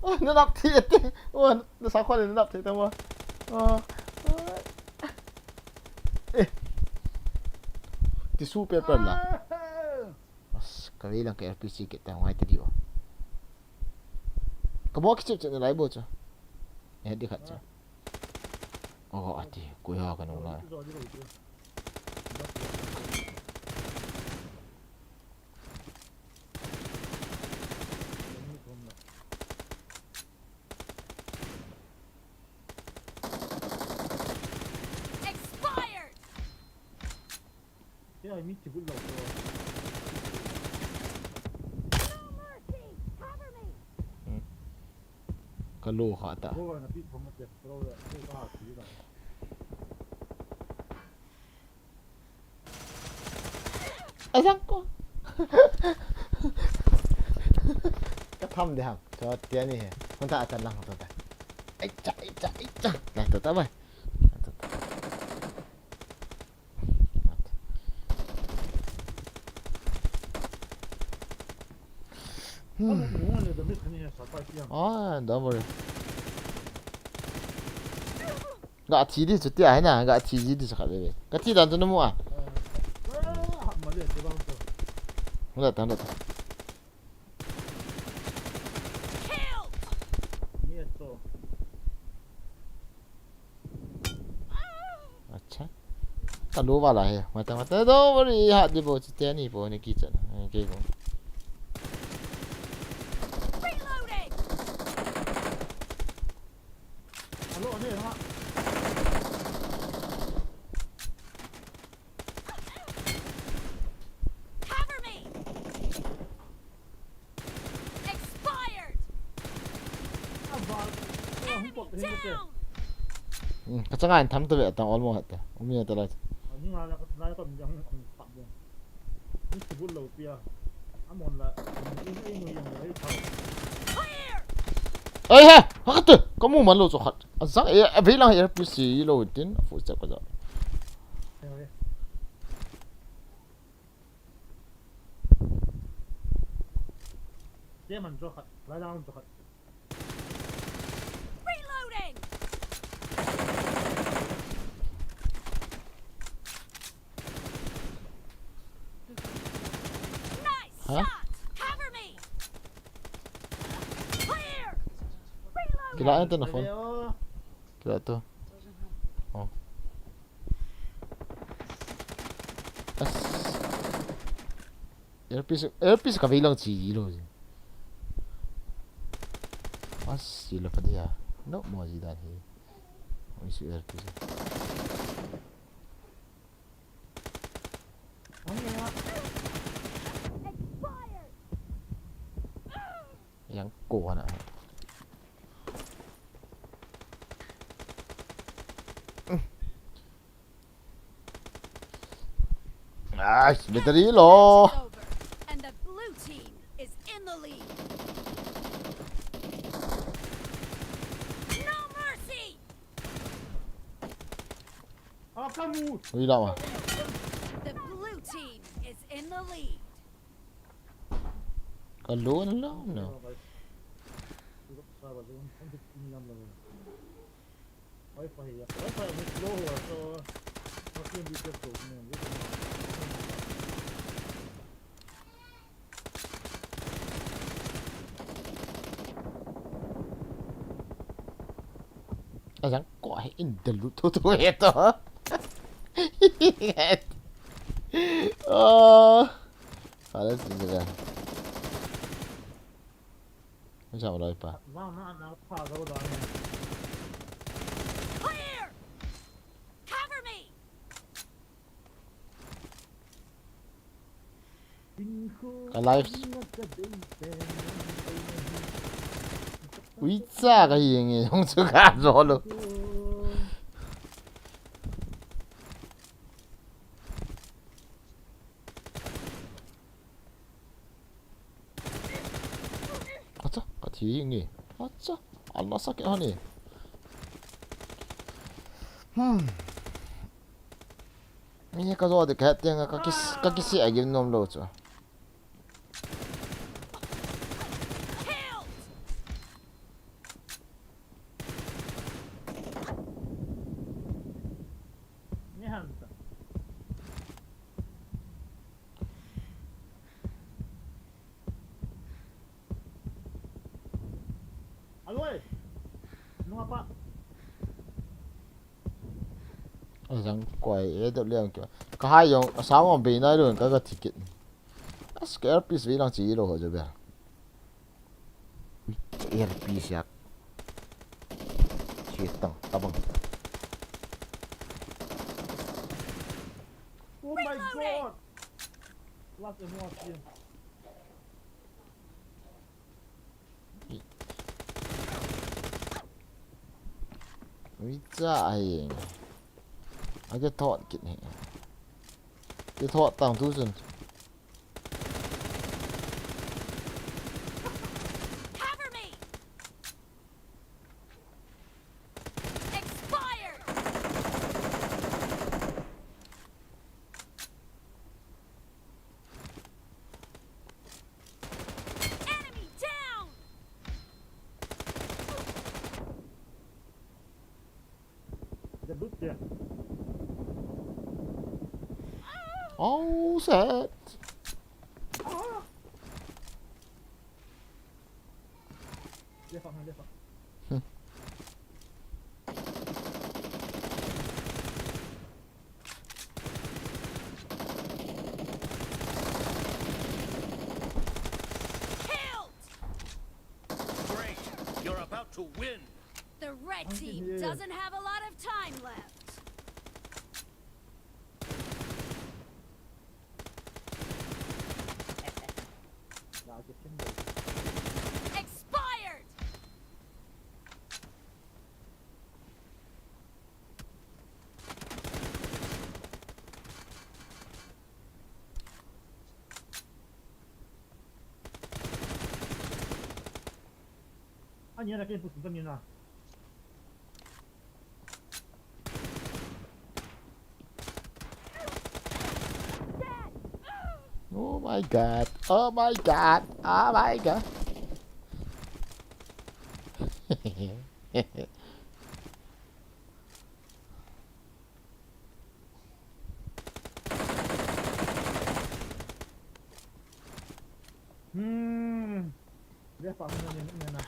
Ah, na nap thi, te. Oh, na sa khon na nap thi, te mo. Ah, ah. Eh. Tissue paper la. As, ka vei lang ka R P G kit ta ngai ta di o. Ka bo kichep chep na lai bo cha. Eh, di khat cha. Oh, ati, koi ha ka nung lai. Expired! Kei a mi thibul lou ko. No mercy! Cover me! Hmm. Ka lo kha ta. Ko na pi thom te, ko la, ko ka thi la. Asang ko. Ka tham de ham. Cho tia ni he. Hon ta atan lang to ta. Ai cha, ai cha, ai cha. Lai to ta bai. Hmm. Ah, don't worry. Ga thi di chu tia hai na, ga thi di chu khat ve ve. Ka thi dan chu na mu a. Hula ta, hula ta. Kill! Acha. Ka lo wala he. Mata, mata. Don't worry, ha di bo, chi te ni bo, ni ki chan. Ni ki bo. Reloading! Hello, ne, ha. Cover me! Expired! Enemy down! Hmm, ka changa in tham ta ve ta almost hat ta. Umi ta lai. Ani nga la ka lai ka mi jang an tak bo. Ni sibul lo pia. Amon la. Ni ni ni ni ni. Clear! Ai ha, ha ta. Ka mu man lo cho khat. A zang e, a vei lang R P G lo tin. A fu cha ka za. Te man cho khat, lai lang cho khat. Reloading! Ha? Shots! Cover me! Clear! Reload! Kila ito na phone. Kila to. Oh. As. Earpiece, earpiece ka vei lang chi lo. As, sila pa dia. No, mo ji dan hi. Oi, si earpiece. Yang ko na. Nice, battery low. And the blue team is in the lead. No mercy! Ui, la ma. The blue team is in the lead. Ka lo na lo, no. Ajang ko hai in the loot to to heto. Oh. Let's do that. Ang sa ulay pa. Clear! Cover me! Alive. Ui, cha ka hi nge, hung chu ka zo lo. Acha, ka thi nge. Acha, ala sa ke ani. Hmm. Ni ka zo de ka tiang ka kis, ka kisi a gim nom lo chu. Ni han ta. Aloi. Nunga pa. Ajang koi e dot liang kyo. Ka hai jong, a sound on bei nai lo ka ka ticket. As ka earpiece vei lang chi lo ho jo bel. Earpiece yak. Chi tang, tabang. Oh my God. Last ammo here. Ui, cha ai. Ai, kithot kit hi. Kithot tang tu chun. Cover me! Expired! Enemy down! The boot there. Oh, sad. Left out, left out. Hmm. Killed! Great! You're about to win! The red team doesn't have a lot of time left. Expired! Ani na ke pus kami na. Oh my God. Oh my God. Oh my God. Step up, no, no, no, no.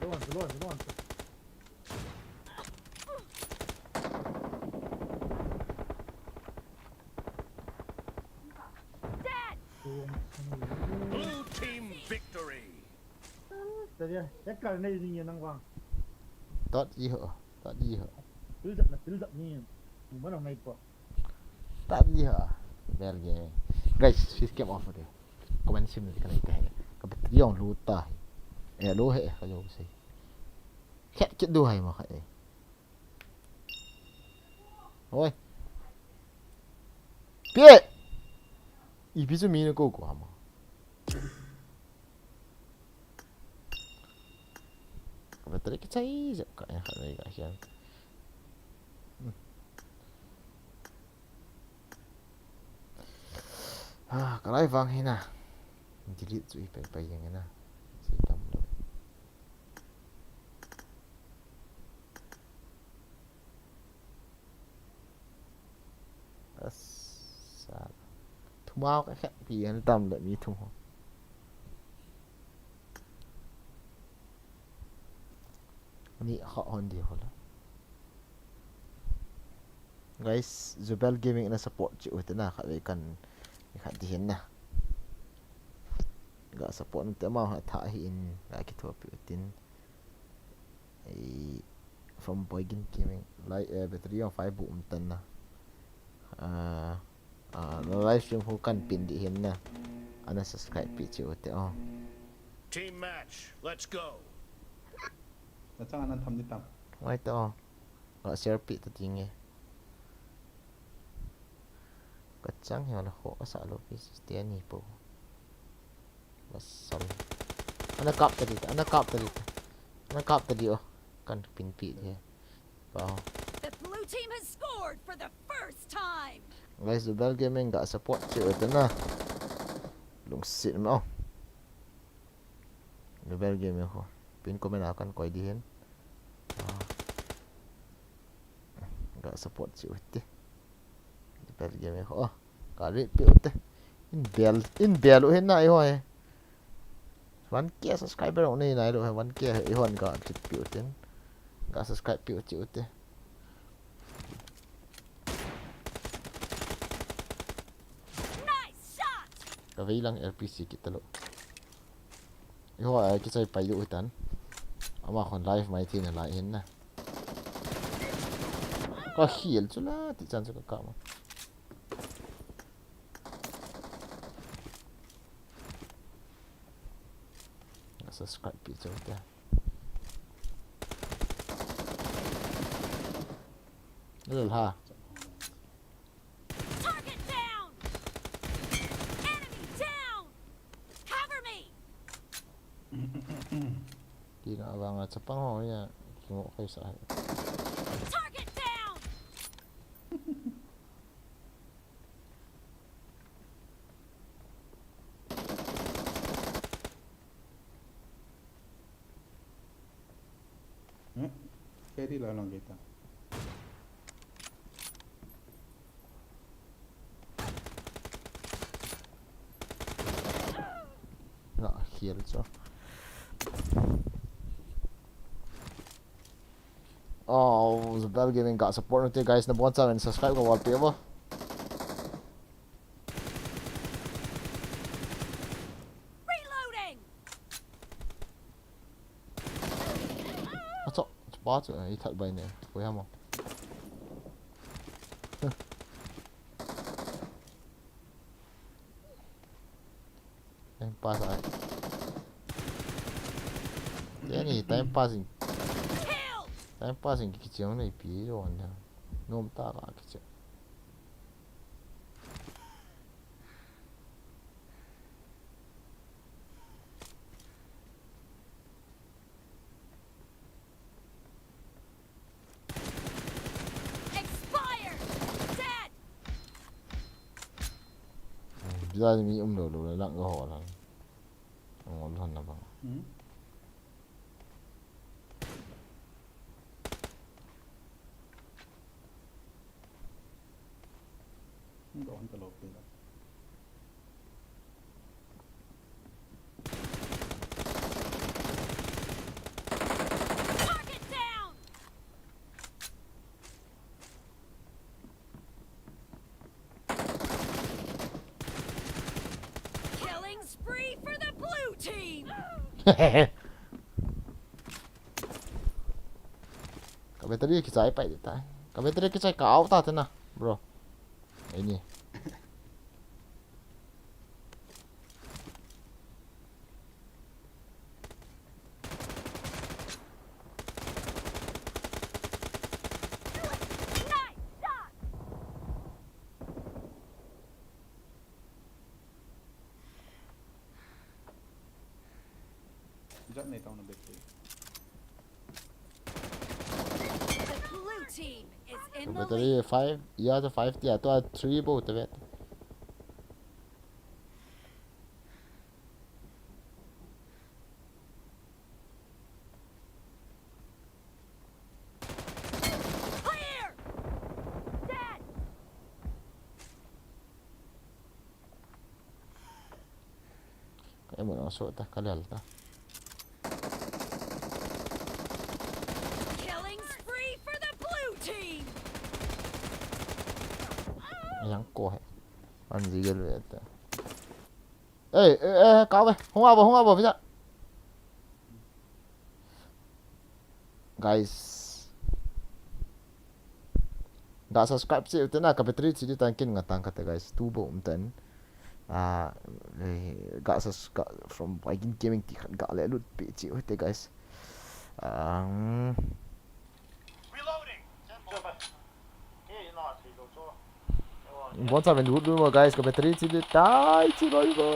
Launch, launch, launch. Dead! Blue team victory. Tadi, ya kal nei ding ya nang bang. Tot ji ho, tot ji ho. Build up na, build up ni. Mana ngai po. Tot ji ho. Bel ge. Guys, sis kem off de. Comment sim ni kanai te. Ka battery ong lu ta. Eh, lu he, ka jo sei. Khet kit du hai ma kha e. Oi. Pie! Ipi chu mi na ko ko hama. Ka battery kichai jep ka, eh, ka, ka, ka, ka. Hmm. Ah, ka live vang hi na. Delete chu i pai pai jeng na. Sei tam lo. Asa. Thumao ka khet pi an tam le mi thum ho. Ni kha hon di ho la. Guys, Zubel Gaming na support chi u te na kha ve kan ni kha di hin na. Ga support te ma ha tha hi in ga ki tho pi u tin. Ei, from Boygin Gaming, like, eh, battery on five bu um tan na. Ah, ah, live stream hu kan pin di hin na. Ana subscribe pi chi u te o. Team match, let's go. Na chang anan tham di tam. Ngai to. Ga share pi ta ting e. Ka chang hi la ho ka sa lo pi si te ni po. Basal. Ana kap ta di ta, ana kap ta di ta. Ana kap ta di o. Kan pin pi di. Wow. The blue team has scored for the first time. Guys, Zubel Gaming ga support chi u te na. Lungsit mo. Zubel Gaming ho. Pin comment a kan koi di hin. Ah. Ga support chi u te. Zubel Gaming ho. Ka ri pi u te. In bel, in bel u hin na i ho e. One K subscriber u nei nai lo he, one K i hon ga ri pi u tin. Ga subscribe pi u chi u te. Nice shot! Ka vei lang R P C kit ta lo. I ho ai kichai pai u tan. Ama khon live mai thi na lai hin na. Ka hiel chu la ti chan chu ka ka ma. Subscribe pi chu te. Lel ha. Target down! Enemy down! Cover me! Ti na vang a chapang ho ya. Kimo kai sa. Target down! Hmm? Carry la lang kita. Nga, heal cho. Oh, Zubel Gaming ga support nute guys, na bon sa men subscribe ka wall pe bo. Reloading. Acho, pa chu, eh, i that bai ne. Koi hamo. Time pass ai. Teni time pass in. Kill. Time pass in kicheng nei pi jo an da. Nom ta ka kicheng. Expired! Dead! Bila mi um lo lo lang ho lang. Ang lo na bang. Hmm? Talou pin. Target down! Killing spree for the blue team! Ka battery kichai pai de ta. Ka battery kichai ka out ta te na, bro. Ei ni. Nice shot! Jat nei tau na battery. The blue team is in the Battery lead. five, ya to five tia to three bo te vet. Clear! Dead! Ka emo na so ta, ka lel ta. Killing spree for the blue team! Yang ko hai. An jigel ve ta. Ei, ei, ei, ka ve. Hung a bo, hung a bo, visa. Guys. Ga subscribe cheh u te na, ka battery chi di tan kin nga tang ka te, guys. Tu bo um tan. Ah, eh, ga subscribe from Viking Gaming ti khat ga le lut pe cheh u te, guys. Ah, Reloading. bon sa men lut mo, guys, ka battery chi di tai chi loi bo.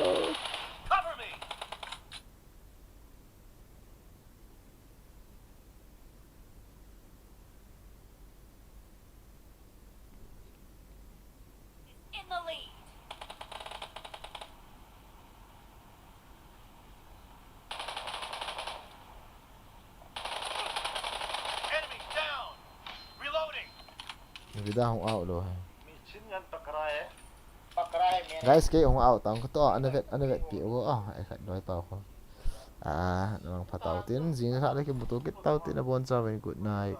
Cover me. In the lead. Enemy down. Reloading. Vida hung out lo hai. Machine gun पकड़ा है। पकड़ा है मैंने। Guys, kei hung out tang ko to, ana vet, ana vet pi o, ah, ai khat noi pa ko. Ah, namang pha tau tin, jing kha le kimuto kit tau tin, abon chauvin, good night.